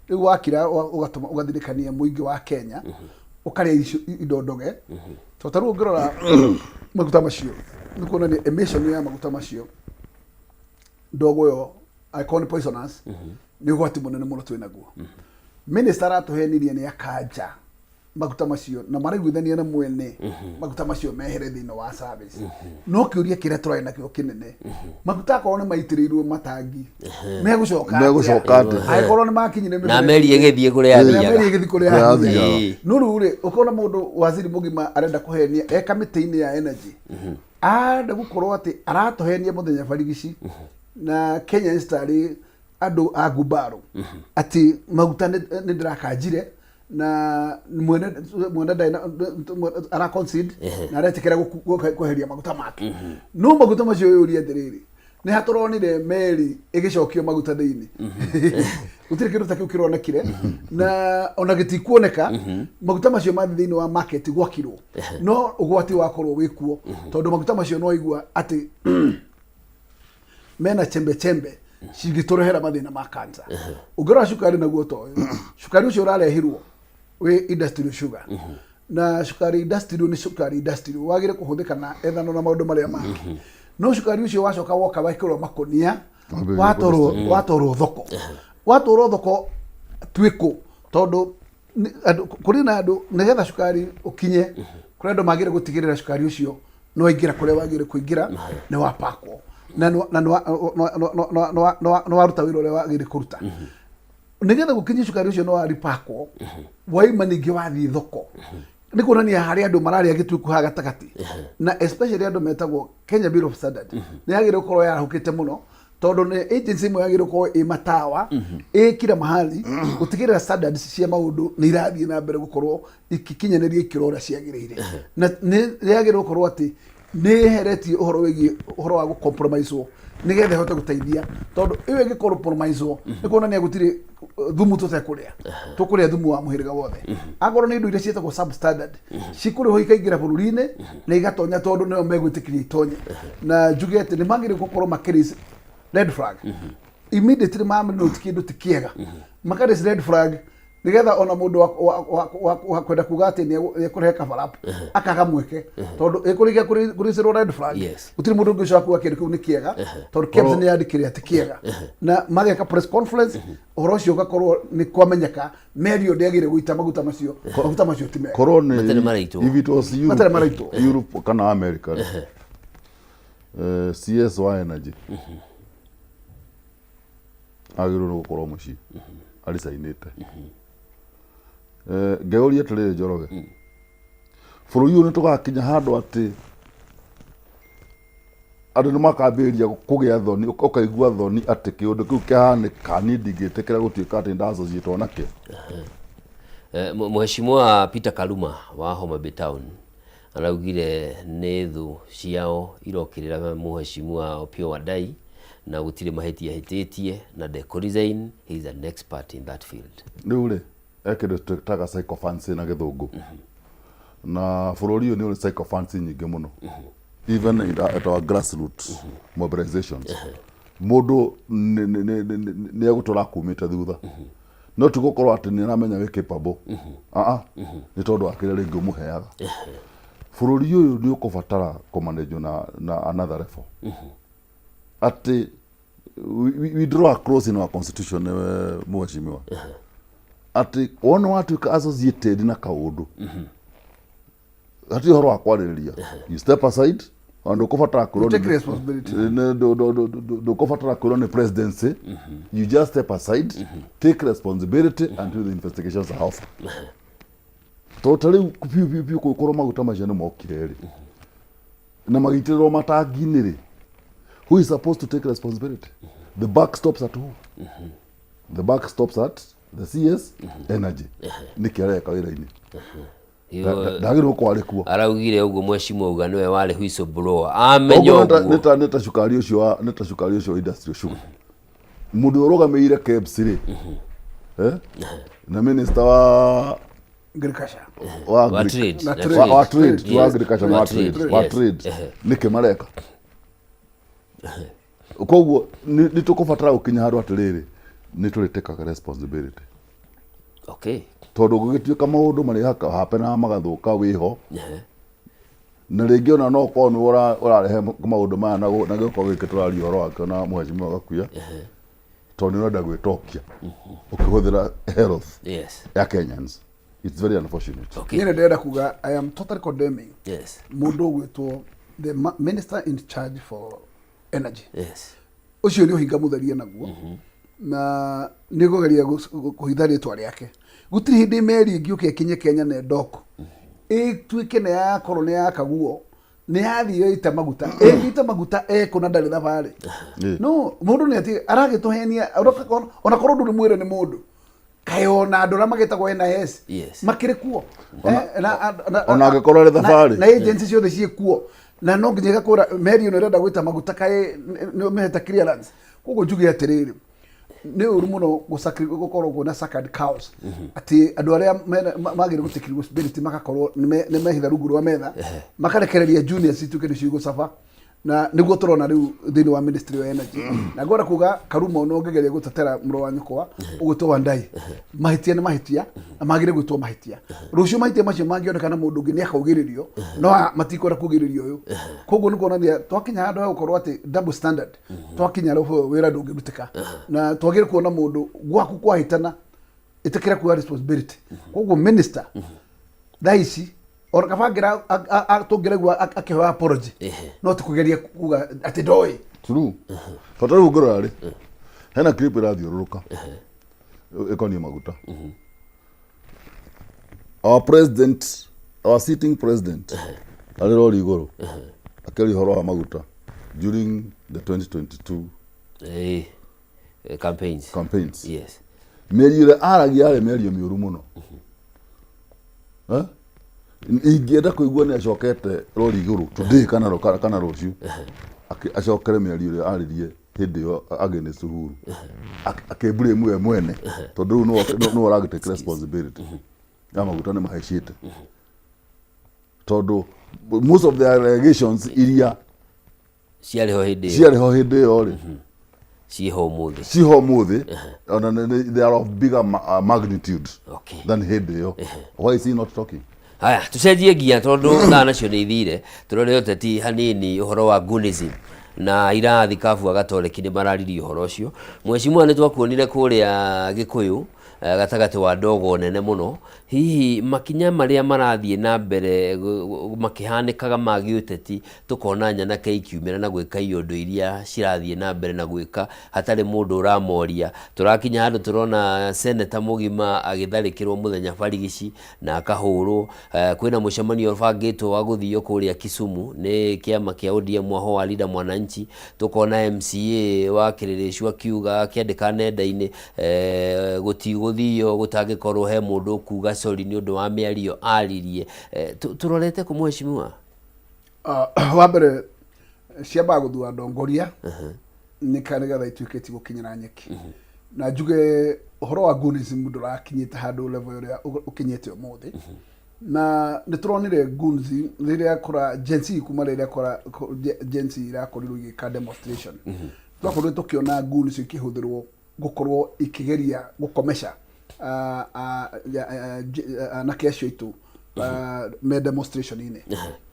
rĩu wakira ũgatũma ũgathirĩkania mũingĩ wa Kenya ũkarĩa icio indo ndoge tondũ ta rĩu ũngĩrora maguta macio Nĩ kuonania emission ya maguta macio, ndogo ĩyo angĩkorwo nĩ poisonous, nĩ ũgwati mũnene mũno twĩ naguo. Minister aratũhenirie nĩ akanja maguta macio na maraiguithania na mwene maguta macio mehere thĩinĩ wa service. No kĩũria kĩrĩa tũrarĩ nakĩo kĩnene, maguta akorwo nĩ maitĩrĩirwo matangi, megũcoka atĩa? Megũcoka atĩa? Angĩkorwo nĩ makinyire Na meri ĩgĩthiĩ kũrĩa Na yathiaga. meri ĩgĩthiĩ kũrĩa Kũrĩa yathiaga. yathiaga. No rĩu rĩ, ũkona mũndũ waziri mũgima arenda kũhenia e kamĩtĩ-inĩ ya energy, arenda gũkorwo atĩ aratũhenia mũthenya barigici na Kenyans tarĩ andũ a ngumbarũ atĩ maguta nĩ nĩ ndĩrakanjire na mwene mwene ndarĩ ara concede na aretĩkĩra kweheria maguta make. No maguta macio ũyũrie atĩrĩrĩ, nĩ ha tũronire meri ĩgĩcokio maguta thĩinĩ? Gũtirĩ kĩndũ ta kĩu kĩronekire na ona gĩtikuoneka. Maguta macio mathiĩ thĩinĩ wa market gwakirwo, no ũgwati wakorwo wĩkuo, tondũ maguta macio no igua atĩ mena chembe chembe cingĩtũrehera mathĩna ma cancer. Ũngĩrora cukari naguo ta ũyũ, cukari ũcio ũrarehirwo wĩ industrial sugar, na cukari industrial nĩ cukari industrial wagĩrĩire kũhũthĩka na ethanol na maũndũ marĩa mangĩ. No cukari ũcio wacoka woka wekĩrwo makũnia, Wambĩrĩria watwarwo kũdistribute. Watwarwo thoko twĩkũ, tondũ kũrĩ na andũ nĩgetha cukari ũkinye kũrĩ andũ magĩrĩire gũtigĩrĩra cukari ũcio nĩ waingĩra kũrĩa wagĩrĩire kũingĩra, nĩ wapakwo na nĩ waruta wĩra ũrĩa wagĩrĩire kũruta nĩgetha gũkinyia cukari ũcio. Nĩ waripakwo, waima ningĩ wathiĩ thoko, nĩ kuonania harĩ andũ mararĩa gĩtuĩku haha gatagatĩ, na especially andũ metagwo Kenya Bureau of Standard. Nĩ yagĩrĩire gũkorwo yarahũkĩte mũno, tondũ nĩ agency ĩmwe yagĩrĩire gũkorwo ĩ matawa ĩ kila mahali gũtigĩrĩra standards cia maũndũ nĩ irathiĩ na mbere gũkorwo ikikinyanĩria ikĩro ũrĩa ciagĩrĩire, na nĩ yagĩrĩire gũkorwo atĩ nĩ ĩheretie ũhoro wĩgiĩ ũhoro wa gũcompromisewo nĩgetha ĩhote gũteithia, tondũ ĩyo ĩngĩcompromisewo nĩ kuonania gũtirĩ thumu tũtekũrĩa, tũkũrĩa thumu wa mũhĩrĩga wothe. Akorwo nĩ indo iria ciĩtagwo substandard cikũrĩhwo ikaingĩra bũrũri-inĩ na igatonya, tondũ nĩo megwĩtĩkĩria itonye, na njuge atĩ nĩ magĩrĩire gũkorwo makĩ red flag immediately mamĩnote kĩndũ ti kĩega, maka raise red flag nigetha ona mũndũ wa kwenda kuga atĩ nĩ ekũrehe cover up akaga mweke, tondũ ĩkũrĩkia kũrĩcĩrwo red flag, gũtirĩ mũndũ ũngĩ ũcoka kuga kĩndũ kĩu nĩ kĩega, tondũ KEBS nĩ yandĩkire atĩ kĩega na mageka press conference, ũhoro ũcio ũgakorwo nĩ kwamenyeka meri ĩyo ndĩagĩrĩire gũita maguta macio, maguta macio ti mega. Korwo nĩ Matarĩ maraitwo. If it was Europe, Matarĩ maraitwo. Europe kana America rĩ, CS wa energy agĩrĩirwo nĩ gũkorwo mũciĩ aricainĩte. Ngeyũria atĩrĩrĩ, Njoroge, bũrũri ũyũ nĩ tũgakinya handũ atĩ andũ nĩ makambĩrĩria kũgĩa thoni, ũkaigua thoni atĩ kĩũndũ kĩu kĩhanĩka, niĩ ndingĩtĩkĩra gũtuĩka atĩ ndassociatwo nakĩo. Mheshimiwa Peter Kaluma wa Homa Bay Town araugire nĩ thũ ciao irokĩrĩra Mheshimiwa Opiyo Wandayi na gũtirĩ mahĩtia ahĩtĩtie na ndekũ resign, he is an expert in that field. Rĩu rĩ, he kĩndũ twĩtaga sycophancy na gĩthũngũ, na bũrũri ũyũ nĩ ũrĩ sycophancy nyingĩ mũno, even at our grassroots mobilizations. Mũndũ nĩ egũtũra akumĩte thutha, no ti gũkorwo atĩ nĩ aramenya wĩ capable, aa nĩ tondũ wa kĩrĩa rĩngĩ ũmũheaga. Bũrũri ũyũ nĩ ũkũbatara kũmanĩjwo na another level, atĩ we draw a clause in our constitution, mheshimiwa, atĩ wona watuĩka associated na kaũndũ, hatirĩ ũhoro wa kwarĩrĩria, you step aside. Ona ndũkũbatara kwĩrwo You take responsibility. Ndũkũbatara kwĩrwo nĩ presidency. You just step aside, take responsibility until the investigations are over. Tondũ ta rĩu biũ biũ biũ, kũngĩkorwo maguta macio nĩ mokire rĩ na magĩitĩrĩrwo matangi-inĩ rĩ, who is supposed to take responsibility? The buck stops at who? The buck stops at the CS energy. Nĩkĩ areka wĩra-inĩ? Ndagĩrĩirwo gũkorwo arĩ kuo. Araugire ũguo mheshimiwa auga nĩwe warĩ whistleblower amenya Ũguo ũguo. Nĩ ta cukari ũcio wa industrial sugar, mũndũ ũrĩa ũrũgamĩrĩire KEBS rĩ, na minister wa agriculture, wa Wa trade, na wa trade. trade, wa agriculture na wa Wa trade, trade, wa yes. trade, nĩkĩ mareka? Koguo nĩ tũkũbatara gũkinya handũ atĩrĩrĩ, nĩ tũrĩtĩkaga responsibility, tondũ gũgĩtuĩka maũndũ marĩ hapenaga magathũka wĩho. Na rĩngĩ ona no ũkorwo nĩwe ũrarehe maũndũ maya na na gĩoko gĩkĩ tũraria ũhoro wakĩo na mheshimiwa Gakuya, tondũ nĩ ũrenda gwĩtokia ũkĩhũthĩra health ya Kenyans. It's very unfortunate. Niĩ nĩ ndĩrenda kuga I am totally condemning mũndũ ũgwĩtwo the minister in charge for energy. Ũcio nĩ ũhinga mũtherie naguo, na nĩ kũgeria kũhitha rĩtwa rĩake. Gũtirĩ hĩndĩ meri ĩngĩũka ĩkinye Kenya na ĩndoko ĩtuĩke nĩ yakorwo nĩ yakaguo, nĩ yathiĩ yaita maguta, ĩngĩita maguta ekũ na ndarĩ thabarĩ. No mũndũ nĩ ati aragĩtũhenia, ona korwo ndũrĩ mwĩre nĩ mũndũ kaĩ ona andũ arĩa magĩtagwo NIS makĩrĩ kuo. Ona angĩkorwo arĩ thabarĩ. Na agency ciothe ciĩ kuo, na no nginya ĩgakũra meri ĩno ĩrenda gwĩta maguta, kaĩ nĩ ũmĩhete clearance? Koguo njuge atĩrĩrĩ, nĩ ũru mũno gũkorwo kwĩna sacred cows, atĩ andũ arĩa magĩrĩirwo gũ take responsibility magakorwo nĩ mehitha rungu rwa metha, makarekereria juniors ituĩke nĩcio igũcaba, na nĩguo tũrona rĩu thĩinĩ wa ministry wa energy. Na ngwenda kuga Karuma, ona ũngĩgeria gũtetera mũrũ wa nyũkwa ũgwĩtwo Wandai, mahĩtia nĩ mahĩtia na magĩrĩire gwĩtwo mahĩtia. Rũciũ mahĩtia macio mangĩoneka na mũndũ ũngĩ nĩ akaugĩrĩrio, no aya matikwenda kugĩrĩrio ũyũ. Koguo nĩ kuonania twakinya handũ ha gũkorwo atĩ double standard, twakinya rĩu wĩra ndũngĩrutĩka, na twagĩrĩire kuona mũndũ gwaku kwahĩtana, ĩtĩkĩra kuoya responsibility. Koguo minister thaa ici ona kaba angĩra tũngĩraigua akĩhoya apology, no ti kũgeria kuga atĩ ndoĩ. True. Tondũ rĩu ũngĩrora rĩ, hena clip ĩrathiũrũrũka ĩkoniĩ maguta. Our president, our sitting president, arĩ rori igũrũ akĩaria ũhoro wa maguta during the 2022 campaigns. Campaigns. Mĩario ĩrĩa aragia yarĩ mĩario mĩũru mũno. Eh? Ingĩenda kũigua nĩ acokete rori igũrũ today kana rũciũ, acokere mĩario ĩrĩa aririe hĩndĩ ĩyo against Uhuru, akĩblame we mwene, tondũ rĩu nĩwe ũragĩtake responsibility ya maguta nĩ mahaicĩte, tondũ most of the allegations iria ciarĩ ho hĩndĩ ĩyo. Ciarĩ ho hĩndĩ ĩyo rĩ, ciĩho ũmũthĩ. Ciho ũmũthĩ, ona they are of bigger magnitude than hĩndĩ ĩyo. Why is he not talking? Haya, tucenjie ngia tondũ thaa nacio nĩ ithire. Tũrore ũteti hanini, ũhoro wa Gunism na ira thikabu agatoreki nĩ mararirie ũhoro ũcio. Mheshimiwa, nĩ twakuonire kũrĩa Gĩkũyũ gatagatĩ wa ndogo nene mũno. Hihi makinya marĩa marathiĩ na mbere makĩhanĩkaga ma gĩũteti, tũkona nyanake ikiumĩra na gwĩka iũndũ iria cirathiĩ na mbere na gwĩka hatarĩ mũndũ ũramoria. Tũrakinya handũ tũrona seneta mũgima agĩtharĩkĩrwo mũthenya barigici na akahũrwo. Kwĩna mũcemanio ũbangĩtwo wa gũthio kũrĩa Kisumu nĩ kĩama kĩa ODM mwaho wa Linda Mwananchi. Tũkona MCA wa Kĩrĩrĩcu akiuga, akĩandĩka nenda-inĩ, gũtigũthio gũtangĩkorwo he mũndũ ũkuga sorry nĩ ũndũ wa mĩario aririe. Tũrorete kũ, mheshimiwa? Wa mbere ciambaga gũthura ndongoria nĩ nĩgetha ituĩke ti gũkinyĩra nyeki. Na njuge ũhoro wa gunism ndũrakinyĩte handũ level ĩrĩa ũkinyĩte ũmũthĩ, na nĩ tũronire goons rĩrĩa kũra Gen Z, kuma rĩrĩa kũra Gen Z irakorirwo igĩka demonstration, twakorirwo tũkĩona goons ikĩhũthĩrwo gũkorwo ikĩgeria gũkomesha anake acio aitũ me demonstration-inĩ,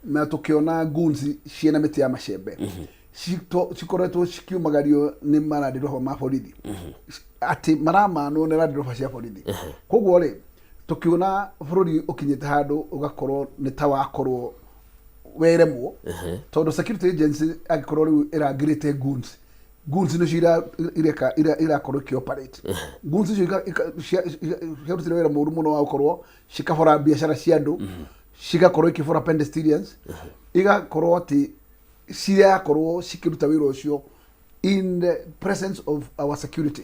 na tũkĩona goons ciĩna mĩtĩ ya macembe cikoretwo cikiumagario nĩ marandiroba ma borithi, atĩ maramanwo nĩ randiroba cia borithi. Koguo rĩ, tũkiona bũrũri ũkinyĩte handũ ũgakorwo nĩ ta wakorwo weremwo, tondũ security agency angĩkorwo rĩu ĩrangĩrĩte goons, goons nĩcio ireka irakorwo ikĩoperate. Goons icio ciarutire wĩra mũru mũno wa gũkorwo cikabora biacara cia andũ, cigakorwo ikĩbora pedestrians, igakorwo atĩ cirakorwo cikĩruta wĩra ũcio in the presence of our security.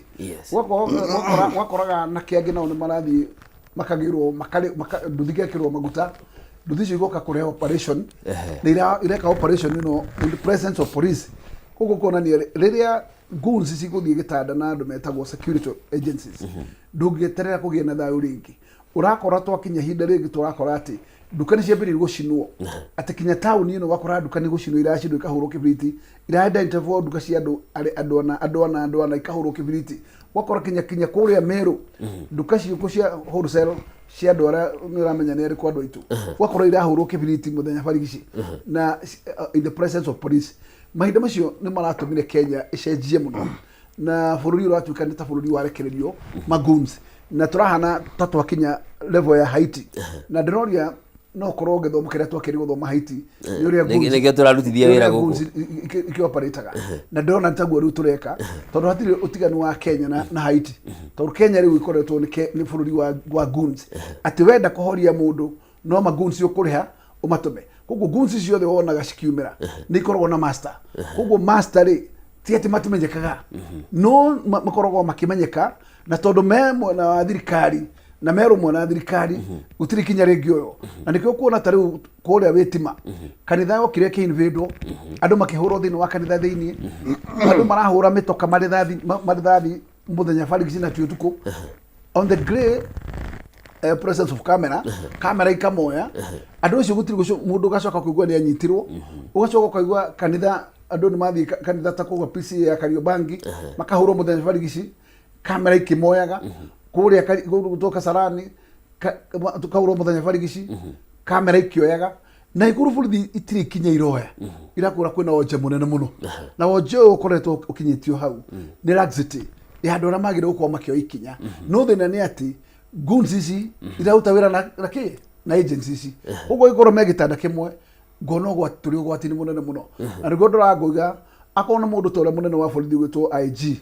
Wakoraga anake angĩ nao nĩ marathiĩ makagĩrwo nduthi igekĩrwo maguta, nduthi icio igoka kũrehe operation na ireka operation ĩno in the presence of police. Koguo kuonania rĩrĩa goons cigũthiĩ gĩtanda na andũ metagwo security agencies, ndũngĩeterera kũgĩe na thayũ rĩngĩ. Ũrakora twakinya ihinda rĩngĩ tũrakora atĩ nduka nĩ ciambĩrĩirie gũcinwo, atĩ kinya taũni ĩno ũgakora nduka nĩ gũcinwo iracinwo ikahũrwo kĩbiriti, iraidentified nduka cia andũ arĩ andũ ana andũ ana andũ ana ikahũrwo kĩbiriti. Ũgakora kinya kinya kũrĩa Meru nduka ciũkũ cia wholesale cia andũ arĩa nĩ ũramenya nĩ arĩkũ andũ aitũ, ũgakora irahũrwo kĩbiriti mũthenya barigici na in the presence of police. Mahinda macio nĩ maratũmire Kenya ĩcenjie mũno na bũrũri ũratuĩka nĩ ta bũrũri warekererio magoons, na tũrahana ta twakinya level ya Haiti, na ndĩroria no korwo gĩthomo kĩrĩa twakĩrĩ gũthoma Haiti nĩ ũrĩa Nĩkĩo tũrarutithia wĩra gũkũ. Ikĩoparĩtaga na ndĩrona nĩ taguo rĩu tũreka, tondũ hatirĩ ũtiganu wa Kenya na Haiti, tondũ Kenya rĩu ĩkoretwo nĩ bũrũri wa goons, atĩ wenda kũhoria mũndũ no ma goons ũkũrĩha ũmatũme. Koguo goons ciothe wonaga cikiumĩra nĩ ikoragwo na master. Koguo master rĩ, ti atĩ matimenyekaga, no makoragwo makĩmenyeka, na tondũ me mwena wa thirikari na merũ mwena wa thirikari gũtirĩ kinya rĩngĩ ũyũ. Na nĩkĩo kuona ta rĩu kũrĩa wĩtima kanitha yokire ĩkĩinvĩndwo, andũ makĩhũrwo thĩinĩ wa kanitha thĩinĩ, andũ marahũra mĩtoka marĩthathi marĩthathi mũthenya barigici na ti ũtukũ, on the grey presence of camera, camera ikamoya andũ acio. Gũtirĩ mũndũ ũgacoka kũigua nĩ anyitirwo. Ũgacoka ũkaigua kanitha andũ nĩ mathiĩ kanitha ta kũgwa PCA ya Kariobangi makahũrwo mũthenya barigici, kamera ikĩmoyaga kũrĩa gũtwo Kasarani tukahũrwo mũthenya barigici, kamera ikĩoyaga. Na ikuru borithi itirĩ ikinya iroya, irakwĩra kwĩna wonje mũnene mũno, na wonje ũyũ ũkoretwo ũkinyĩtio hau nĩ laxity ya andũ arĩa magĩrĩirwo gũkorwo makĩoya ikinya. No thĩna nĩ atĩ goons ici iraruta wĩra na kĩ na agency ici, ũguo ikorwo me gĩtanda kĩmwe, ngona ũgwati, tũrĩ ũgwati-inĩ mũnene mũno. Na nĩguo ndũrangũiga akorwo nĩ mũndũ ta ũrĩa mũnene wa borithi ũgwĩtwo IG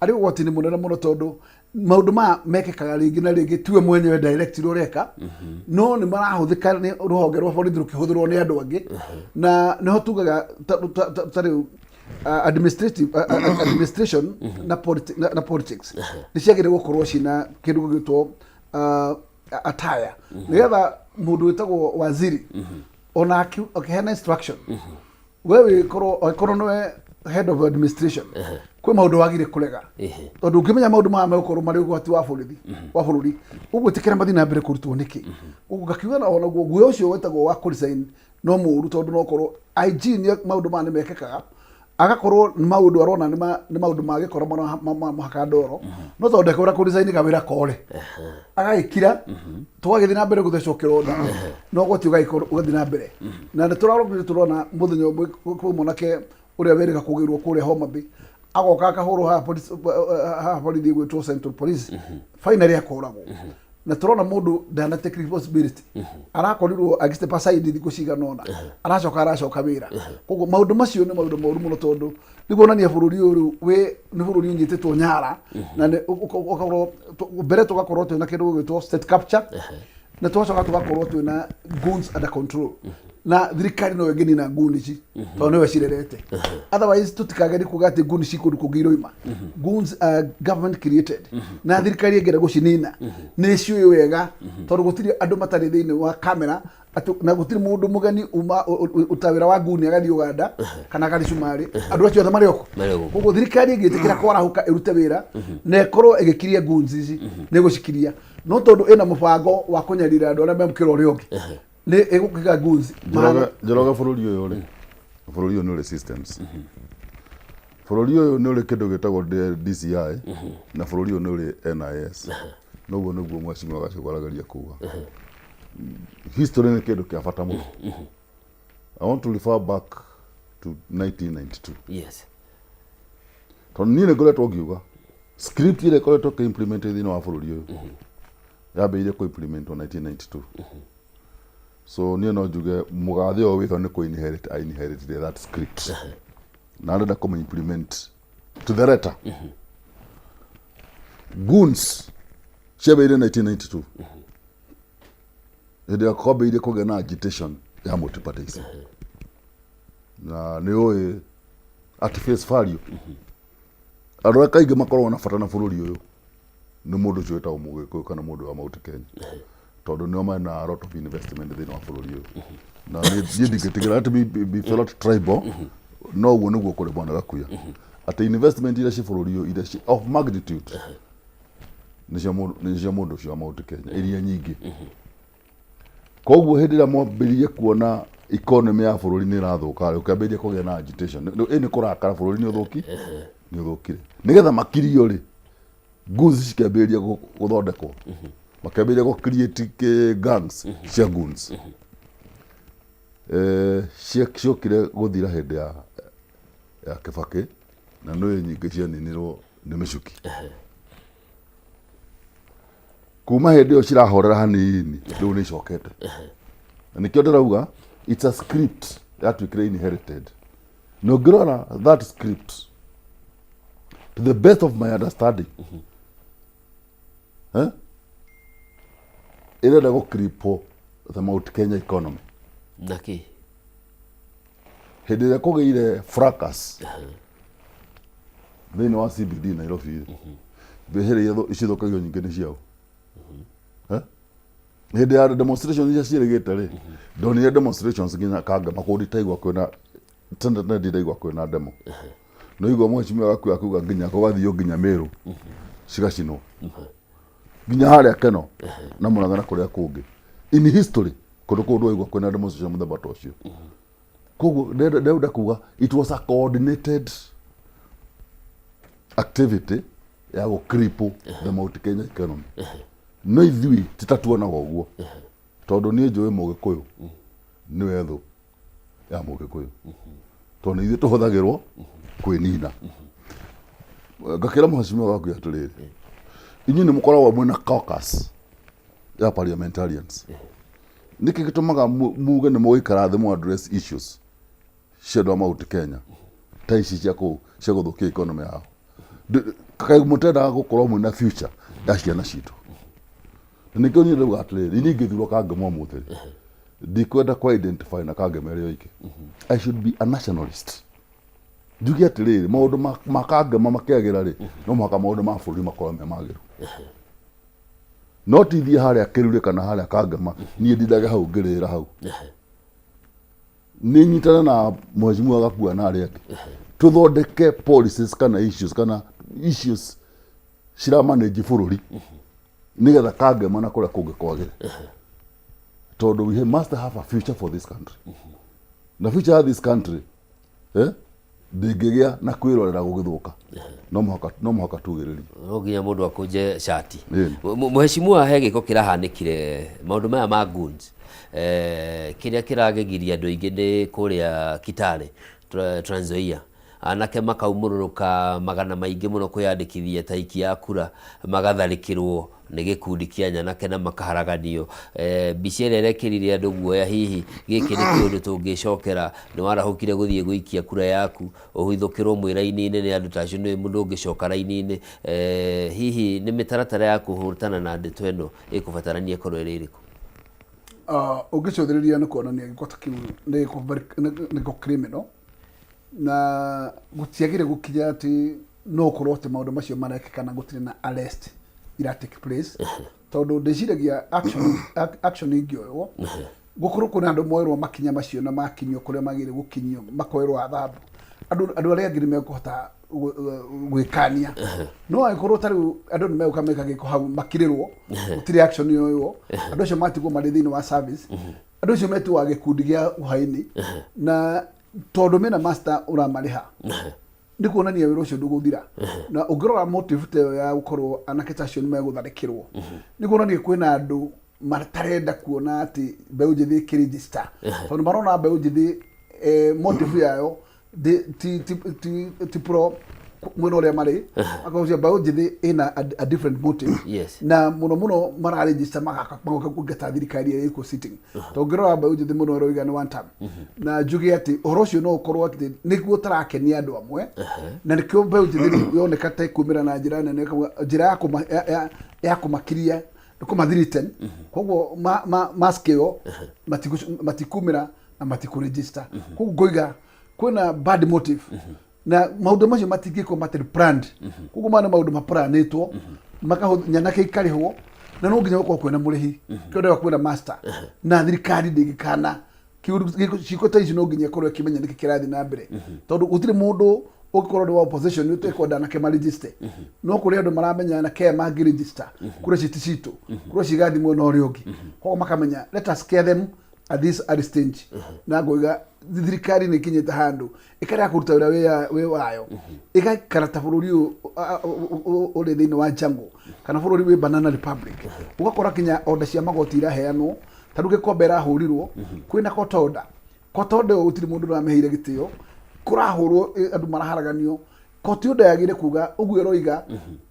arĩ ũgwati-inĩ mũnene mũno, tondũ maũndũ maya mekĩkaga rĩngĩ na rĩngĩ, tiwe mwenyewe direct ũreka, no nĩ marahũthĩka nĩ rũhonge rwa borithi rũkĩhũthĩrwo nĩ andũ angĩ. Na nĩho tugaga ta rĩu administrative administration na politics nĩ ciagĩrĩire gũkorwo ciĩna kĩndũ gĩgwĩtwo attire, nĩgetha mũndũ wĩtagwo waziri ona akĩheana instruction, we wĩkorwo angĩkorwo nĩwe head of administration, kwĩ maũndũ wagire kũrega, tondũ ũngĩmenya maũndũ maya megũkorwo marĩ ũgwati wa borithi wa bũrũri, ũgwĩtĩkĩra mathiĩ na mbere kũrutwo nĩkĩ? Ũguo ngakiuga na onaguo guoya ũcio wĩtagwo wa kũresign no mũũru, tondũ no korwo IG nĩ maũndũ maya nĩ mekĩkaga, agakorwo nĩ maũndũ arona nĩ maũndũ ma gĩkora mũhaka ndoro, no tondũ ndekũra kũresign kawĩra kore agagĩkira, tũgagĩthiĩ na mbere gũthecwo kĩronda no ũgwati ũgagĩkorwo ũgathiĩ na mbere. Na nĩ tũrarokire tũrona mũthenya ũmwe kwĩ mwanake ũrĩa wĩrĩga kũgĩrwo kũrĩa Homa Bay, agoka akahũrwo haha haha borithi ĩgwĩtwo Central Police, finally akoragwo. Na tũrona mũndũ ndana take responsibility, arakorirwo agĩ step aside thikũ cigana ũna, aracoka aracoka wĩra. Koguo maũndũ macio nĩ maũndũ moru mũno, tondũ nĩ kuonania bũrũri ũyũ rĩu wĩ nĩ bũrũri ũnyitĩtwo nyara, na nĩ ũgakorwo mbere tũgakorwo twĩna kĩndũ gĩgwĩtwo state capture, na tũgacoka tũgakorwo twĩna goons under control, na thirikari no ĩngĩnina goon ici tondũ nĩwe cirerete. Otherwise tũtikageri kuga atĩ goon ci kũndũ kũngĩ iroima. Goons are government created, na thirikari ĩngĩenda gũcinina nĩ ciũĩ wega, tondũ gũtirĩ andũ matarĩ thĩinĩ wa kamera atĩ, na gũtirĩ mũndũ mũgeni uma ũta wĩra wa nguni agathiĩ Uganda kana agathiĩ Cumarĩ, andũ acio othe marĩ oko. Marĩ oko. Koguo thirikari ĩngĩtĩkĩra kwarahũka ĩrute wĩra na ĩkorwo ĩgĩkiria goons ici, nĩ ĩgũcikiria, no tondũ ĩna mũbango wa kũnyarira andũ arĩa me mũkĩra ũrĩa ũngĩ, nĩ ĩgũkiga goons. Njoroge, Njoroge, bũrũri ũyũ rĩ, bũrũri ũyũ nĩ ũrĩ systems, bũrũri ũyũ nĩ ũrĩ kĩndũ gĩtagwo DCI, na bũrũri ũyũ nĩ ũrĩ NIS. Noguo nĩguo mheshimiwa Gachagua arageria kuga history nĩ kĩndũ kĩa bata mũno. I want to refer back to 1992, tondũ niĩ nĩ ngoretwo ngiuga script ĩrĩa ĩkoretwo ĩkĩ-implement thĩinĩ wa bũrũri ũyũ yambĩrĩirie kũ-implementwo 1992. So niĩ no njuge mũgathe ũyũ wĩho nĩ kũ-inherit I inherited that script, na arenda kũmĩ implement to the letter. Goons ciambĩrĩirie 1992 hĩndĩ ĩrĩa kwambĩrĩirie kũgĩa na agitation ya multipartyism, na nĩ ũĩ at face value andũ arĩa kaingĩ makoragwo na bata na bũrũri ũyũ nĩ mũndũ ũcio wĩtagwo mũgĩkũyũ kana mũndũ wa Mount Kenya, tondũ nĩo mena a lot of investment thĩinĩ wa bũrũri ũyũ. Na niĩ ndingĩtigĩra let me be not tribal, no ũguo nĩguo kũrĩ bwana Gakuya, atĩ investment iria ci bũrũri ũyũ, iria ci of magnitude. Nĩ cia mũndũ ũcio wa Mount Kenya iria nyingĩ. Koguo hĩndĩ ĩrĩa mwambĩrĩrie kuona economy ya bũrũri nĩ ĩrathũka rĩ, ũkĩambĩrĩria kũgĩa na agitation. Ĩ nĩ kũrakara bũrũri nĩ ũthũki, nĩ ũthũkire. Nĩgetha makirio rĩ, goons cikĩambĩrĩria gũthondekwo. Makĩambĩrĩria gũ create gangs cia goons. Ciokire gũthira hĩndĩ ya Kĩbakĩ na nĩ nyingĩ cianinirwo nĩ mĩcuki. Kuma hĩndĩ ĩyo cirahorera hanini, rĩu nĩ icokete. Na nĩkĩo ndĩrauga it's a script yatuĩkire inherited. Na ũngĩrora that script to the best of my understanding, eh, ĩrenda gũ cripple the Mount Kenya economy. Naki? Hĩndĩ ĩrĩa kũgĩire fracas thĩinĩ wa CBD Nairobi rĩ, mbĩhĩrĩ iria cithũkagio nyingĩ nĩ ciao. Eh? Hĩndĩ ya demonstration iria ciĩrĩgĩte rĩ, ndonire demonstrations nginya Kangema kũu nditaigua kwĩna tene tene ndiraigua kwĩna demo. No igua mheshimiwa gakuya akiuga nginya gũgathio nginya Meru cigacinwo nginya harĩa Keno na Murang'a na kũrĩa kũngĩ. In history kũndũ kũu ndwaigua kwĩna demonstration mũthemba ta ũcio. Koguo ndĩrenda kuga it was a coordinated activity ya gũ cripple the Mount Kenya economy. No ithuĩ titatuonaga ũguo tondũ niĩ njũĩ mũgĩkũyũ nĩwe thũ ya mũgĩkũyũ tondũ nĩ ithuĩ tũhũthagĩrwo kwĩnina. Ngakĩra mheshimiwa waku atĩrĩrĩ, inyuĩ nĩ mũkoragwo mwĩna caucus ya parliamentarians, nĩkĩ gĩtũmaga muge nĩ mũgũikara thĩ mũ address issues cia andũ a Mount Kenya ta ici cia kũ cia gũthũkia economy yao? Kaĩ mũtendaga gũkorwo mwĩna future ya ciana citũ? Na nĩkĩo niĩ ndauga atĩrĩrĩ, niĩ ingĩthurwo Kangema ũmũthĩ rĩ, ndikwenda kũ identify na Kangema ĩrĩ yoike. I should be a nationalist, njuge atĩrĩrĩ, maũndũ ma Kangema makĩagĩra rĩ, no mũhaka maũndũ ma bũrũri makorwo me magĩru. No ti thiĩ harĩa Kĩrurĩ kana harĩa Kangema, niĩ ndindage hau ngĩrĩra hau. Nĩ nyitane na mheshimiwa Gakua na arĩa angĩ tũthondeke policies kana issues ciramanage bũrũri nĩgetha Kangema na kũrĩa kũngĩ kwagĩre, tondũ we must have a future for this country. Na future ya this country ndĩngĩgĩa na kwĩrorera gũgĩthũka. No mũhaka tugĩrĩrie. No nginya mũndũ akũnje cati. Ĩni. Mheshimiwa, he gĩko kĩrahanĩkire maũndũ maya ma goons, kĩrĩa kĩragegiria andũ aingĩ nĩ kũrĩa Kitale, Trans Nzoia, anake makaumũrũrũka magana maingĩ mũno kwĩyandĩkithia ta ikia ya kura, magatharĩkĩrwo nĩ gĩkundi kĩa nyanake na makaharaganio. Mbica ĩrĩa ĩrekĩrire andũ guoya, hihi gĩkĩ nĩ kĩũndũ tũngĩcokera? Nĩ warahũkire gũthiĩ gũikia kura yaku, ũhithũkĩrwo mwĩ raini-inĩ nĩ andũ ta acio, nĩ mũndũ ũngĩcoka raini-inĩ. Hihi nĩ mĩtaratara ya kũhũtana na ndeto ĩno ĩkũbatarania ĩkorwo ĩrĩ ĩrĩkũ? Ũngĩcũthĩrĩria nĩ kuonania gĩko ta kĩu nĩ gĩko nĩ gĩko criminal, na gũtiagĩrĩire gũkinya atĩ no ũkorwo atĩ maũndũ macio marekĩka na gũtirĩ na arrest ira take place, tondũ ndĩciragia action ingĩoywo gũkorwo kwĩna andũ moerwo makinya macio na makinyio kũrĩa magĩrĩire gũkinyio, makoerwo adhabu, andũ arĩa angĩ nĩ mekũhota gwĩkania. No angĩkorwo ta rĩu andũ nĩ megũka meka gĩko hau makirĩrwo, gũtirĩ action yoywo, andũ acio matigwo marĩ thĩinĩ wa service, andũ acio metuaga gĩkundi gĩa ũhaini, na tondũ mena master ũramarĩha, nĩ kuonania wĩra ũcio ndũgũthira. Na ũngĩrora motive ta ĩyo ya gũkorwo anake ta acio nĩ megũtharĩkĩrwo, nĩ kuonania kwĩna andũ matarenda kuona atĩ mbeũ njĩthĩ ĩkĩregister, tondũ marona mbeũ njĩthĩ motive yayo ti pro mwena ũrĩa marĩ akaucia. Mbeũ njĩthĩ ĩna a different motive. Na mũno mũno mararegister magoka kũingata thirikari ĩrĩa ĩkuo sitting, tondũ ũngĩrora mbeũ njĩthĩ mũno ĩroiga nĩ one term. Na njuge atĩ ũhoro ũcio no ũkorwo atĩ nĩguo ũtarakenia andũ amwe, na nĩkĩo mbeũ njĩthĩ rĩu yoneka ta ĩkumĩra na njĩra nene, njĩra ya kũmakiria nĩ kũmathiriten. Koguo mask ĩyo matikumĩra na matikũregister. Koguo ngoiga kwĩna bad motive, na maũndũ macio matingĩkorwo matarĩ planned. Koguo maya nĩ maũndũ maplanĩtwo, nyanake ikarĩhwo, na no nginya gũkorwo kwĩna mũrĩhi. Kĩo ndĩrauga kwĩna master, na thirikari ndĩngĩkana ciĩko ta ici, no nginya ĩkorwo ĩkĩmenya nĩkĩ kĩrathiĩ na mbere, tondũ gũtirĩ mũndũ. Ũngĩkorwo nĩ wa opposition, nĩ ũtekwenda anake maregister, no kũrĩ andũ maramenya anake aya mangĩregister, kũrĩ citi citũ, kũrĩ cigathi mwena ũrĩa ũngĩ, koguo makamenya, let us scare them at this early stage. Na ngoiga thirikari nĩ ikinyĩte handũ ĩkarega kũruta wĩra wĩ wayo, ĩgaikara ta bũrũri ũyũ ũrĩ thĩinĩ wa jungle kana bũrũri wĩ banana republic. Ũgakora kinya order cia magoti iraheanwo, ta rĩu gĩkombe ĩrahũrirwo kwĩna court order. Court order ĩyo gũtirĩ mũndũ ũramĩheire gĩtĩo, kũrahũrwo, andũ maraharaganio. Court order yagĩrĩire kuga ũguo ĩroiga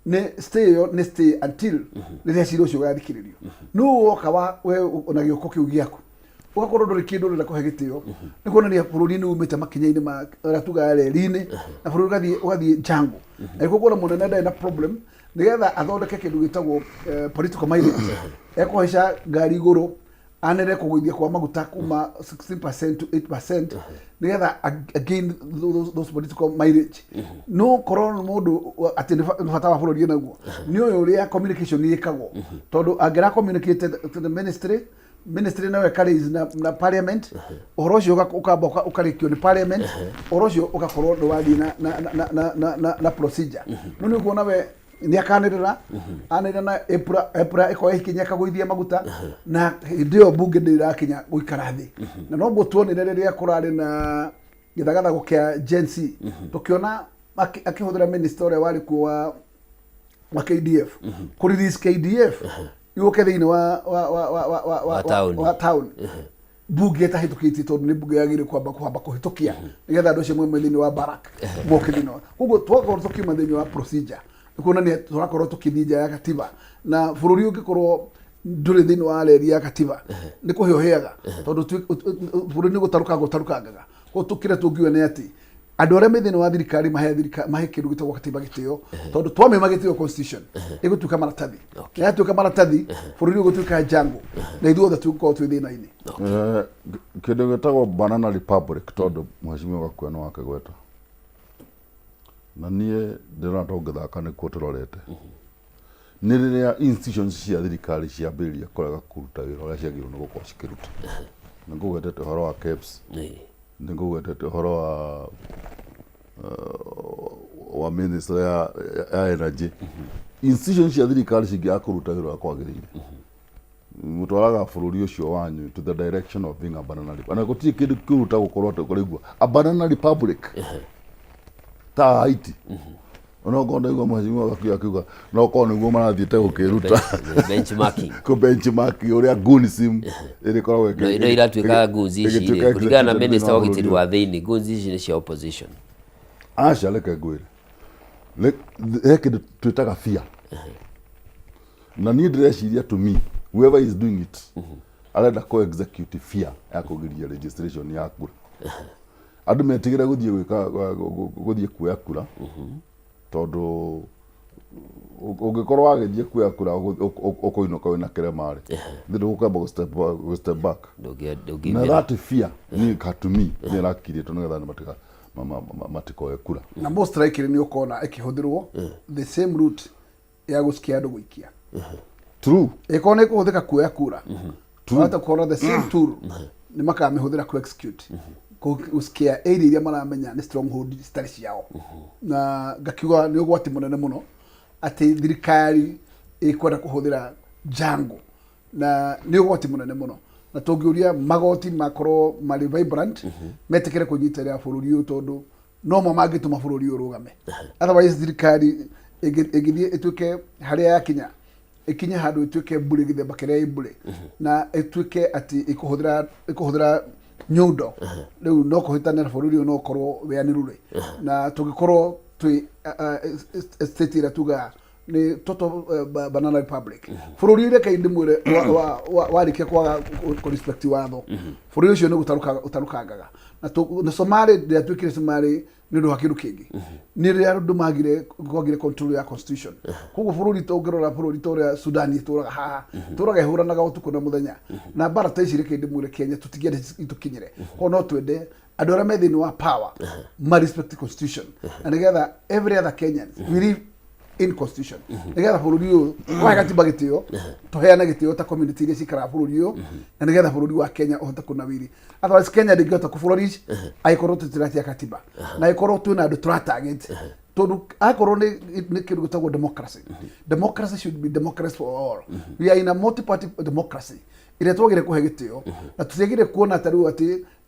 nĩ stay, ĩyo nĩ stay until rĩrĩa cira ũcio ũgathikĩrĩrio. Nũ woka wa we na gĩoko kĩu gĩaku, ũgakorwo ndũrĩ kĩndũ ũrenda kũhe gĩtĩo. Nĩ kuonania bũrũri nĩ umĩte makinya-inĩ ma ũrĩa tugaga reri-inĩ, na bũrũri ũgathiĩ jungle. Na nĩkuo kuona mũnene ndarĩ na problem nĩgetha athondeke kĩndũ gĩtagwo political mileage, ekũhaica ngari igũrũ anĩrĩre kũgũithia kwa maguta kuma 16% to 8% nĩgetha again those political mileage. No korwo nĩ mũndũ atĩ nĩ bata wa bũrũri naguo nĩ ũyũ ũrĩa communication ĩkagwo, tondũ angĩra communicate to the ministry, ministry nayo ĩka na parliament, ũhoro ũcio ũkamba ũkarĩkio nĩ parliament, ũhoro ũcio ũgakorwo nĩ wathiĩ na procedure. No nĩ ũkuona we nĩ akanĩrĩra anĩrĩra na EPRA ĩkoya ikinya ĩkagũithia maguta, na hĩndĩ ĩyo mbunge ndĩrakinya gũikara thĩ. Na noguo tuonire rĩrĩa kũrarĩ na gĩthagathago kĩa Gen Z, tũkĩona akĩhũthĩra minister ũrĩa warĩ kuo wa KDF kũ release KDF yũke thĩinĩ wa Wa town. Wa town, mbunge ĩtahĩtũkĩtie, tondũ nĩ mbunge yagĩrĩire kwamba kũhĩtũkia nĩgetha andũ acio maume thĩinĩ wa barak moke thĩinĩ wa. Koguo twakorwo tũkiuma thĩinĩ wa procedure, nĩ kuonania tũrakorwo tũkĩthiĩ nja ya katiba, na bũrũri ũngĩkorwo ndũrĩ thĩinĩ wa reri ya katiba nĩ kũhĩa ũhĩaga, tondũ bũrũri nĩ gũtarũkanga ũtarũkangaga. Koguo kĩrĩa tũngiuga nĩ atĩ andũ arĩa me thĩinĩ wa thirikari mahe kĩndũ gĩtagwo katiba gĩtĩo, tondũ twamĩma gĩtĩo, constitution ĩgũtuĩka maratathi, na yatuĩka maratathi bũrũri ũgũtuĩka jungle na ithuothe tũgũkorwo twĩ thĩna-inĩ. Kĩndũ gĩtagwo banana republic, tondũ mheshimiwa Gakua nĩ wakĩgweta, na niĩ ndĩrona tũngĩthaka nĩkuo tũrorete, nĩ rĩrĩa institutions cia thirikari ciambĩrĩria kũrega kũruta wĩra ũrĩa ciagĩrĩirwo nĩ gũkorwo cikĩruta. Nĩ ngũgwetete ũhoro wa KEBS, nĩ ngũgwetete ũhoro wa ministry ya energy. Institutions cia thirikari cingĩaga kũruta wĩra ũrĩa kwagĩrĩire, mũtwaraga bũrũri ũcio wanyu to the direction of being a banana republic, na gũtirĩ kĩndũ kĩũru ta gũkorwo atĩ ũkũraigua a banana republic ta Haiti. Onokorwo ndaigua mheshimiwa Gakuya akiuga no korwo nĩguo marathiĩte gũkĩruta benchmarking. Kũ benchmark ũrĩa goonsm ĩrĩkoragwo No ino iratuĩka goons ici ĩgĩtuĩka rĩ, kũringana na executed minister thĩinĩ wa wa ũgitĩri bũrũri. Wa thĩinĩ, goons ici nĩ cia opposition. Aca, reke ngwĩre. He kĩndũ twĩtaga fear, na niĩ ndĩreciria, to me, whoever is doing it arenda kũ execute fear ya kũgiria registration ya kura, andũ metigĩre gũthiĩ gwĩka gũthiĩ kuoya kura, tondũ ũngĩkorwo wagĩthiĩ kuoya kura ũkũinũka wĩna kĩrema rĩ, thĩ ndũgũkamba gũ step back. Na Ndũngĩingĩra. That fear ni to me nĩ ĩrakirĩtwo nĩgetha andũ matikoe kura. Na most likely nĩ ũkona ĩkĩhũthĩrwo the same route ya gũcikia andũ gũikia. True. Ĩkorwo nĩ ĩkũhũthĩka kuoya kura, wahota kuona the same tool nĩ makamĩhũthĩra ku execute gũcikia area iria maramenya nĩ stronghold citarĩ ciao. Na ngakiuga nĩ ũgwati mũnene mũno atĩ thirikari ĩkwenda kũhũthĩra jungle, na nĩ ũgwati mũnene mũno. Na tũngĩũria magoti makorwo marĩ vibrant, metĩkĩre kũnyitĩrĩra bũrũri ũyũ, tondũ no mo mangĩtũma bũrũri ũyũ ũrũgame. Otherwise thirikari ĩngĩthiĩ ĩtuĩke harĩa yakinya, ĩkinye handũ ĩtuĩke mbũrĩ, gĩthemba kĩrĩa ĩ mbũrĩ, na ĩtuĩke atĩ ĩkũhũthĩra nyundo, rĩu no kũhĩtania na bũrũri ũyũ no ũkorwo wĩanĩrure, na tũngĩkorwo twĩ state ĩrĩa tugaga nĩ total banana republic. Bũrũri ũrĩa kai ndĩmwĩre warĩkia kwaga kũ respect watho, bũrũri ũcio nĩ gũtarũka ũtarũkangaga. Na Somalia ndĩatuĩkire Somalia nĩ ũndũ wa kĩndũ kĩngĩ, nĩ rĩrĩa andũ magire kwagire control ya constitution. Koguo bũrũri tũngĩrora bũrũri ta ũrĩa Sudan ĩtũraga haha, tũraga ĩhũranaga ũtukũ na mũthenya na mbara ta ici. Reke ndĩmwĩre, Kenya tũtingĩenda itũkinyĩre. Koguo no twende andũ arĩa me thĩinĩ wa power ma respect constitution, na nĩgetha every other Kenyans we live In constitution, nĩgetha bũrũri ũyũ twahe gatiba gĩtĩo, tũheane gĩtĩo ta community iria cikaraga bũrũri ũyũ, na nĩgetha bũrũri wa Kenya ũhote kũnawiri. Otherwise Kenya ndĩngĩhota kũ flourish angĩkorwo tũtiratia katiba na angĩkorwo twĩna andũ tũratarget, tondũ akorwo nĩ kĩndũ gĩtagwo democracy, democracy should be democracy for all. We are in a multi party democracy ĩrĩa twagĩrĩire kũhe gĩtĩo, na tũtiagĩrĩire kuona ta rĩu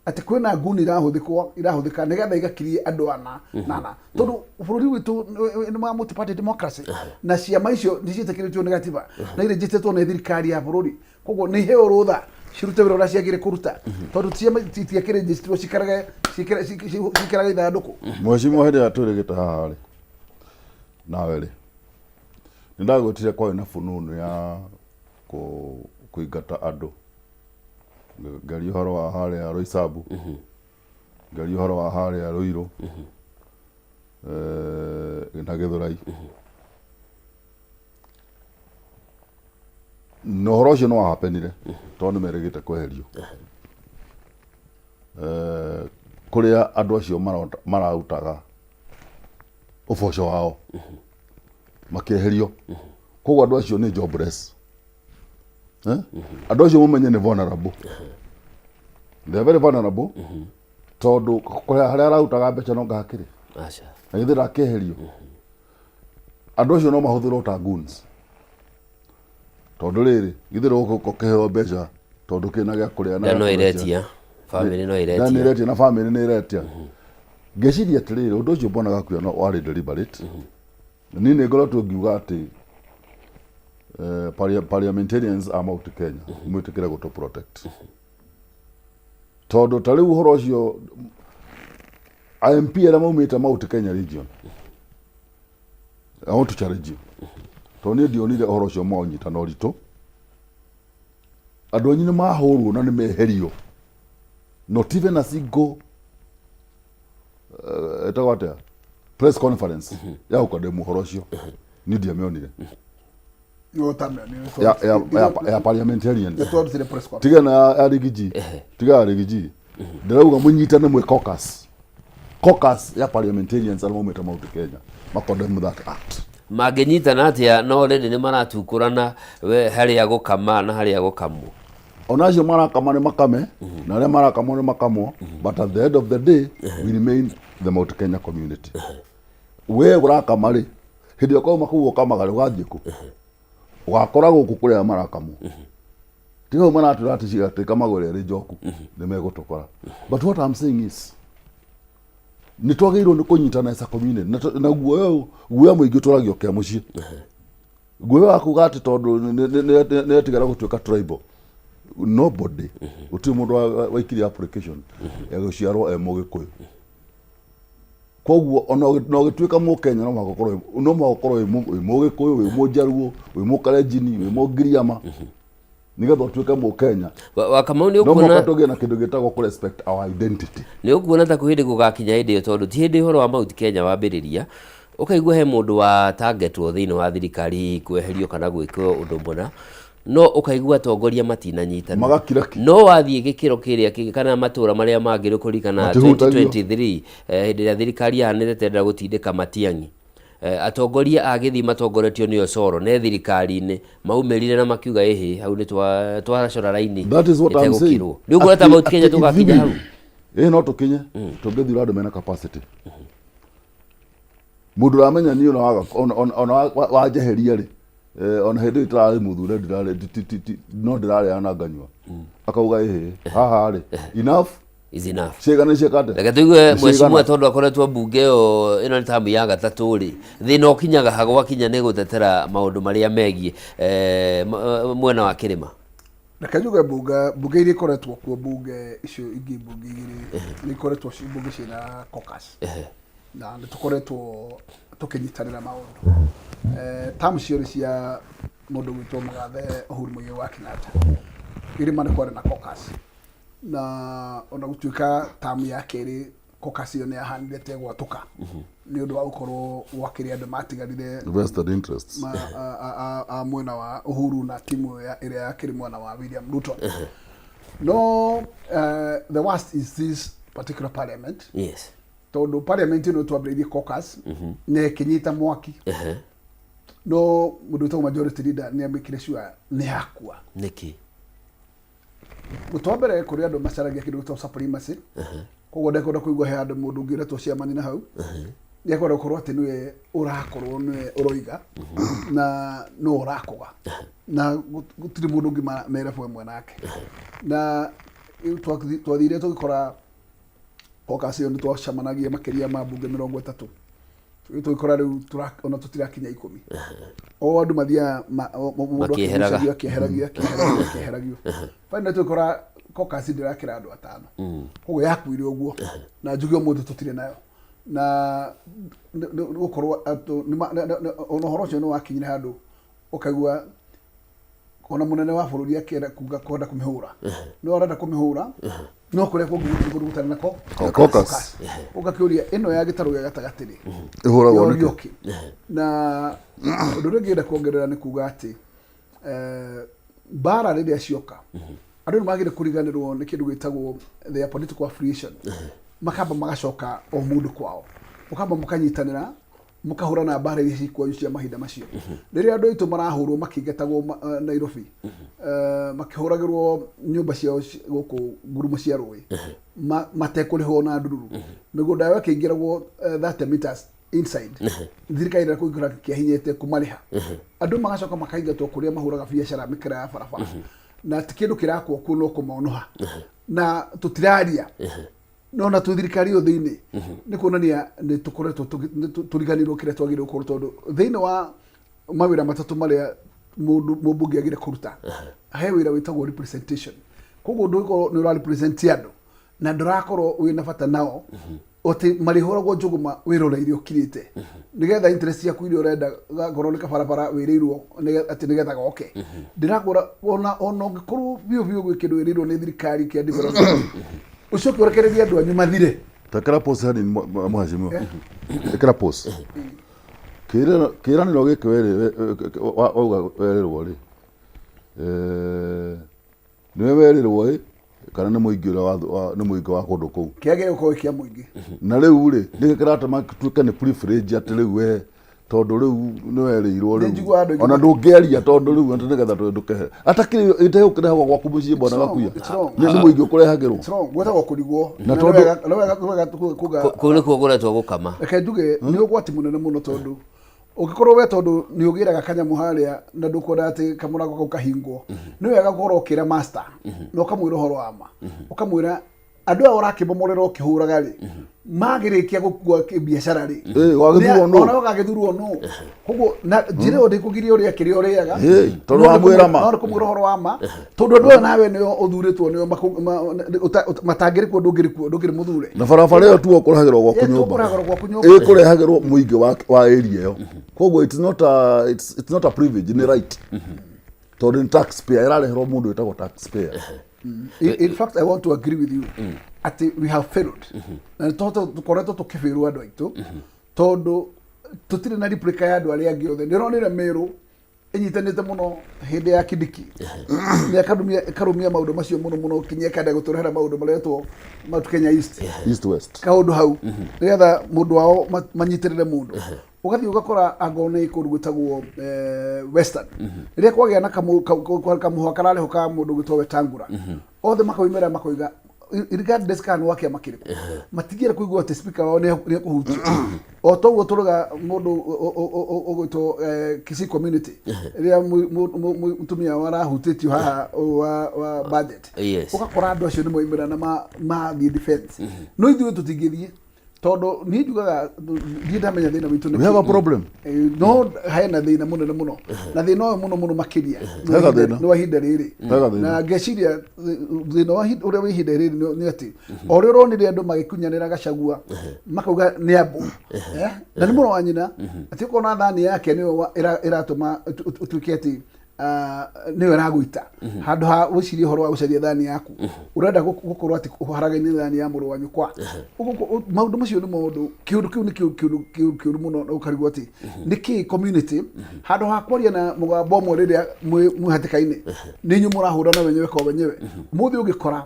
atĩ kwĩna nguni irahũthĩka nĩgetha igakirie andũ ana na ana, tondũ bũrũri witũ nĩ wa multi party democracy, na ciama icio nĩ ciĩtĩkĩrĩtio nĩ gatiba na irĩnjĩtĩtwo nĩ thirikari ya bũrũri. Koguo nĩ iheo rũtha cirute wĩra ũrĩa ciagĩrĩire kũruta, tondũ ciama itiakĩrĩnjĩtwo cikarage ithandũkũ. Mheshimiwa, hĩndĩ ĩrĩa twĩrĩgĩte haha rĩ, nawe rĩ, nĩ ndagwĩtire kwarĩ na fununu ya kũingata andũ. Ngaria ũhoro wa harĩa Roysambu, ngaria ũhoro wa harĩa Ruiru na Gĩthũrai, na ũhoro ũcio nĩ wahapenire tondũ nĩ merĩgĩte kweherio kũrĩa andũ acio mararutaga ũboco wao, makĩeherio. Koguo andũ acio nĩ jobless. Eh? Andũ acio mũmenye nĩ vulnerable, they are very vulnerable, tondũ kũrĩa harĩa ararutaga mbeca no ngahakĩrĩ Aca. Na githĩ ndakĩeherio? Andũ acio no mahũthĩrwo ta goons, tondũ rĩrĩ, githĩ rũgũka ũkĩheo mbeca tondũ kĩna gĩa kũrĩa na Nda no gĩa kũrekia. ĩretia, famĩlĩ no Nda ĩretia. nĩ ĩretia na famĩlĩ nĩ ĩretia. Ngeciria atĩrĩrĩ, ũndũ ũcio mbonaga kuo no warĩ deliberate. Niĩ nĩ ngoretwo ngiuga atĩ parliamentarians a Mount Kenya mwĩtĩkĩre gũtũ protect, tondũ ta rĩu ũhoro ũcio MP arĩa maumĩte Mount Kenya region, I want to challenge you, tondũ niĩ ndionire ũhoro ũcio mwaũnyita na ũritũ. Andũ anyu nĩ mahũrwo na nĩ meherio, not even a single ĩtagwo atĩa, press conference ya gũkondemwo ũhoro ũcio, niĩ ndiamĩonire. Ya parliamentarians. Nĩtwarutire press conference. Tiga na ya Riggy G, tiga ya Riggy G, ndĩrauga mũnyitane mwĩ caucus ya parliamentarians arĩa maumĩte Mount Kenya macondemn that act. Mangĩnyitana atĩa no already nĩ maratukũrana we harĩa gũkama na harĩa gũkamwo? Ona acio marakama nĩ makame, na arĩa marakamwo nĩ makamwo, but at the end of the day we remain the Mount Kenya community. We ũrakama rĩ, hĩndĩ ĩyo kauma kũu ũkamaga rĩ, ũgathiĩ kũ? Ũgakora gũkũ kũrĩa marakamwo. Tiga hau maratwĩra atĩ atĩ kamagwo ĩrĩa ĩrĩ njoku nĩ megũtũkora. But what I'm saying is nĩ twagĩrĩirwo nĩ kũnyitana as a community, na guoya guoya mũingĩ ũtwaragio kĩa mũciĩ, guoya wa kuga atĩ tondũ nĩ etigara gũtuĩka tribal. Nobody, gũtirĩ mũndũ waikirie application ya gũciarwo e mũgĩkũyũ. Koguo ona ũgĩtuĩka mũkenya, no mũhaka ũkorwo no mũhaka ũkorwo wĩ mũgĩkũyũ, wĩ mũjaruo, wĩ mũkarenjini, wĩ mũngiriama, nĩgetha ũtuĩke mũkenya. Wakamau, nĩ No mũhaka ũkuona tũgĩe na kĩndũ gĩtagwo kũ respect our identity. Nĩ ũkuona ta kwĩ hĩndĩ gũgakinya hĩndĩ ĩyo, tondũ ti hĩndĩ ũhoro wa Mount Kenya wambĩrĩria, ũkaigua he mũndũ wa targetwo thĩinĩ wa thirikari, hihi kweherio kana gwĩkwo ũndũ mũna, no ũkaigua atongoria matinanyitana. Magakira ki. No wathiĩ gĩkĩro kĩrĩa kĩngĩ kana matũra marĩa mangĩ, nĩ kũririkana Matihutagio. 2023 hĩndĩ ĩrĩa thirikari yahanĩte tenda gũtindĩka Matiang'i, atongoria a gĩthii matongoretio nĩ Osoro ne thirikari-inĩ maumĩrire na makiuga ĩhĩ, hau nĩ twacora raini. That is what I'm saying. Ĩtegũkĩrwo. Nĩ ũkuona ta Mount Kenya Atĩ tũgakinya ithuĩ- hau? Ĩĩ, no tũkinye tũngĩthura andũ mena capacity. Mũndũ ũramenya niĩ ona waga ona wanjeheria rĩ, ona hĩndĩ ĩyo itararĩ mũthure, ndirarĩ no ndĩrarĩa na nganyua, akauga ĩhĩ, haha rĩ, enough is enough. Ciĩga nĩ ciĩka atĩa? Reke tũigue. Nĩ Mheshimiwa, ciĩgana? tondũ akoretwo mbunge ĩyo, ĩno nĩ tamu ya gatatũ rĩ, thĩna ũkinyaga ha gwakinya nĩ gũtetera maũndũ marĩa megiĩ mwena wa kĩrĩma? Reke njuge mbunge iria ikoretwo kuo, mbunge icio ingĩ, mbunge igĩrĩ nĩ ikoretwo ci mbunge ciĩna caucus, na nĩ tũkoretwo tũkĩnyitanĩra maũndũ. Term ciothe cia mũndũ gwĩtwo mũgathe Uhuru Muigai wa Kenyatta, irĩma nĩ kwarĩ na caucus, na ona gũtuĩka tamu ya kerĩ caucus ĩyo nĩ yahanire ta ĩgwatũka nĩ ũndũ wa gũkorwo gwakĩrĩ andũ matigarire Vested interests. ma, a mwena wa Uhuru na timu ĩrĩa yakĩrĩ mwena wa William Ruto. No the worst is this particular parliament, tondũ parliament ĩno twambĩrĩirie caucus na ĩkĩnyita mwaki. No mũndũ wĩtagwo majority leader nĩ amĩkire sure nĩ yakua. Nĩkĩ? Mũtĩ wa mbere, kũrĩ andũ macaragia kĩndũ gĩtagwo supremacy. Koguo ndekwenda kũigua he handũ mũndũ ũngĩ ũretwo chairman na hau nĩ ekwenda gũkorwo atĩ nĩwe ũrakorwo nĩwe ũroiga na nĩwe ũrakũga na gũtirĩ mũndũ ũngĩ merebu ĩmwe nake. Na rĩu twathire tũgĩkora caucus ĩyo nĩ twacemanagia makĩria ma mbunge 30. Rĩu tũgĩkora rĩu ona tũtirakinya 10. O andũ mathiaga mũndũ Makĩeheraga. akĩgucagio, akĩeheragio, akĩeheragio, akĩeheragio. Finally tũgĩkora caucus ndĩrakĩra andũ atano. Koguo yakuire ũguo na njuge ũmũthĩ tũtirĩ nayo na gũkorwo atũ ona ũhoro ũcio nĩ wakinyire handũ ũkaigua ona mũnene wa bũrũri akĩenda kuga kwenda kũmĩhũra, no arenda kũmĩhũra no kũrĩa kũngĩ gũtirĩ kũndũ gũtarĩ nako Caucus. Ũgakĩũria ĩno ya gĩtarũ gĩa gatagatĩ rĩ, Ĩhũragwo yorio nĩkĩ? kĩ? Na ũndũ ũrĩa ũngĩenda kuongerera nĩ kuga atĩ mbara rĩrĩa cioka, andũ nĩ magĩrĩire kũriganĩrwo nĩ kĩndũ gĩtagwo their political affiliation, makamba magacoka o mũndũ kwao, mũkamba mũkanyitanĩra, mũkahũrana mbara iria ci kwanyu cia mahinda macio. Rĩrĩa andũ aitũ marahũrwo makĩingatagwo Nairobi, makĩhũragĩrwo nyũmba ciao gũkũ ngurumo cia rũĩ matekũrĩhwo na ndururu, mĩgũnda yao ĩkĩingĩragwo 30 meters inside, thirikari ĩrĩa kũingĩra kĩahinyĩte kũmarĩha, andũ magacoka makaingatwo kũrĩa mahũraga biacara mĩkĩra ya barabara, na ti kĩndũ kĩrakwo kuo no kũmonoha na tũtiraria no na twĩ thirikari ĩyo thĩinĩ nĩ kuonania nĩ tũkoretwo nĩ tũriganĩirwo kĩrĩa twagĩrĩirwo gũkorwo, tondũ thĩinĩ wa mawĩra matatũ marĩa mũndũ mũmbunge agĩrĩire kũruta, he wĩra wĩtagwo representation. Koguo ndũgĩkorwo nĩ ũra represent andũ na ndũrakorwo wĩna bata nao atĩ marĩhũragwo njũgũma wĩroreire ũkirĩte nĩgetha interest ciaku iria ũrenda gakorwo nĩ kabarabara wĩrĩirwo atĩ nĩgetha goke. Ndĩrakwĩra ona ũngĩkorwo biũ biũ gwĩ kĩndũ wĩrĩirwo nĩ thirikari kĩa development, ũcoke ũrekererie andũ anyu mathire. Tekera pause hanini, mheshimiwa. Ĩkĩra pause. Kĩĩranĩro gĩkĩ wauga werĩrwo rĩ, nĩwe werĩrwo ĩ kana nĩ mũingĩ ũrĩa nĩ mũingĩ wa kũndũ kũu? Kĩagĩrĩire gũkorwo kĩa mũingĩ. Na rĩu rĩ, nĩkĩ kĩratũma tuĩke nĩ privilege atĩ rĩu we tondũ rĩu nĩ werĩirwo? Nĩ rĩu njiguaga andũ aingĩ ona ndũngĩaria tondũ rĩu atĩ nĩgetha ndũkehe atakĩrĩ ĩtegũkĩrehagwo gwaku mũciĩ bwana It's wrong, gakuya it's wrong. nĩ mũingĩ ũkũrehagĩrwo. It's wrong. Gwĩtagwo kũrigwo. Na nĩ wega kuga Kũu nĩkuo kũretwo gũkama. Reke njuge nĩ ũgwati mũnene mũno, tondũ ũngĩkorwo we tondũ nĩ ũgĩraga kanyamũ harĩa na ndũkwenda atĩ kamũrango kau kahingwo, nĩ wega gũkorwo ũkĩra master na ũkamwĩra ũhoro wa ma, ũkamwĩra andũ aya ũrakĩmomorera ũkĩhũraga rĩ, magĩrĩkia gũkua biacara rĩ, Ĩ, wagĩthurwo nũ? ona ũgagĩthurwo nũ? Koguo na njĩra ĩyo ndĩkũgiria ũrĩa kĩrĩa ũrĩaga. Ĩ, tondũ No nĩ wamwĩra ma. No nĩ kũmwĩra ũhoro wa ma, tondũ andũ aya nawe nĩo ũthurĩtwo nĩo matangĩrĩ kuo ndũngĩrĩ kuo, ndũngĩrĩ mũthure. Na barabara ĩyo tuo kũrehagĩrwo gwaku Ĩ, nyũmba. tũkũrehagĩrwo gwaku nyũmba. Ĩkũrehagĩrwo mũingĩ wa area ĩyo. Koguo it's not a privilege, nĩ right, tondũ nĩ taxpayer ĩrareherwo, mũndũ wĩtagwo taxpayer. In fact, I want to agree with you atĩ we have failed na nĩ tũkoretwo tũkĩbĩrwo andũ aitũ, tondũ tũtirĩ na replica ya andũ arĩa angĩ othe. Nĩ ũronire Meru ĩnyitanĩte mũno hĩndĩ ya Kindiki, nĩ ĩkarũmia maũndũ macio mũno mũno kinya ĩkenda gũtũrehera maũndũ maretwo Mount Kenya East. East West. Kaũndũ hau nĩgetha mũndũ wao manyitĩrĩre mũndũ. Ũgathiĩ ũgakora angorwo nĩ kũndũ gwĩtagwo Western, rĩrĩa kwagĩa na kamũhwa kararĩho ka mũndũ gwĩtwo Wetangula, othe makoimĩra makoiga regardless kana nĩ wa kĩama kĩrĩkũ, matingĩenda kũigua atĩ speaker wao nĩ ekũhutio. O toguo tũrauga mũndũ ũgwĩtwo Kisii community, rĩrĩa mũtumia wao arahutĩtio haha ũyũ wa budget, ũgakora andũ acio nĩ moimĩra na mathiĩ defense. No ithuĩ tũtingĩthiĩ, tondũ niĩ njugaga ndiĩ ndamenya thĩna witũ nĩ We have a kĩ. problem. No hena thĩna mũnene mũno, na thĩna ũyũ mũno mũno makĩria nĩ wa Hena thĩna. nĩ wa ihinda rĩrĩ. Hena thĩna. Na ngeciria thĩna wa ũrĩa wĩ ihinda rĩrĩ nĩ atĩ o ũrĩa ũronire andũ magĩkunyanĩra Gachagua makauga nĩ ambũ, na nĩ mũrũ wa nyina, atĩ ũkona thani yake nĩyo ĩratũma ũtuĩke atĩ nĩyo ĩragũita handũ ha wĩcirie ũhoro wa gũcaria thani yaku, ũrenda gũkorwo atĩ ũharagaine thani ya mũrũ wa nyũkwa. Ũguo maũndũ macio nĩ maũndũ kĩũndũ kĩu nĩ kĩũru mũno, na ũkarigwo atĩ nĩkĩ community handũ ha kwaria na mũgambo ũmwe rĩrĩa mwĩ hatĩka-inĩ, nĩ inyuĩ mũrahũrana wenyewe kwa wenyewe. Ũmũthĩ ũngĩkora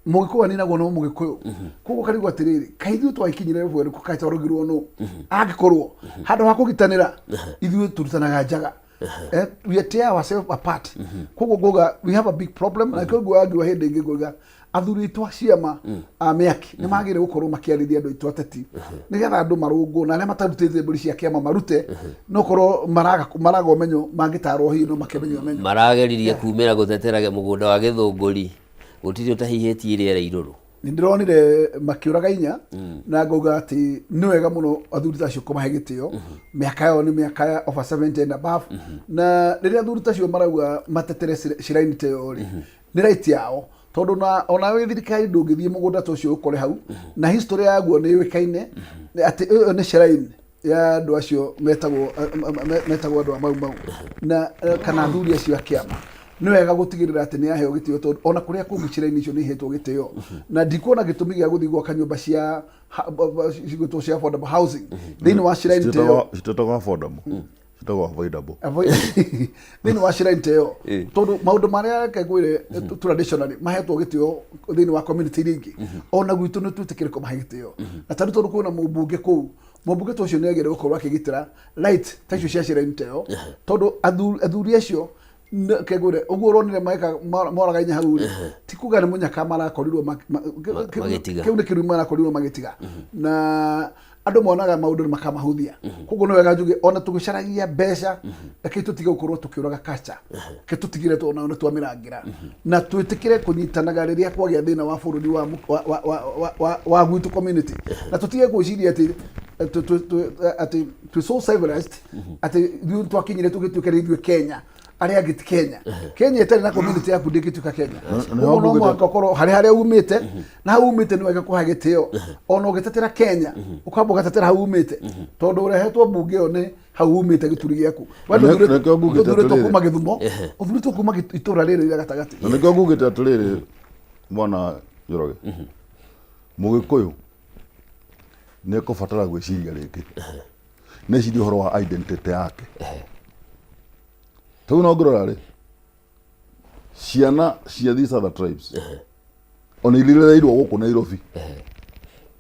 Mũgĩkũyũ aninagwo no Mũgĩkũyũ. Koguo karigwo atĩrĩrĩ, kaĩ ithuĩ twagĩkinyire level ĩrĩkũ? Kaĩ twarũgirwo nũ? Angĩkorwo handũ ha kũgitanĩra ithuĩ turutanaga njaga. We tear ourselves apart. Koguo nguga we have a big problem, na nĩkĩo nguga ngiuga hĩndĩ ĩngĩ nguga athuri aitũ a ciama a mĩaki nĩ magĩrĩire gũkorwo makĩarĩria andũ aitũ ateti, nĩgetha andũ marũngwo, na arĩa matarutĩte mbũri cia kĩama marute, no korwo maraga ũmenyo, mangĩtarwo hihi no makĩmenye ũmenyo. Marageririe kumĩra gũtetera mũgũnda wa Gĩthũngũri, gũtirĩ ũtahihĩtie rĩera irũrũ. Nĩ ndĩronire makĩũraga inya, na ngauga atĩ nĩ wega mũno athuri ta acio kũmahe gĩtĩo. Mĩaka yao nĩ mĩaka ya over 70 and above, na rĩrĩa athuri ta acio marauga matetere shrine ta ĩyo rĩ, nĩ right yao, tondũ na ona wĩ thirikari ndũngĩthiĩ mũgũnda ta ũcio ũkore hau, na history yaguo nĩ yũĩkaine atĩ ĩyo nĩ shrine ya andũ acio metagwo andũ a Mau Mau na kana athuri acio a kĩama. Nĩ wega gũtigĩrĩra atĩ nĩ yaheo gĩtĩo, tondũ ona kũrĩa kũngĩ shrine icio nĩ ihetwo gĩtĩo, na ndikuona gĩtũmi gĩa gũthiĩ gwaka nyũmba cia cigwĩtwo cia affordable housing thĩinĩ wa shrine ta ĩyo. Citiĩtagwo affordable, citagwo avoidable. Thĩinĩ wa shrine ta ĩyo, tondũ maũndũ marĩa, reke ngwĩre, traditionally mahetwo gĩtĩo thĩinĩ wa community iria ingĩ, ona gwitũ nĩ twĩtĩkĩre kũmahe gĩtĩo. Na tarĩu tondũ kwĩna mũmbunge kũu, mũmbunge ta ũcio nĩ agĩrĩire gũkorwo akĩgitĩra right ta icio cia shrine ta ĩyo, tondũ athuri acio reke ngwĩre, ũguo ũronire meka moraga inya hau rĩ, ti kuga nĩ mũnyaka marakorirwo magĩtiga. Kĩu nĩ kĩrumi marakorirwo magĩtiga, na andũ monaga maũndũ nĩ makamahũthia. Koguo nĩ wega njuge, ona tũgĩcaragia mbeca, reke tũtige gũkorwo tũkĩũraga culture, reke tũtigire tondũ nĩ twamĩrangĩra, na twĩtĩkĩre kũnyitanaga rĩrĩa kwagĩa thĩna wa bũrũri wa wa gwitũ community, na tũtige gwĩciria atĩ atĩ twĩ so civilized atĩ ithuĩ twakinyire tũgĩtuĩka nĩ ithuĩ Kenya, arĩa angĩ ti Kenya. Kenya ĩtarĩ na community yaku ndĩngĩtuĩka Kenya. Nĩho Koguo no ngugĩte- mũhaka ũkorwo harĩ harĩa umĩte, na hau umĩte nĩ wega kũhe gĩtĩo. Ona ũgĩtetera Kenya, ũkamba ũgatetera hau umĩte, tondũ ũrehetwo mbunge ĩyo nĩ hau umĩte, gĩturi gĩaku. We Nĩkĩo ngugĩte ndũthurĩtwo atĩrĩrĩ. kuma Gĩthumo, ũthurĩtwo kuma itũra rĩrĩ rĩa gatagatĩ. Na nĩkĩo ngugĩte atĩrĩrĩ, mwana Njoroge, Mũgĩkũyũ nĩ ekũbatara gwĩciria rĩngĩ, nĩ ecirie ũhoro wa identity yake. Tondũ no ngĩrora rĩ, ciana cia these other tribes, ona iria irereirwo gũkũ Nairobi,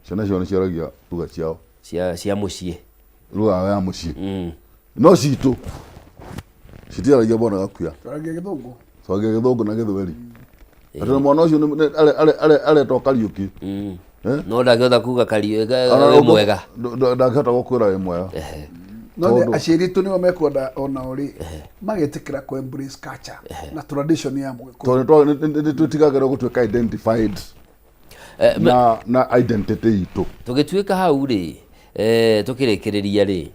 ciana ciao nĩ ciaragia lugha ciao cia mũciĩ. Lugha yao ya mũciĩ, no citũ citiaragia, bwana Gakuya. Twaragia Gĩthũngũ. Twaragia Gĩthũngũ na Gĩthweri, atĩ na mwana ũcio aretwo Kariũki. No ndangĩhota kuga wĩ mwega. Ndangĩhota gũkwĩra wĩ mwega. No nĩ aciari aitũ nĩo mekwenda onao rĩ magetĩkĩra kũ embrace culture na tradition ya Mũgĩkũyũ. Tondũ nĩ twĩtigagĩra gũtuĩka identified na identity itũ. Tũgĩtuĩka hau rĩ, tũkĩrĩkĩrĩria rĩ,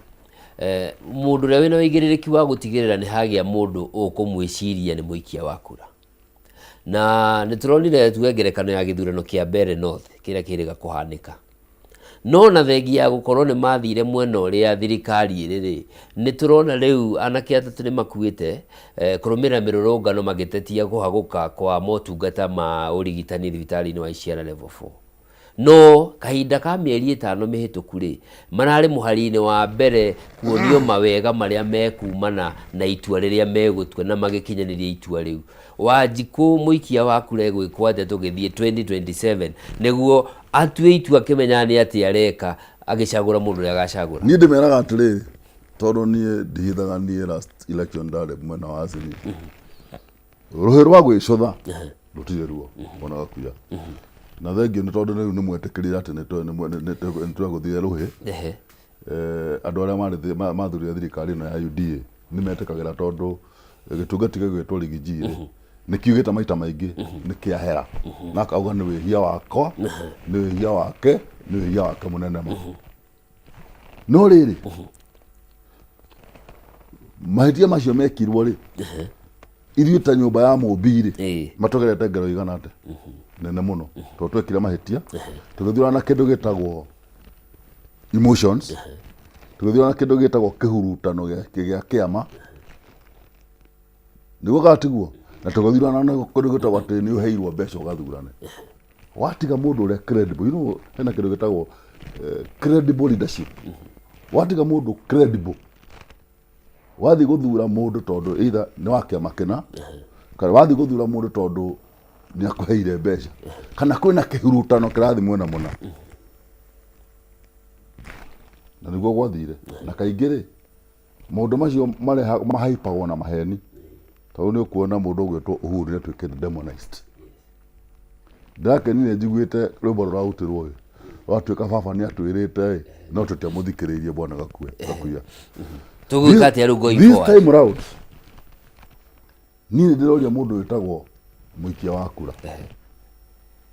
mũndũ ũrĩa wĩna ũigĩrĩrĩki wa gũtigĩrĩra nĩ hagĩa mũndũ ũkũmwĩciria nĩ mũikia wa kura, na nĩ tũronire, tuge ngerekano ya gĩthurano kĩa Mbeere North kĩrĩa kĩrĩga kũhanĩka, no na thengia ya gũkorwo nĩ mathire mwena ũrĩa thirikari ĩrĩ rĩ, nĩ tũrona rĩu anake atatũ nĩ makuĩte kũrũmĩrĩra mĩrũrũngano magĩtetia kũhagũka kwa motungata ma ũrigitani thibitarĩ-inĩ wa Ishiara Level 4. No kahinda ka mĩeri 5 mĩhĩtũku rĩ, mararĩ mũhari-inĩ wa mbere kuonio mawega marĩa mekumana na itua rĩrĩa megũtua, na magĩkinyanĩria itua rĩu. Wanjikũ, mũikia wa kura egwĩkwo atĩa tũgĩthiĩ 2027 nĩguo atue itua akĩmenyaga nĩ atĩa areka agĩcagũra mũndũ ũrĩa agacagũra? Niĩ ndĩmeraga atĩrĩrĩ, tondũ niĩ ndihithaga, niĩ last election ndarĩ mwena wa Azimio. Rũhĩ rwa gwĩcũtha rũtirĩ ruo, ona gakuya. Na thengio nĩ tondũ rĩu nĩ mwetĩkĩrire atĩ nĩ twegũthire rũhĩ. Andũ arĩa mathurire thirikari ĩno ya UDA nĩ metĩkagĩra, tondũ gĩtungati gĩgwĩtwo Riggy G rĩ, nĩ kiugĩte maita maingĩ nĩ kĩahera, na akauga nĩ wĩhia wakwa, nĩ wĩhia wake, nĩ wĩhia wake mũnene ma. No rĩrĩ, mahĩtia macio mekirwo rĩ, ithuĩ ta nyũmba ya mũmbi rĩ, matũgerete ngero igana atĩa nene mũno, tondũ twekire mahĩtia tũgĩthurana kĩndũ gĩtagwo emotions, tũgĩthurana kĩndũ gĩtagwo kĩhurutano gĩa kĩama, nĩguo kana tiguo, na tũgĩthurana na kĩndũ gĩtagwo atĩ nĩ ũheirwo mbeca ũgathurane, watiga mũndũ ũrĩa credible. Hena kĩndũ gĩtagwo credible leadership. Watiga mũndũ credible, wathiĩ gũthura mũndũ tondũ either nĩ wa kĩama kĩna, kana wathiĩ gũthura mũndũ tondũ Nĩ akũheire mbeca kana kwĩna kĩhurutano kĩrathiĩ mwena mũna, na nĩguo gwathire. Na kaingĩ rĩ, maũndũ macio mareha mahaipagwo na maheni, tondũ nĩ ũkuona mũndũ ũgwĩtwo Uhuru nĩ atuĩkĩte demonized. Ndĩrakenire njiguĩte rwĩmbo rũrarutirwo ĩ, rwatuĩka baba nĩ atwĩrĩte ĩ, no tũtiamũthikĩrĩirie bwana gakue gakuia. Tũgwĩka atĩa rĩu going This forward? time round niĩ nĩ ndĩroria mũndũ wĩtagwo mũikia wa kura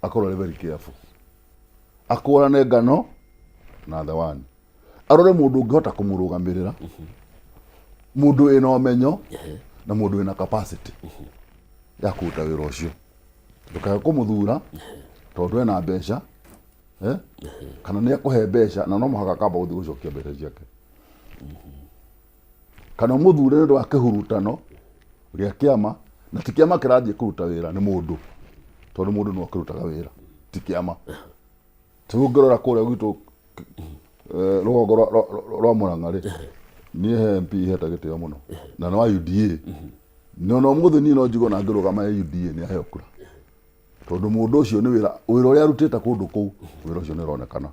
akorwo arĩ very careful, akũrane ngano na thewani, arore mũndũ ũngĩhota kũmũrũgamĩrĩra, mũndũ wĩna ũmenyo na mũndũ wĩna capacity ya kũruta wĩra ũcio. Ndũkae kũmũthura tondũ ena mbeca, eh? Kana nĩ akũhe mbeca na no mũhaka akamba gũthiĩ gũcokia mbeca ciake, kana ũmũthure nĩ ũndũ wa kĩhurutano gĩa kĩama, na ti kĩama kĩrathiĩ kũruta wĩra, nĩ mũndũ, tondũ mũndũ nĩwe ũkĩrutaga wĩra, ti kĩama. Rĩu ũngĩrora kũrĩa gwitũ rũgongo rwa Mũrang'a rĩ, niĩ he MP hete gĩtĩo mũno na nĩ wa UDA, na ona ũmũthĩ niĩ no njigue ona ngĩrũgama e UDA nĩ aheo kura, tondũ mũndũ ũcio nĩ wĩra wĩra ũrĩa arutĩte kũndũ kũu, wĩra ũcio nĩ ũronekana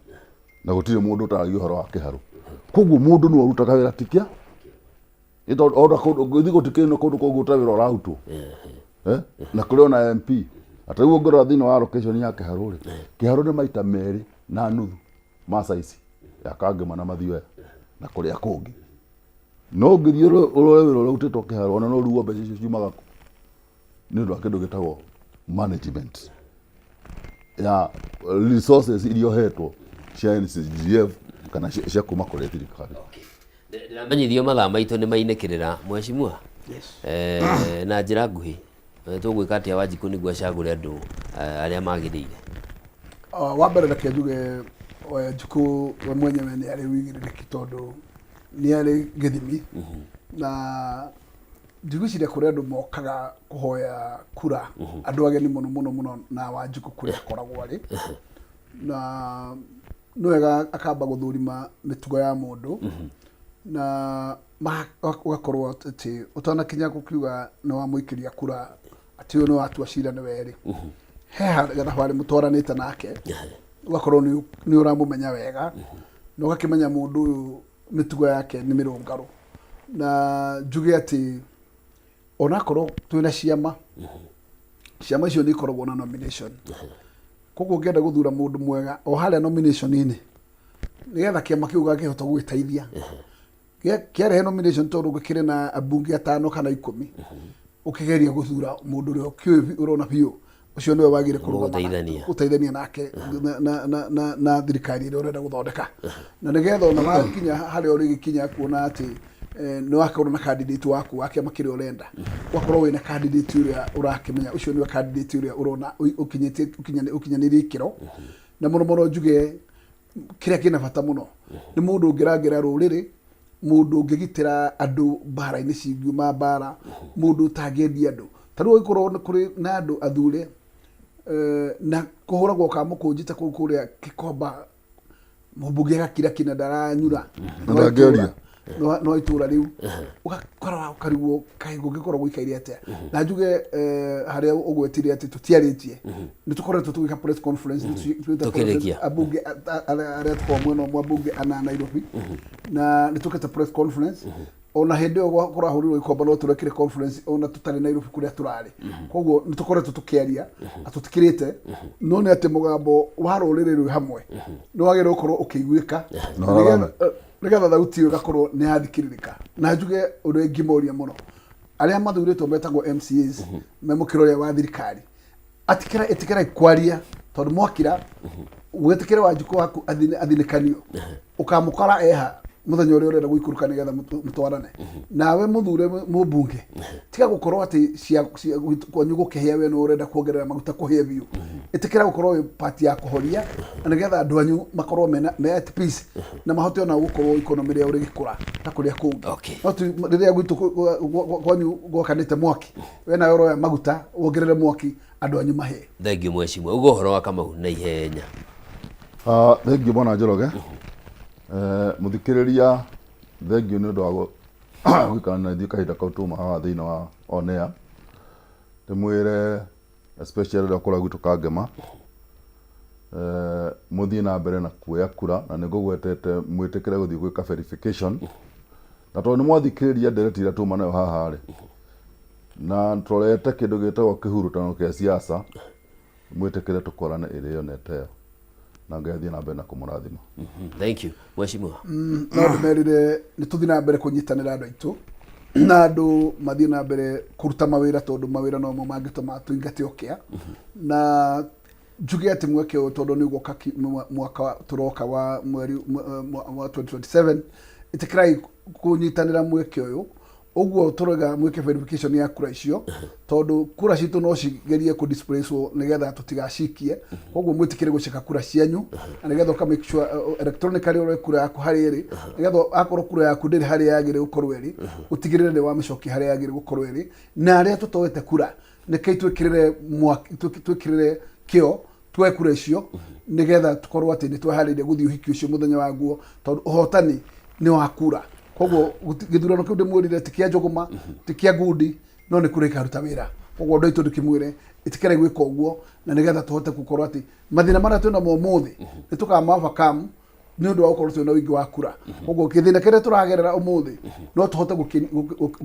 na gũtirĩ mũndũ ũtaragia ũhoro wa kĩharũ. Koguo mũndũ nĩwe ũrutaga wĩra, ti kĩa. Nĩ tondũ ona kũndũ gũthiĩ gũtikĩrĩ na kũndũ kũngĩ gũtarĩ wĩra ũrarutwo. Eh? Na kũrĩ ona MP ata rĩu ũngĩrora thĩinĩ wa location ya kĩharũ rĩ, kĩharũ nĩ maita merĩ na nuthu ma size ya Kangema na Mathioya na kũrĩa kũngĩ. No ũngĩthiĩ ũrore wĩra ũrĩa ũrutĩtwo kĩharũ, ona no ũrigwo mbeca icio ciumaga kũ, nĩ ũndũ wa kĩndũ gĩtagwo management ya resources iria ũhetwo cia NCGF kana cia kuma kũrĩ thirikari. Ndĩramenyithio mathaa maitũ nĩ mainĩkĩrĩra, mheshimiwa. Yes. Na njĩra nguhĩ, tũgwĩka atĩa Wanjikũ nĩguo acagũre andũ arĩa magĩrĩire? Wa mbere reke njuge Wanjikũ we mwenyewe nĩ arĩ ũigĩrĩrĩki tondũ nĩ arĩ gĩthimi, na ndigwĩciria kũrĩ andũ mokaga kũhoya kura, andũ ageni mũno mũno mũno na Wanjikũ kũrĩa akoragwo arĩ, na nĩ wega akamba gũthũrima mĩtugo ya mũndũ na ũgakorwo atĩ ũtanakinya gũkiuga nĩ wamũikĩria kura atĩ ũyũ nĩ watua cira nĩ werĩ, he gathabarĩ mũtwaranĩte nake, ũgakorwo nĩ ũramũmenya wega na ũgakĩmenya mũndũ ũyũ mĩtugo yake nĩ mĩrũngarũ. Na njuge atĩ onakorwo twĩna ciama, ciama icio nĩ ikoragwo na nomination, koguo ũngĩenda gũthura mũndũ mwega o harĩa nomination-inĩ nĩgetha kĩama kĩu gakĩhota gũgĩteithia kĩarehe nomination, tondũ gĩkĩrĩ na ambunge atano kana 10, ũkĩgeria gũthura mũndũ ũrĩa ũkĩũĩ ũrona biũ ũcio nĩwe wagĩrĩire kũrũgama Gũteithania. Gũteithania nake na thirikari ĩrĩa ũrenda gũthondeka, na nĩgetha ona wakinya harĩa ũrĩgĩkinya kuona atĩ nĩ wakorwo na candidate waku wa kĩama kĩrĩa ũrenda, ũgakorwo wĩna candidate ũrĩa ũrakĩmenya ũcio nĩwe candidate ũrĩa ũrona ũkinyĩtie ũkinyanĩirie ikĩro. Na mũno mũno njuge kĩrĩa kĩna bata mũno nĩ mũndũ ũngĩrangĩra rũrĩrĩ, mũndũ ũngĩgitĩra andũ mbara-inĩ cingiuma mbara, mũndũ ũtangĩendia andũ. Ta rĩu ũngĩkorwo nĩ kũrĩ na andũ athure na kũhũragwo ka mũkũnji ta kũu kũrĩa Gĩkomba, mũmbunge agakira kina ndaranyura. Na ndangĩaria. No itũra rĩu ũgakora ũkarigwo kaĩ gũngĩkorwo gũikaire atĩa. Na njuge harĩa ũgwetire atĩ tũtiarĩtie, nĩ tũkoretwo tũgĩka press conference, nĩ twĩte Tũkĩrĩkia. ambunge arĩa tũkoragwo mwena ũmwe, ambunge ana Nairobi, na nĩ tũkĩte press conference. Ona hĩndĩ ĩyo kũrahũrirwo Gĩkomba no tũrekire conference ona tũtarĩ Nairobi kũrĩa tũrarĩ. Koguo nĩ tũkoretwo tũkĩaria na tũtikirĩte, no nĩ atĩ mũgambo wa rũrĩrĩ rwĩ hamwe nĩ wagĩrĩirwo gũkorwo ũkĩiguĩka Na ũrarame. Nĩgetha thauti ĩyo ĩgakorwo nĩ yathikĩrĩrĩka. Na njuge ũrĩa ingĩmoria mũno arĩa mathurĩtwo metagwo MCAs me mũkĩra ũrĩa wa thirikari, atikĩra ĩtĩkĩrai kwaria, tondũ mwakira wĩtĩkĩre Wanjikũ waku athinĩkanio, ũkamũkora eha mũthenya ũrĩa ũrenda gũikũrũka nĩgetha mũtwarane nawe mũthure mũmbunge. Tiga gũkorwo atĩ kwanyu gũkĩhĩa we nĩwe ũrenda kuongerera maguta kũhĩe biũ. Ĩtĩkĩra gũkorwo wĩ part ya kũhoria na nĩgetha andũ anyu makorwo mena me at peace na mahote ona gũkorwo economy ĩrĩa ũrĩgĩkũra ta kũrĩa kũngĩ. No ti rĩrĩa gwitũ kwanyu gwakanĩte mwaki, we nawe ũroya maguta wongerere mwaki andũ anyu mahĩe. Thengiũ mheshimiwa, uga ũhoro wa Kamau na ihenya. Ah, thengiũ bwana Njoroge. Mũthikĩrĩria, thengiũ nĩ ũndũ wa gũikara na ithuĩ kahinda kau tuma haha thĩinĩ wa on air. Ndĩmwĩre Especially rĩrĩa ũkoragwo gwitũ Kangema, mũthiĩ na mbere na kuoya kura, na nĩ ngũgwetete mwĩtĩkĩre gũthiĩ gwĩka verification, na tondũ nĩ mwathikĩrĩria ndereti ĩrĩa tuma nayo haha rĩ, na tũrorete kĩndũ gĩtagwo kĩhurutano kĩa siasa, mwĩtĩkĩre tũkorane ĩrĩ ĩyo na ĩteo, na Ngai athiĩ na mbere na kũmũrathima. Thank you, mheshimiwa. No ndĩmerire nĩ tũthiĩ na mbere kũnyitanĩra andũ aitũ, na andũ mathiĩ na mbere kũruta mawĩra, tondũ mawĩra nomo mangĩtũma tũingate ũkĩa. Na njuge atĩ mweke ũyũ, tondũ nĩ ũgoka mwaka tũroka wa mweri wa 2027, ĩtĩkĩrai kũnyitanĩra mweke ũyũ. Ũguo tũroiga mwĩke verification ya kura icio, tondũ kura citũ no cigerie kũ displace nĩgetha tũtigacikie. Koguo mwĩtĩkĩre gũceka kura cianyu, na nĩgetha ũka make sure electronically ũrore kura yaku harĩa ĩrĩ, nĩgetha akorwo kura yaku ndĩrĩ harĩa yagĩrĩire gũkorwo ĩrĩ, ũtigĩrĩre nĩ wamĩcokia harĩa yagĩrĩire gũkorwo ĩrĩ. Na arĩa tũtoete kura, nĩkĩi twĩkĩrĩre mwaki, twĩkĩrĩre kĩo tuoe kura icio, nĩgetha tũkorwo atĩ nĩ tweharĩirie gũthiĩ ũhiki ũcio mũthenya waguo, tondũ ũhotani nĩ wa kura. Koguo gĩthurano kĩu ndĩmwĩrire ti kĩa njũgũma, ti kĩa ngundi, no nĩ kura ikaruta wĩra. Koguo andũ aitũ ndĩkĩmwĩre ĩtĩkĩrai gwĩka ũguo, na nĩgetha tũhote gũkorwo atĩ mathĩna marĩa twĩnamo ũmũthĩ nĩ tũkama overcome nĩ ũndũ wa gũkorwo twĩna ũingĩ wa kura. Koguo gĩthĩna kĩrĩa tũragerera ũmũthĩ no tũhote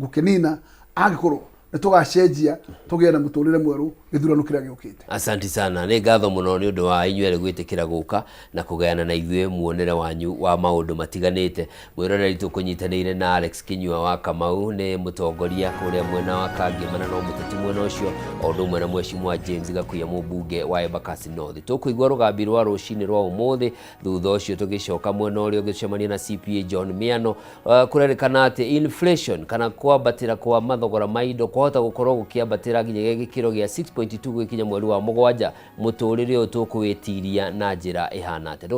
gũkĩnina angĩkorwo nĩ tũgacenjia tũgĩe na mũtũrĩre mwerũ gĩthurano kĩrĩa gĩũkĩte. Asanti sana, nĩ ngatho mũno nĩ ũndũ wa inyuĩ erĩ gwĩtĩkĩra gũka na kũgayana na ithuĩ muonere wanyu wa maũndũ matiganĩte. Mwĩroreri, tũkũnyitanĩire na Alex Kinyua wa Kamau, nĩ mũtongoria kũrĩa mwena wa Kangema na no mũteti mwena ũcio, o ũndũ ũmwe na Mheshimiwa James Gakuya, mũmbunge wa Embakasi North. Tũkũigua rũgambi rwa rũcinĩ rwa ũmũthĩ, thutha ũcio tũgĩcoka mwena ũrĩa ũngĩ tũcemanie na CPA John Miano. Kũrerĩkana atĩ inflation kana kwambatĩra kwa mathogora ma indo kwahota gũkorwo gũkĩambatĩra nginyagia gĩkĩro gĩa 6.2 gũgĩkinya mweri wa 7. Mũtũrĩre ũyũ tũkũwĩtiria na njĩra ĩhana atĩa?